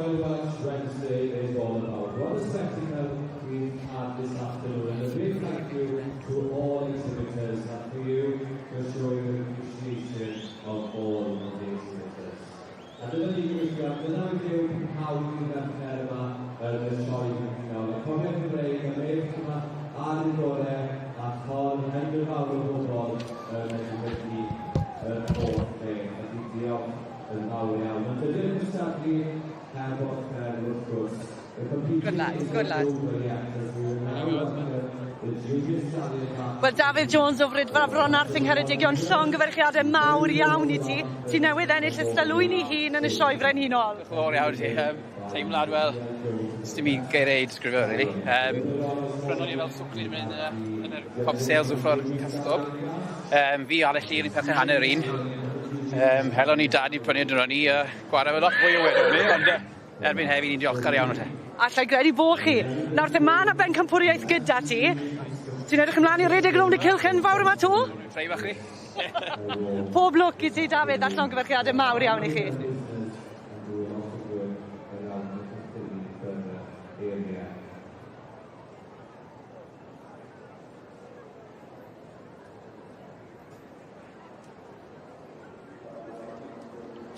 Royal Welsh Wednesday is all about. What a spectacle we've had this afternoon, and a big thank you to all exhibitors and for you for showing your appreciation of all of the exhibitors. A dyna ni gyfeillion, dyna oedd yw prynhawn i Mercher yma yn y sioe Frenhinol. Y Cofion Cymreig, y meirch yma ar ei gore, a chor enfawr o bobl yn edmygu yr holl beth. Felly diolch yn fawr iawn. Ond dydy'r cystadlu heb orffen wrth gwrs. The competition Good lad, is good not lad. over yet as we will now welcome the junior stallion class. Wel, Dafydd Jones o Fridfa Fronarth yng Ngheredigion, llongyfarchiadau mawr iawn i ti. Ti newydd ennill y stalwyn i hun yn y sioe frenhinol. Diolch yn fawr iawn i ti. Teimlad, wel, dim un geiriau i disgrifio, really. Prynon ni fel swclyd yn mynd yn yr pop sales wrth Casgob. Fi ar y llun i perthyn hanner un. Helo ni dad i prynu dyn ni, gwario fe lot fwy o wedyn ni, ond erbyn hefyd ni'n diolchgar iawn o te. Alla i gredu bo chi. Nawr te ma' 'na bencampwriaeth gyda ti. Ti'n edrych ymlaen i redeg rownd y cylch enfawr yma 'to? Trei bach fi. Pob lwc i ti Dafydd a llongyfarchiade mawr iawn i chi.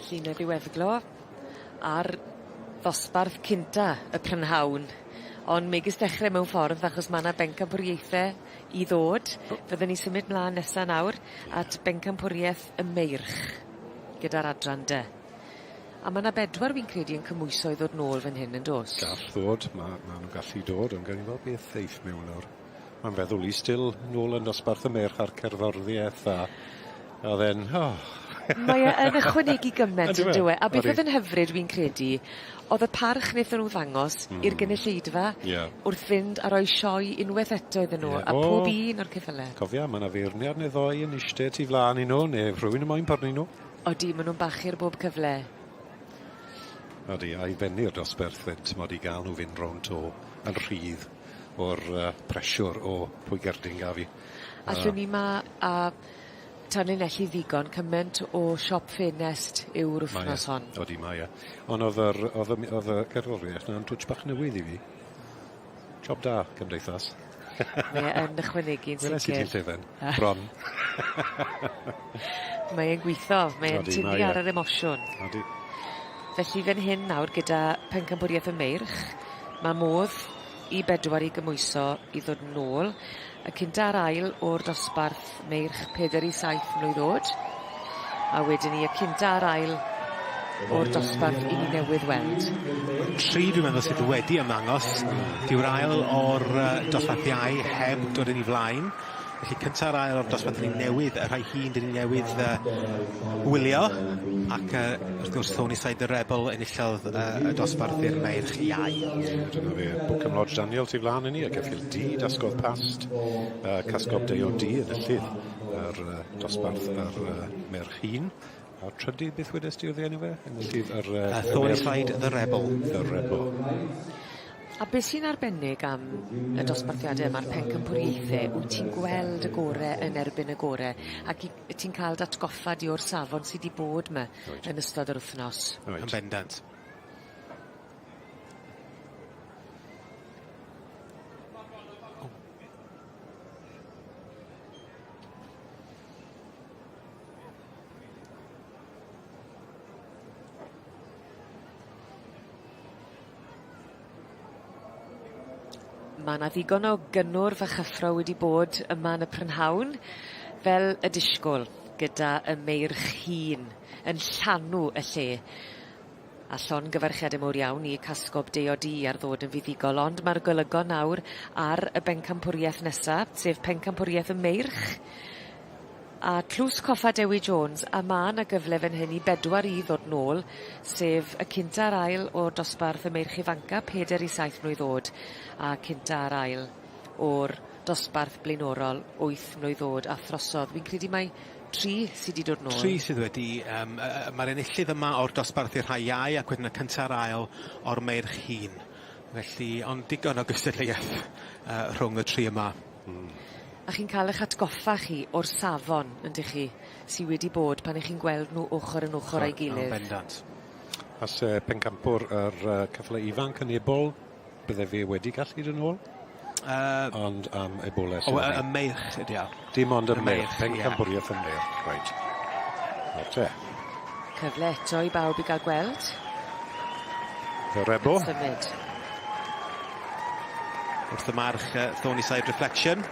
Llun o ddiweddglo ar ddosbarth cynta y prynhawn. Ond megis dechre mewn ffordd achos ma' 'na bencampwriaethe i ddod. Fyddwn ni symud mlan nesa nawr at bencampwrieth y meirch gyda'r adran dy. A ma' 'na bedwar fi'n credu yn cymwyso i ddod nôl fan hyn yndos? Gall ddod, ma' ma' nhw'n gallu dod, ond gawn ni weld beth eiff mewn nawr. Mae'n feddwl i still nôl yn dosbarth y meirch a'r cerddoriaeth a o'dd e'n oh. Mae e yn ychwanegu gyment Yndyw e? yndyw e? A beth Odi. o'dd yn hyfryd wi'n credu o'dd y parch nethon nhw ddangos i'r gynulleidfa wrth fynd a roi sioe unweth eto iddyn nhw a pob un o'r ceffyle. Cofia, ma' 'na feirniad neu ddoi yn ishte tu flan i nhw, ne' rhywun yn moyn prynu nhw. Odi, ma' nw'n bachu'r bob cyfle. Odi, a i bennu'r dosbarth 'fyd, t'mod i ga'l nhw fynd rownd 'to yn rhydd o'r yy presiwr o pwy gerdyn gaf fi. Allwn ni 'ma a tanlinellu ddigon cyment o siop ffenest yw'r wythnos hon. Odi mae e. Ond o'dd yr o'dd y mi- o'dd y gerddoriaeth 'na'n twtsh bach newydd i fi. Job da, cymdeithas. Mae e yn ychwanegu'n sicir. Weles i ti llefen. Bron. Mae e'n gwitho, mae e'n tynnu ar yr emosiwn. Odi. Felly fan hyn nawr gyda pencampwriaeth y meirch, ma' modd i bedwar i gymwyso i ddod nôl. Y cynta a'r ail o'r dosbarth meirch peder i saith mlwydd o'd. A wedyn 'ny y cynta a'r ail o'r dosbarth 'yn ni newydd weld. Tri dwi'n meddwl sydd wedi ymddangos. Dyw'r ail o'r dosbarth iau heb dod yn ei flaen. Felly cynta a'r ail o'r dosbarth ni newydd, y rhai hŷn dyn ni newydd wylio. Ac wrth gwrs Thornyside the Rebel enillodd y dosbarth i'r meirch iau. Dyna fe, Bookham Lodge Daniel tu flaen i ni, a ceffyl du, dasgodd past, Casgob Deio Du enillydd yr dosbarth yr merch hŷn. A'r trydydd, beth wedes di oedd ei enw fe? Enillydd yr... Thornyside the Rebel. The Rebel. A beth sy'n arbennig am y dosbarthiade yma'r pencampwriaethe, wyt ti'n gweld y gore yn erbyn y gore, ac i- ti'n cael d'atgoffa di o'r safon sy 'di bod 'ma yn ystod yr wythnos. Reit. Yn bendant. Ma' 'na ddigon o gynnwrf a chyffro wedi bod yma yn y prynhawn fel y disgwl gyda y meirch hŷn yn llanw y lle. A llongyfarchiade mowr iawn i Casgob Deio Du ar ddod yn fuddugol ond ma'r golygon nawr ar y bencampwrieth nesa, sef pencampwrieth y meirch. A Tlws Coffa Dewi Jones a ma' 'na gyfle fan hyn i bedwar i ddod nôl sef y cynta a'r ail o'r dosbarth y meirch ifanca peder i saith mlwydd o'd a cynta a'r ail o'r dosbarth blaenorol wyth mlwydd o'd a throsodd. Fi'n credu mai tri sy 'di dod nôl. Tri sydd wedi yym ma'r enillydd yma o'r dosbarth i'r rhai iau ac wedyn y cynta a'r ail o'r meirch hŷn. Felly ond digon o gystadleuaeth rhwng y tri yma. A chi'n ca'l 'ych atgoffa chi o'r safon yndych chi sy wedi bod pan 'ych chi'n gweld nhw ochor yn ochor â'i gilydd. Yn bendant. As pencampwr yr ceffyle ifanc yn ebol, bydde fe wedi gallu dod nôl? Ond am ebole O, y meirch ydi o. Dim ond y meirch, pencampwriaeth y meirch, reit. Nawr te. Cyfle eto i bawb i ga'l gweld. The Rebel. Symud. Wrth y march Thornyside Reflection.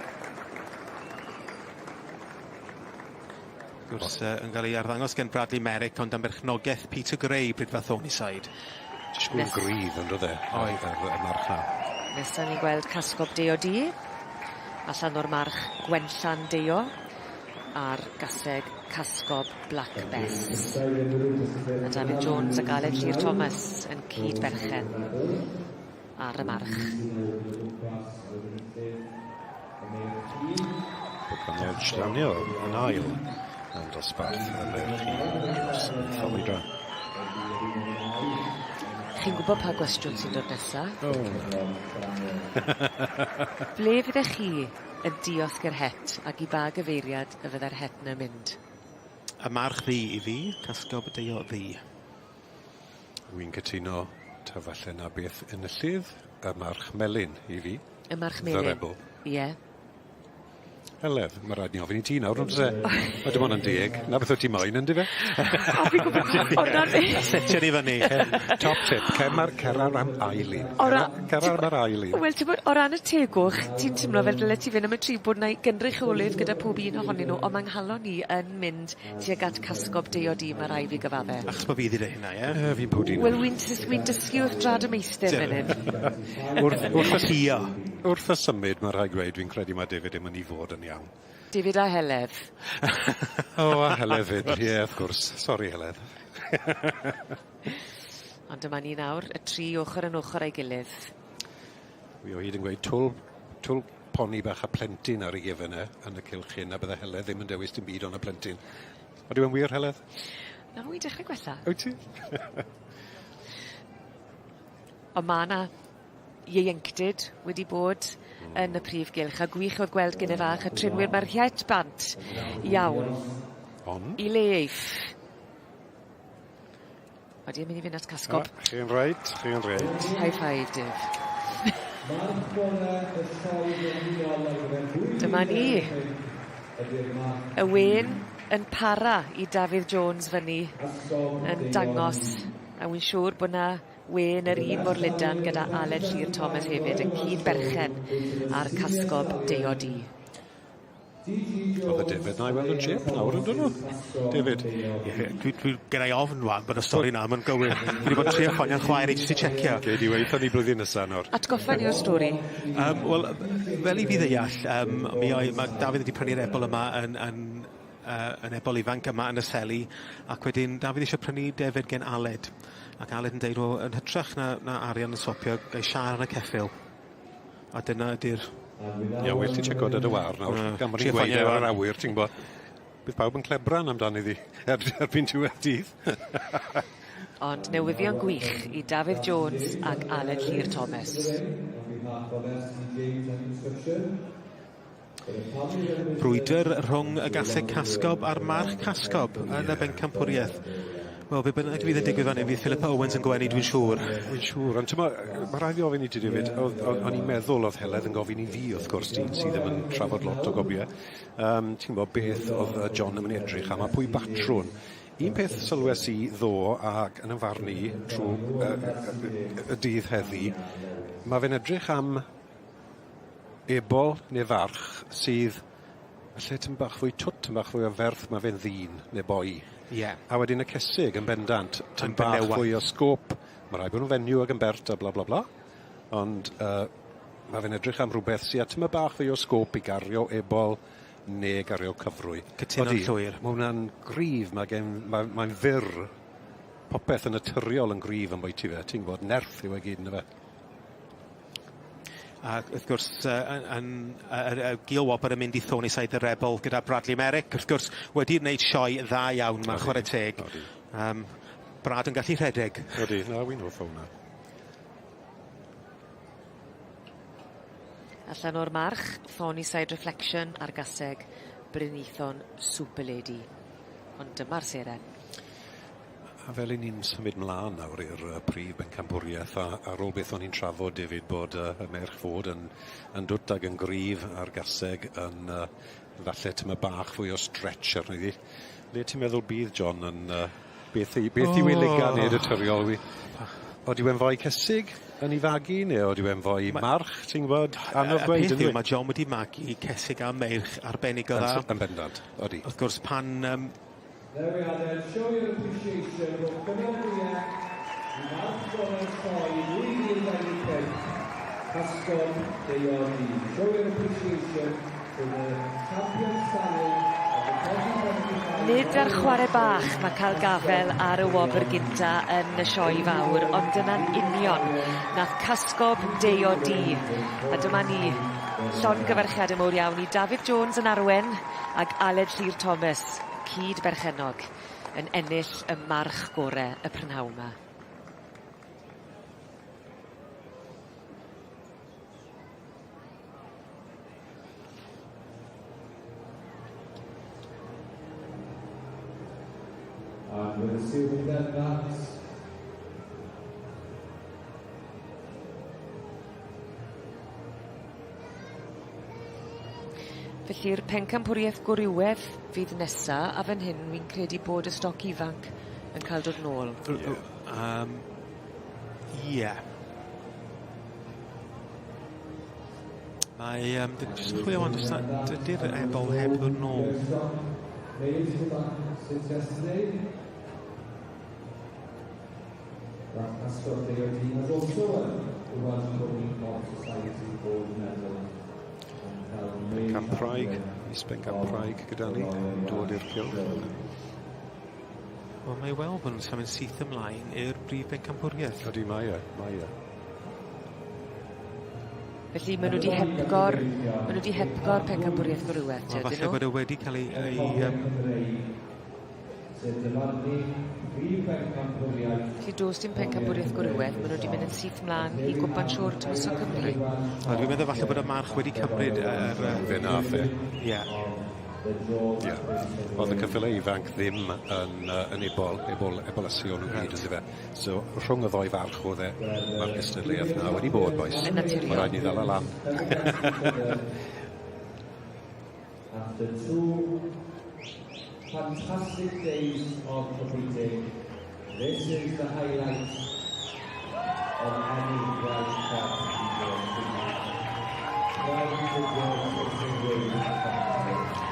Wrth gwrs yn cael ei arddangos gen Bradley Merrick ond am berchnogaeth Peter Gray pryd fath Thornyside. Disgwyl yn gryf yn doedd e? Oedd. Y march 'na. Nesa ni'n gweld Casgob Deio Du allan o'r march Gwenllan Deio a'r gaseg Casgob Black Bess. A Dafydd Jones ac Aled Llŷr Thomas yn cyd-berchen ar y march. Bwcan Daniel yn ail yn dosbarth y merch i dros Florida. Chi'n gwybod pa gwestiwn sy'n dod nesa? O na. Ble fyddech chi yn diosg yr het ac i ba gyfeiriad y fydde'r het 'na'n mynd? Y march ddu i fi, Casgob Deio Ddu. Wi'n cytuno ta falle 'na beth enillydd y march melyn i fi. Y march melyn. The Rebel. Ie. Heledd, ma' raid ni ofyn i ti nawr on'd o's e? Ma' dim ond yn deg. 'Na beth wyt ti moyn on'd yfe? O fi'n gwbod o na fi. Setio ni fyny. Top tip, cer mar cer ar am ail un. O ra- Cer ar am yr ail un. Wel t'bod o ran y tegwch, ti'n timlo fel dylet ti fynd am y tri bod 'na i gynrychiolydd gyda pob un ohonyn nw on' ma' nghalon i yn mynd tuag at Casgob Deio Du ma' rai' fi gyfadde. Achos bo' fi 'di deu hynna ie? Yy fi'n pwdu nawr. Wel wi'n wi'n dysgu wrth drad y meistr fyn 'yn. Wrth wrth y Tio. Wrth y symud ma' rhaid gweud fi'n credu ma' David yn myn' i fod yn iawn. David a Heledd. O a Heledd 'fyd ie wrth gwrs. Sori Heledd. Ond dyma ni nawr, y tri ochor yn ochor â'i gilydd. Wi o hyd yn gweud twl twl poni bach a plentyn ar ei gefen e yn y cylch hyn a bydde Heledd ddim yn dewis dim byd ond y plentyn. Ydyw e'n wir Heledd? Na wi'n dechre gwella. Wyt ti? On' ma' 'na ieuenctid wedi bod yn y prif gylch a gwych o'dd gweld gynne fach y trinwyr ma'r het bant iawn. Ond? I le eiff? Odi yn mynd i fynd at Casgob. O, chi'n reit, chi'n reit. High five, Dave. Dyma ni. Y wên yn para i Dafydd Jones fyny yn dangos a wi'n siŵr bo' 'na wên yr un mor lydan gyda Aled Llŷr Thomas hefyd yn cyd-berchen ar Casgob Deio Du. O'dd y defed 'na i weld yn jêp nawr on'd o'n nw? David? Ie dwi dwi gennai ofn rŵan bod y stori 'na 'im yn gywir. Dwi 'di bod yn trio ffonio'n chwaer i jyst i checio. Gei di weutho ni blwyddyn nesa nawr. Atgoffa ni o'r stori. Yym wel fel i fi ddeall yym mi oedd ma' Dafydd wedi prynu'r ebol yma yn yn yy yn ebol ifanc yma yn y Seli ac wedyn Dafydd isio prynu defed gen Aled ac Aled yn deud wel yn hytrach na na arian yn swapio gai siâr ar y ceffyl. A dyna ydi'r... Ie well ti tsieco 'da dy wâr nawr. Gan bo' ni'n gweud e ar yr awyr ti'n gwbo. Bydd pawb yn clebran amdani ddi er- erbyn diwedd dydd. Ond newyddion gwych i Dafydd Jones ac Aled Llŷr Thomas. Brwydr rhwng y gaseg Casgob a'r march Casgob yn y bencampwriaeth. Wel be' bynnag fydd yn digwydd fan 'yn fydd Philippa Owens yn gwenu dwi'n siŵr. Wi'n siŵr ond t'mo' yy ma' raid fi ofyn i ti David o'dd o- o'n i'n meddwl o'dd Heledd yn gofyn i fi wrth gwrs dyn sy ddim yn trafod lot o gobie. Yym ti'n gwbo beth o'dd yy John yn myn' i edrych am a pwy batrwn. Un peth sylwes i ddo ac yn 'yn farn i trw yy yy y dydd heddi ma' fe'n edrych am ebol ne' farch sydd falle tym bach fwy twt, tym bach fwy o ferth, ma' fe'n ddyn ne' boi. Ie. A wedyn y cesig yn bendant, tym bach fwy o sgôp, ma' raid bo' nw'n fenyw ag yn bert a bla bla bla. Ond yy ma' fe'n edrych am rwbeth sy â tyme bach fwy o sgôp i gario ebol ne' gario cyfrwy. Cytuno'n llwyr. Ma' wnna'n gryf ma' gen ma' mae'n fyr popeth yn naturiol yn gryf ambwyty fe, ti'n gwbod, nerth yw e gyd yndyfe? Ac wrth gwrs yy yn yn yy yr yy Gil Wobber yn mynd i Thornyside the Rebel gyda Bradley Merrick wrth gwrs wedi wneud sioe dda iawn ma' chware teg. Odi. Yym Brad yn gallu rhedeg. Odi, na wi'n hoff o wnna. Allan o'r march, Thornyside Reflection a'r gaseg Brynithon Super Lady. Ond dyma'r seren. A fel 'yn ni'n symud mlan nawr i'r yy prif bencampwriaeth a ar ôl beth o'n i'n trafod David bod yy y meirch fod yn yn dwt ag yn gryf a'r gaseg yn yy falle tymed bach fwy o stretch arno iddi. Le ti'n meddwl bydd John yn yy beth i beth yw ei lygad e naturiol wi? Odi e'n foi cysig yn 'i fagu ne' odi e'n foi march ti'n gwbod? Anodd gweud Y peth yw ma' John wedi magu cesig a meirch arbennig o dda. Yn bendant, odi. Wrth gwrs pan yym There we are then, show your appreciation rhowch gymeradwyaeth i March Gorau Sioe 2025, Casgol Deio Ddu. Show your appreciation to the champion stallion of the 2025 Nid ar chwarae bach mae cael gafel ar y wobr gynta yn y sioe fawr, ond dyna'n union nath Casgob Deio Du. A dyma ni, llongyfarchiade mowr iawn i Dafydd Jones yn arwen ag Aled Llŷr Thomas, cyd-berchennog, yn ennill y march gore y prynhawn 'ma. And we're assuming then that Felly'r pencampwriaeth gwrywedd fydd nesa a fan hyn wi'n credu bod y stoc ifanc yn cael dod nôl. Ie. Yym ie. Mae yym d- jyst yn chwilio 'wan do's 'na dydi'r ebol heb ddod nôl. That Ascot AOD has also won the Welsh Pony Club Society Gold Medal. Pencampwraig, is-bencampwraig gyda ni, yn dod i'r cylch. Wel mae i weld bod nhw'n symud syth ymlaen i'r brif bencampwriaeth. Ydy mae e, mae e. Felly maen nhw wedi hepgor, maen nhw wedi hepgor pencampwriaeth gwrywedd, te, ydyn nhw? Falle bod e wedi cael ei... ei um, Sef dyfarnu prif bencampwriaeth. Felly does dim pencampwriaeth gwrywedd, maen nhw wedi mynd yn syth mlaen i Gwpan Siôr Tywysog Cymru. Wel dwi'n meddwl falle bod y march wedi cymryd yr... Fe nath e. Ie. Ie. O'dd y ceffyle ifanc ddim yn yy yn ebol ebol ebolysu o'n nhw gyd on'd yfe? So rhwng y ddou farch o'dd e ma'r gystadleuaeth 'na wedi bod bois. Yn naturiol. Ma' raid ni ddala lan. After two fantastic days of competing, this is the highlight of any Welsh Cup Pride to Welsh Racing Wales Championship.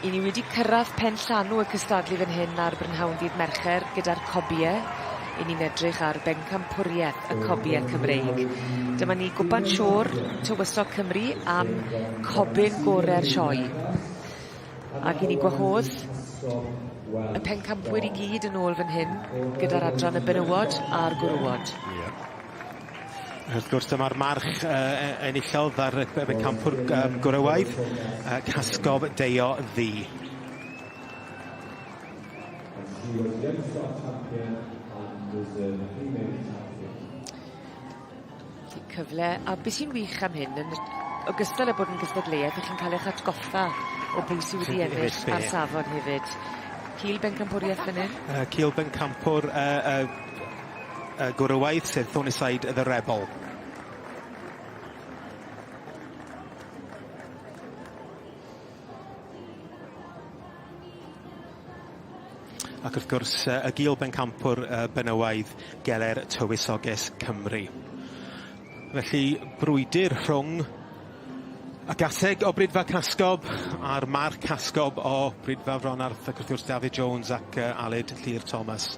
I ni wedi cyrraedd pen llanw y cystadlu fan hyn ar brynhawn dydd Mercher gyda'r cobie. 'Yn ni'n edrych ar bencampwriaeth y cobie Cymreig. Dyma ni gwpan siôr Tywysog Cymru am cobyn gore'r sioe. Ac i ni gwahodd y pencampwyr i gyd yn ôl fan hyn gyda'r adran y benywod a'r gwrywod. Ie. Wrth gwrs dyma'r march yy enillodd ar y bencampwr yym gwrywaidd yy Casgob Deio Ddu. She was young stock champion and reserve female champion. Cyfle, a beth sy'n wych am hyn, yn ogystal â bod yn gystadleuaeth, ych chi'n cael eich atgoffa o bwy sydd wedi ennill ar safon hefyd. Cil Bencampwriaeth fan hyn? Cil Bencampwr uh, uh, gwrywaidd, sef Thornyside the Rebel. Ac wrth gwrs y gul bencampwr benywaidd Geler Tywysoges Cymru. Felly brwydr rhwng y gaseg o Bridfa Casgob a'r Marc Casgob o Bridfa Fronarth ac wrth gwrs David Jones ac Aled Llŷr Thomas.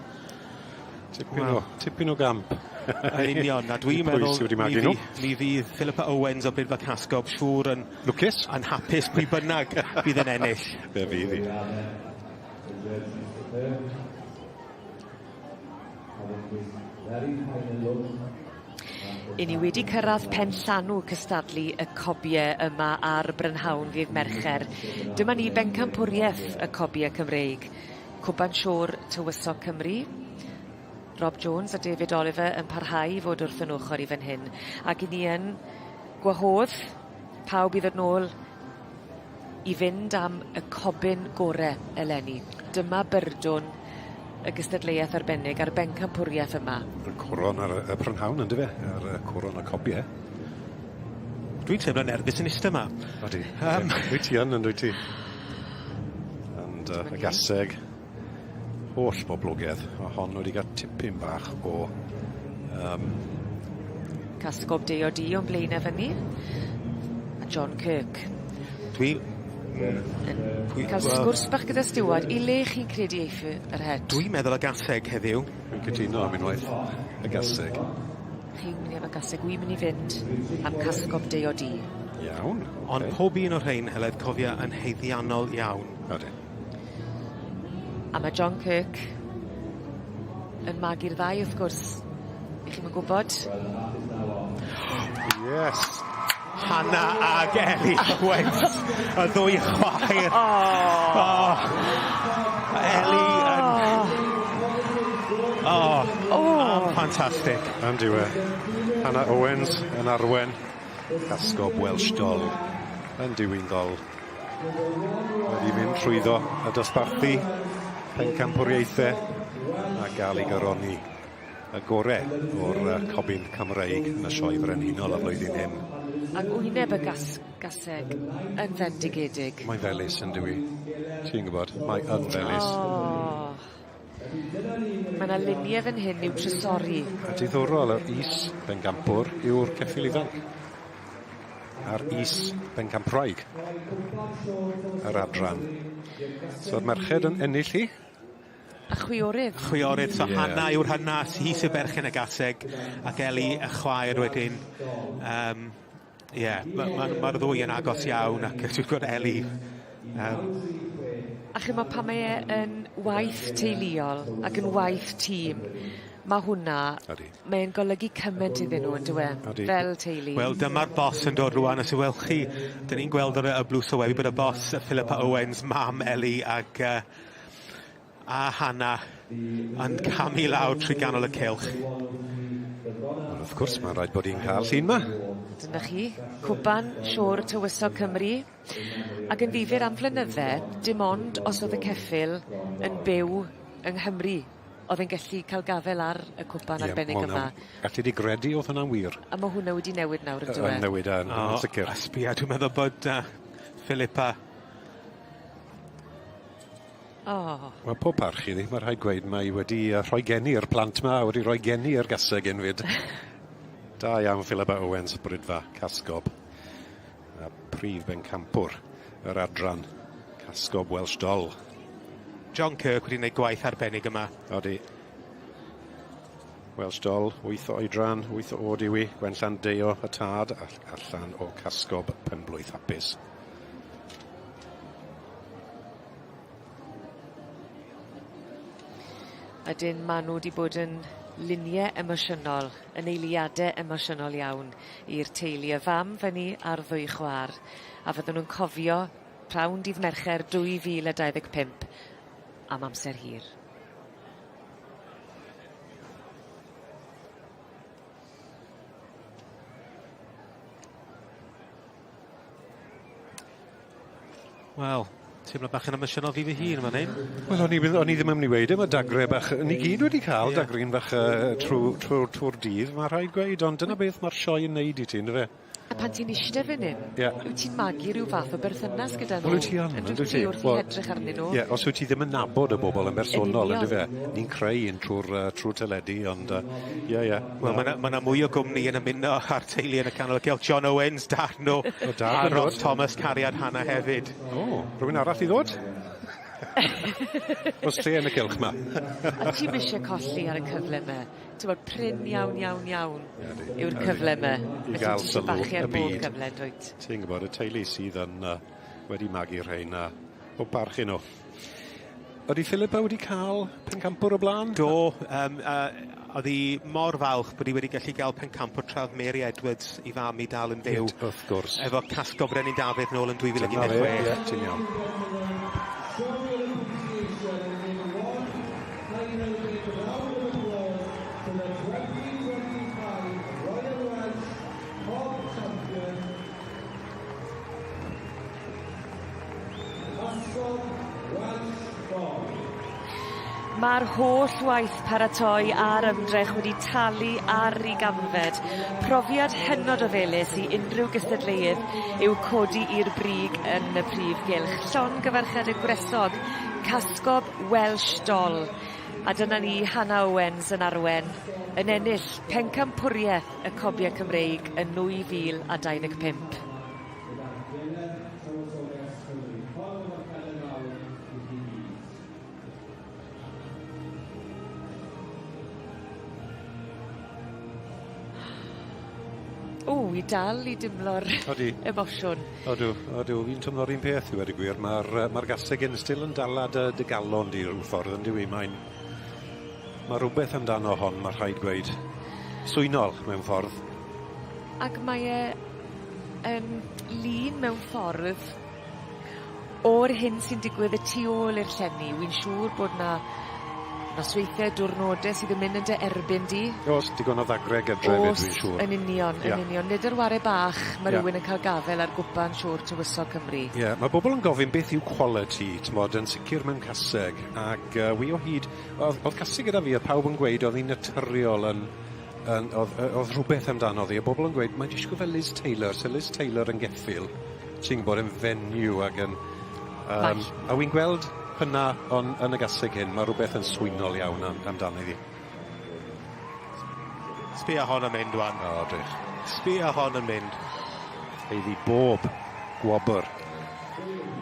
Tipyn o tipyn o gamp. Yn union, a dwi'n meddwl mi fy- mi fydd Philippa Owens o Bridfa Casgob siŵr yn... Lwcus. ...yn hapus pwy bynnag bydd yn ennill. Fe fydd 'i. judge, Mr Kirk. Having his very final look. I ni wedi cyrraedd pen llanw cystadlu y cobie yma ar Brynhawn ddydd Mercher. Dyma ni bencampwriaeth y cobie Cymreig. Cwpan Siôr Tywysog Cymru. Rob Jones a David Oliver yn parhau i fod wrth yn ochr i fan hyn. Ac i ni yn gwahodd pawb i ddod nôl i fynd am y cobyn gore eleni. Dyma byrdwn y gystadleuaeth arbennig a'r bencampwriaeth yma. Y coron ar y prynhawn yndyfe? Ar y coron y cobie. Dwi'n teimlo'n nerfus yn iste 'ma. Odi. Wyt ti yn yndwyt ti? And y gaseg holl boblogedd a hon wedi ga'l tipyn bach o Casgob Deio Du o'n blaene fyny. A John Kirk. Dwi Yn cael sgwrs bach gyda stiward. I le chi'n credu eiff yr het? Dwi'n meddwl y gaseg heddiw. Dwi'n cytuno am unwaith. Y gaseg. Chi'n mynd am y gaseg, wi'n mynd i fynd am Casgob Deio Du. Iawn. Ond pob un o'r rhain, Heledd, cofia, yn haeddiannol iawn. Odi. A mae John Kirk yn magu'r ddau wrth gwrs. I chi'm yn gwybod? Yes. Hannah ag Ellie Owens, y ddwy chwaer. Oh. Oh. Ellie yn... Oh. Oh. Ffantastig. Yndyw e. Hannah Owens yn arwen. Casgob Welsh Doll yn diwyn ddol. Wedi mynd trwyddo y dosbarthu pencampwriaethau a gael ei goroni y gore o'r cobyn Cymreig yn y sioe frenhinol y flwyddyn hyn. Ac wyneb y gaseg yn fendigedig. Mae'n felys yn dyw i. Ti'n gwybod, mae yn felys. Oh. Mae yna luniau fan hyn i'w trysori. A diddorol, yr is bencampwr yw'r ceffyl ifanc. A'r is bencampwraig yr adran. So'r merched yn ennill hi. A chwiorydd. Chwiorydd, so Hannah yw'r hynna, hi sy'n berchen y gaseg, ac Ellie y chwaer wedyn. Ie, ma ddwy yn agos iawn, ac dwi'n gwybod Ellie. A chimod pan mae e yn waith teuluol ac yn waith tîm, mae hwnna, mae'n golygu cymaint iddyn nhw yndyw e, fel teulu. Wel, dyma'r bos yn dod rwan, os ywelch chi, dyn ni'n gweld ar y blws o webi bod y bos Philippa Owens, mam Ellie ac a Hannah yn camu lawr trwy ganol y cylch. Wel, wrth gwrs, mae'n rhaid bod hi'n cael llun 'ma. Dyna chi, Cwpan Siôr Tywysog Cymru. Ac yn ddifyr am flynydde, dim ond os oedd y ceffyl yn byw yng Nghymru oedd yn gallu cael gafel ar y cwpan arbennig yma. Gallu di gredu oedd hwnna'n wir. A mae hwnna wedi newid nawr, yndyw e? Yn newid yn sicr. Sbia, dwi'n meddwl bod Philippa... Oh. Wel, pob parch iddi, mae rhaid gweud mae wedi rhoi geni i'r plant 'ma, wedi rhoi geni i'r gaseg un fyd. Da iawn Philippa Owens, Brydfa, Casgob. A prif bencampwr yr adran, Casgob Welsh Doll. John Kirk wedi gwneud gwaith arbennig yma. Odi. Welsh Doll, 8 o oedran, 8 o oed yw hi, Gwenllan Deio y tad, allan o Casgob penblwydd hapus. Ydyn, maen nhw wedi bod yn luniau emosiynol, yn eiliadau emosiynol iawn i'r teulu. Y fam fyny a'r ddwy chwaer. A fydden nhw'n cofio prawn dydd Mercher 2025 am amser hir. Wel, teimlo bach yn emosiynol fi fy hun fan hyn. Wel, o'n i ddim yn mynd i weud e, mae dagre bach, ni gyd wedi cael dagrin bach trwy'r dydd, mae rhaid gweud, ond dyna beth mae'r sioe yn neud i ti, yndyfe? A pan ti'n eistedd fan hyn, wyt ti'n magu rhyw fath o berthynas gyda nhw? Wel, wyt ti yn, Yndwyt yndwyt ti ti? wrth i edrych arnyn nhw? Ie, os wyt ti ddim yn nabod y bobl yn bersonol, yndyfe? Ni'n creu un trwy'r teledu, ond ie, ie. Wel, ma' 'na mwy o gwmni yn ymuno â'r teulu yn y canol y cylch. John Owens, dad nhw, O, dad a yn Ross dod. Thomas, cariad Hannah hefyd. O, rhywun arall i ddod? Oes lle yn y cylch 'ma? A ti'm isie colli ar y cyfle 'ma. T'mod, prin iawn, iawn, iawn yw'r cyfle 'ma. I Felly gael ti isie sylw bachu y ar bob byd. cyfle, yndwyt? Ti'n gwybod, y teulu sydd yn wedi magu rhain a pob parch i nhw. Ydy Philippa wedi cael pencampwr o blaen? Do, oedd hi mor falch bod hi wedi gallu gael pencampwr tra oedd Mary Edwards i fam i dal yn fyw. Wrth gwrs. Efo Casgob Brenin Dafydd nôl yn 2016. Ie, ti'n iawn. Mae'r holl waith paratoi a'r ymdrech wedi talu ar 'i ganfed. Profiad hynod o felys i unrhyw gystadleuydd yw codi i'r brig yn y prif gylch. Llongyfarchiade gwresog, Casgob Welsh Doll. A dyna ni Hannah Owens yn arwen, yn ennill pencampwrieth y Cobie Cymreig yn 2025. O, wi dal i dimlo'r... Odi. ...emosiwn. Odw, odw, fi'n twmlo'r un peth i weud y gwir. Ma'r yy ma'r gaseg yn still yn dala dy dy galon di ryw ffordd yndyw 'i? Mae'n ma' rwbeth amdano hon, ma' rhaid gweud. Swynol, mewn ffordd. Ac mae e yn lun mewn ffordd o'r hyn sy'n digwydd y tu ôl i'r llenni. Wi'n siŵr bod 'na nosweithe, diwrnode sydd yn mynd yn dy erbyn di. O's, digon o ddagre gydre efyd dwi'n siŵr. O's, yn union, yn union. Nid ar ware bach ma' rywun yn ca'l gafel ar gwpan Siôr Tywysog Cymru. Ie, ma' bobol yn gofyn beth yw quality, t'mod, yn sicir mewn caseg, ag wi o hyd, o'dd o'dd caseg gyda fi o'dd pawb yn gweud o'dd 'i'n naturiol yn yn o'dd yy o'dd rhwbeth amdano ddi, a bobol yn gweud mae'n disgwl fel Liz Taylor, se Liz Taylor yn geffyl, ti'n gwbod, yn fenyw ag yn yym a wi'n gweld hynna on' yn y gaseg hyn, ma' rwbeth yn swynol iawn am amdani ddi. Sbia hon yn mynd wan. O drych. Sbia hon yn mynd. Haeddu bob gwobr.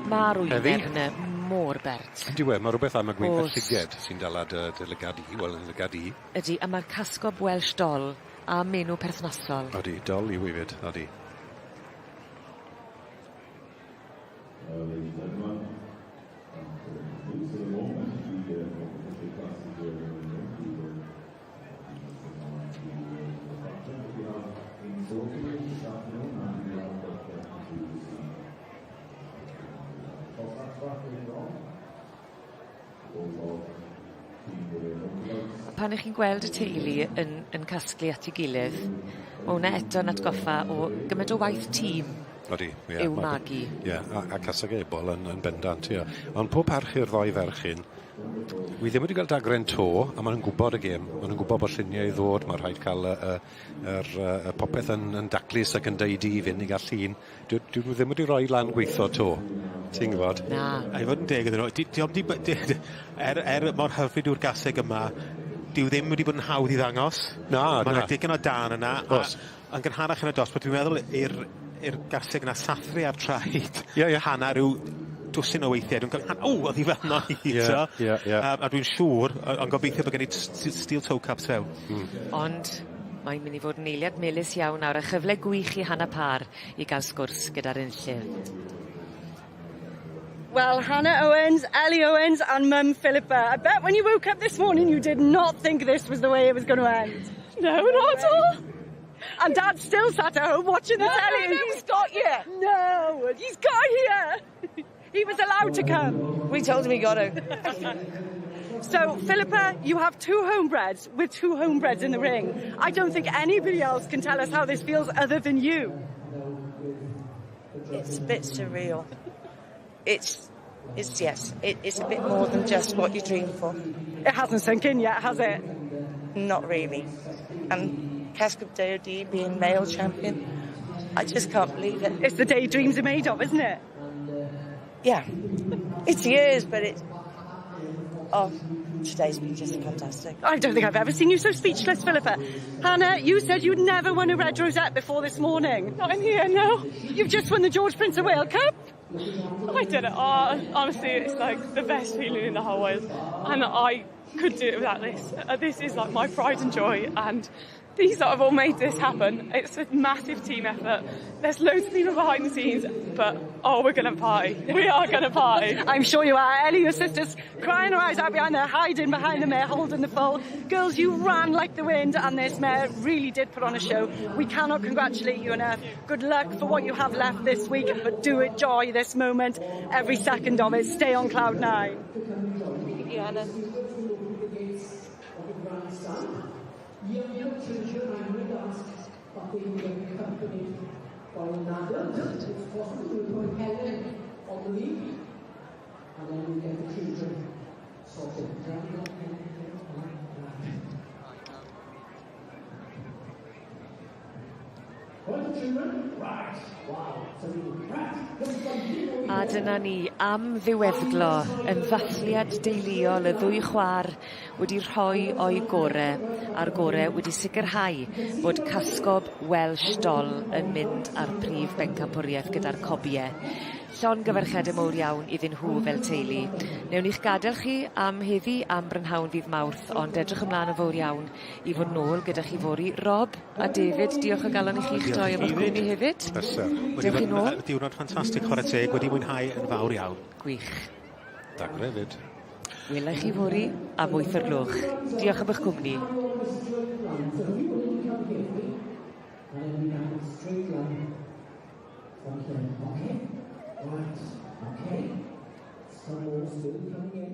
Ma'r wyneb 'ny mor bert. Yndyw e, ma' rwbeth am y gwyn- y llyged sy'n dala dy dy lygad i, wel 'yn lygad i. Ydi, a ma'r casgob Welsh Doll a menw perthnasol. Odi, dol yw 'i 'fyd, odi. Pan 'ych chi'n gweld y teulu yn yn casglu at 'i gilydd ma' wnna eto'n atgoffa o gymaint o waith tîm. Odi ie. Yw magu. Ie a a caseg ebol yn yn bendant ie. Ond pob parch i'r ddou ferch hyn. Wi ddim wedi gweld dagre'n 'to a ma' nw'n gwbod y gêm. Ma' nw'n gwbod bo' llunie i ddod ma' rhaid ca'l y y yr yy y popeth yn yn daclus ac yn deidi i fynd i ga'l llun. Dw dw nw ddim wedi roi lan gweitho 'to. Ti'n gwbod? Na. A i fod yn deg iddyn nw 'di 'di o'm 'di by- di- er er mor hyfryd yw'r gaseg yma dyw ddim wedi bod yn hawdd i ddangos. Na, na. Ma' 'na digon o dân yna. O's. A yn gynharach yn y dosbarth dwi'n meddwl i'r i'r gaseg 'na sathru ar traed... Ie ie. ...hanna ryw dwsin o weithie dwi'n cofio o o'dd 'i fel 'na i t'o'? Ie ie ie. A dwi'n siŵr ond gobeithio bo' gen i steel toe caps fewn. Ond mae'n mynd i fod yn eiliad melys iawn nawr a chyfle gwych i Hannah Parr i ga'l sgwrs gyda'r enillydd. Well, Hannah Owens, Ellie Owens and mum Philippa. I bet when you woke up this morning you did not think this was the way it was going to end. No, not at all. And Dad's still sat at home watching the No, telly. no, no, he's got here. No, he's got here. He was allowed to come. We told him he got to. So, Philippa, you have two homebreds with two homebreds in the ring. I don't think anybody else can tell us how this feels other than you. It's a bit surreal. It's, it's yes, it, it's a bit more than just what you dream for. It hasn't sunk in yet, has it? Not really. And Cascob DOD being male champion, I just can't believe it. It's the day dreams are made of, isn't it? Yeah. It's years, but it's... Oh, today's been just fantastic. I don't think I've ever seen you so speechless, Philippa. Hannah, you said you'd never won a red rosette before this morning. Not in here, no. You've just won the George Prince of Wales Cup. I did it. Oh, honestly, it's like the best feeling in the whole world. And I Could do it without this. This is like my pride and joy, and these lot have all made this happen. It's a massive team effort. There's loads of people behind the scenes, but oh, we're gonna party. We are gonna party. I'm sure you are. Ellie, your sister's crying her eyes out behind there, hiding behind the mare, holding the foal. Girls, you ran like the wind, and this mare really did put on a show. We cannot congratulate you enough. Good luck for what you have left this week, but do enjoy this moment, every second of it. Stay on cloud nine. Thank you, Anna. Younger children, I would ask that they be accompanied by an adult. It's possible to put Helen on the lead, and then we get the children sorted. Right, children? Right. Wow. A dyna ni, am ddiweddglo, yn ddathliad deuluol y ddwy chwa'r wedi rhoi o'i gore, a'r gore wedi sicrhau bod Casgob Welsh Doll yn mynd ar prif bencampwriaeth gyda'r cobie. Llongyfarchiade mowr iawn iddyn nhw fel teulu. Newn ni'ch gadel chi am heddi am brynhawn ddydd Mawrth, ond edrych ymlaen yn fowr iawn i fod nôl gyda chi fory. Rob a David, diolch o galon i chi'ch doi am eich cwmni hefyd. Pleser. Dewch chi nôl. Diwrnod ffantastig chwarae teg, wedi mwynhau yn fawr iawn. Gwych. Dagre hefyd. Wela i chi fory am 8 o'r gloch. Diolch am eich cwmni. Okay. Right. Okay. Some more still coming in.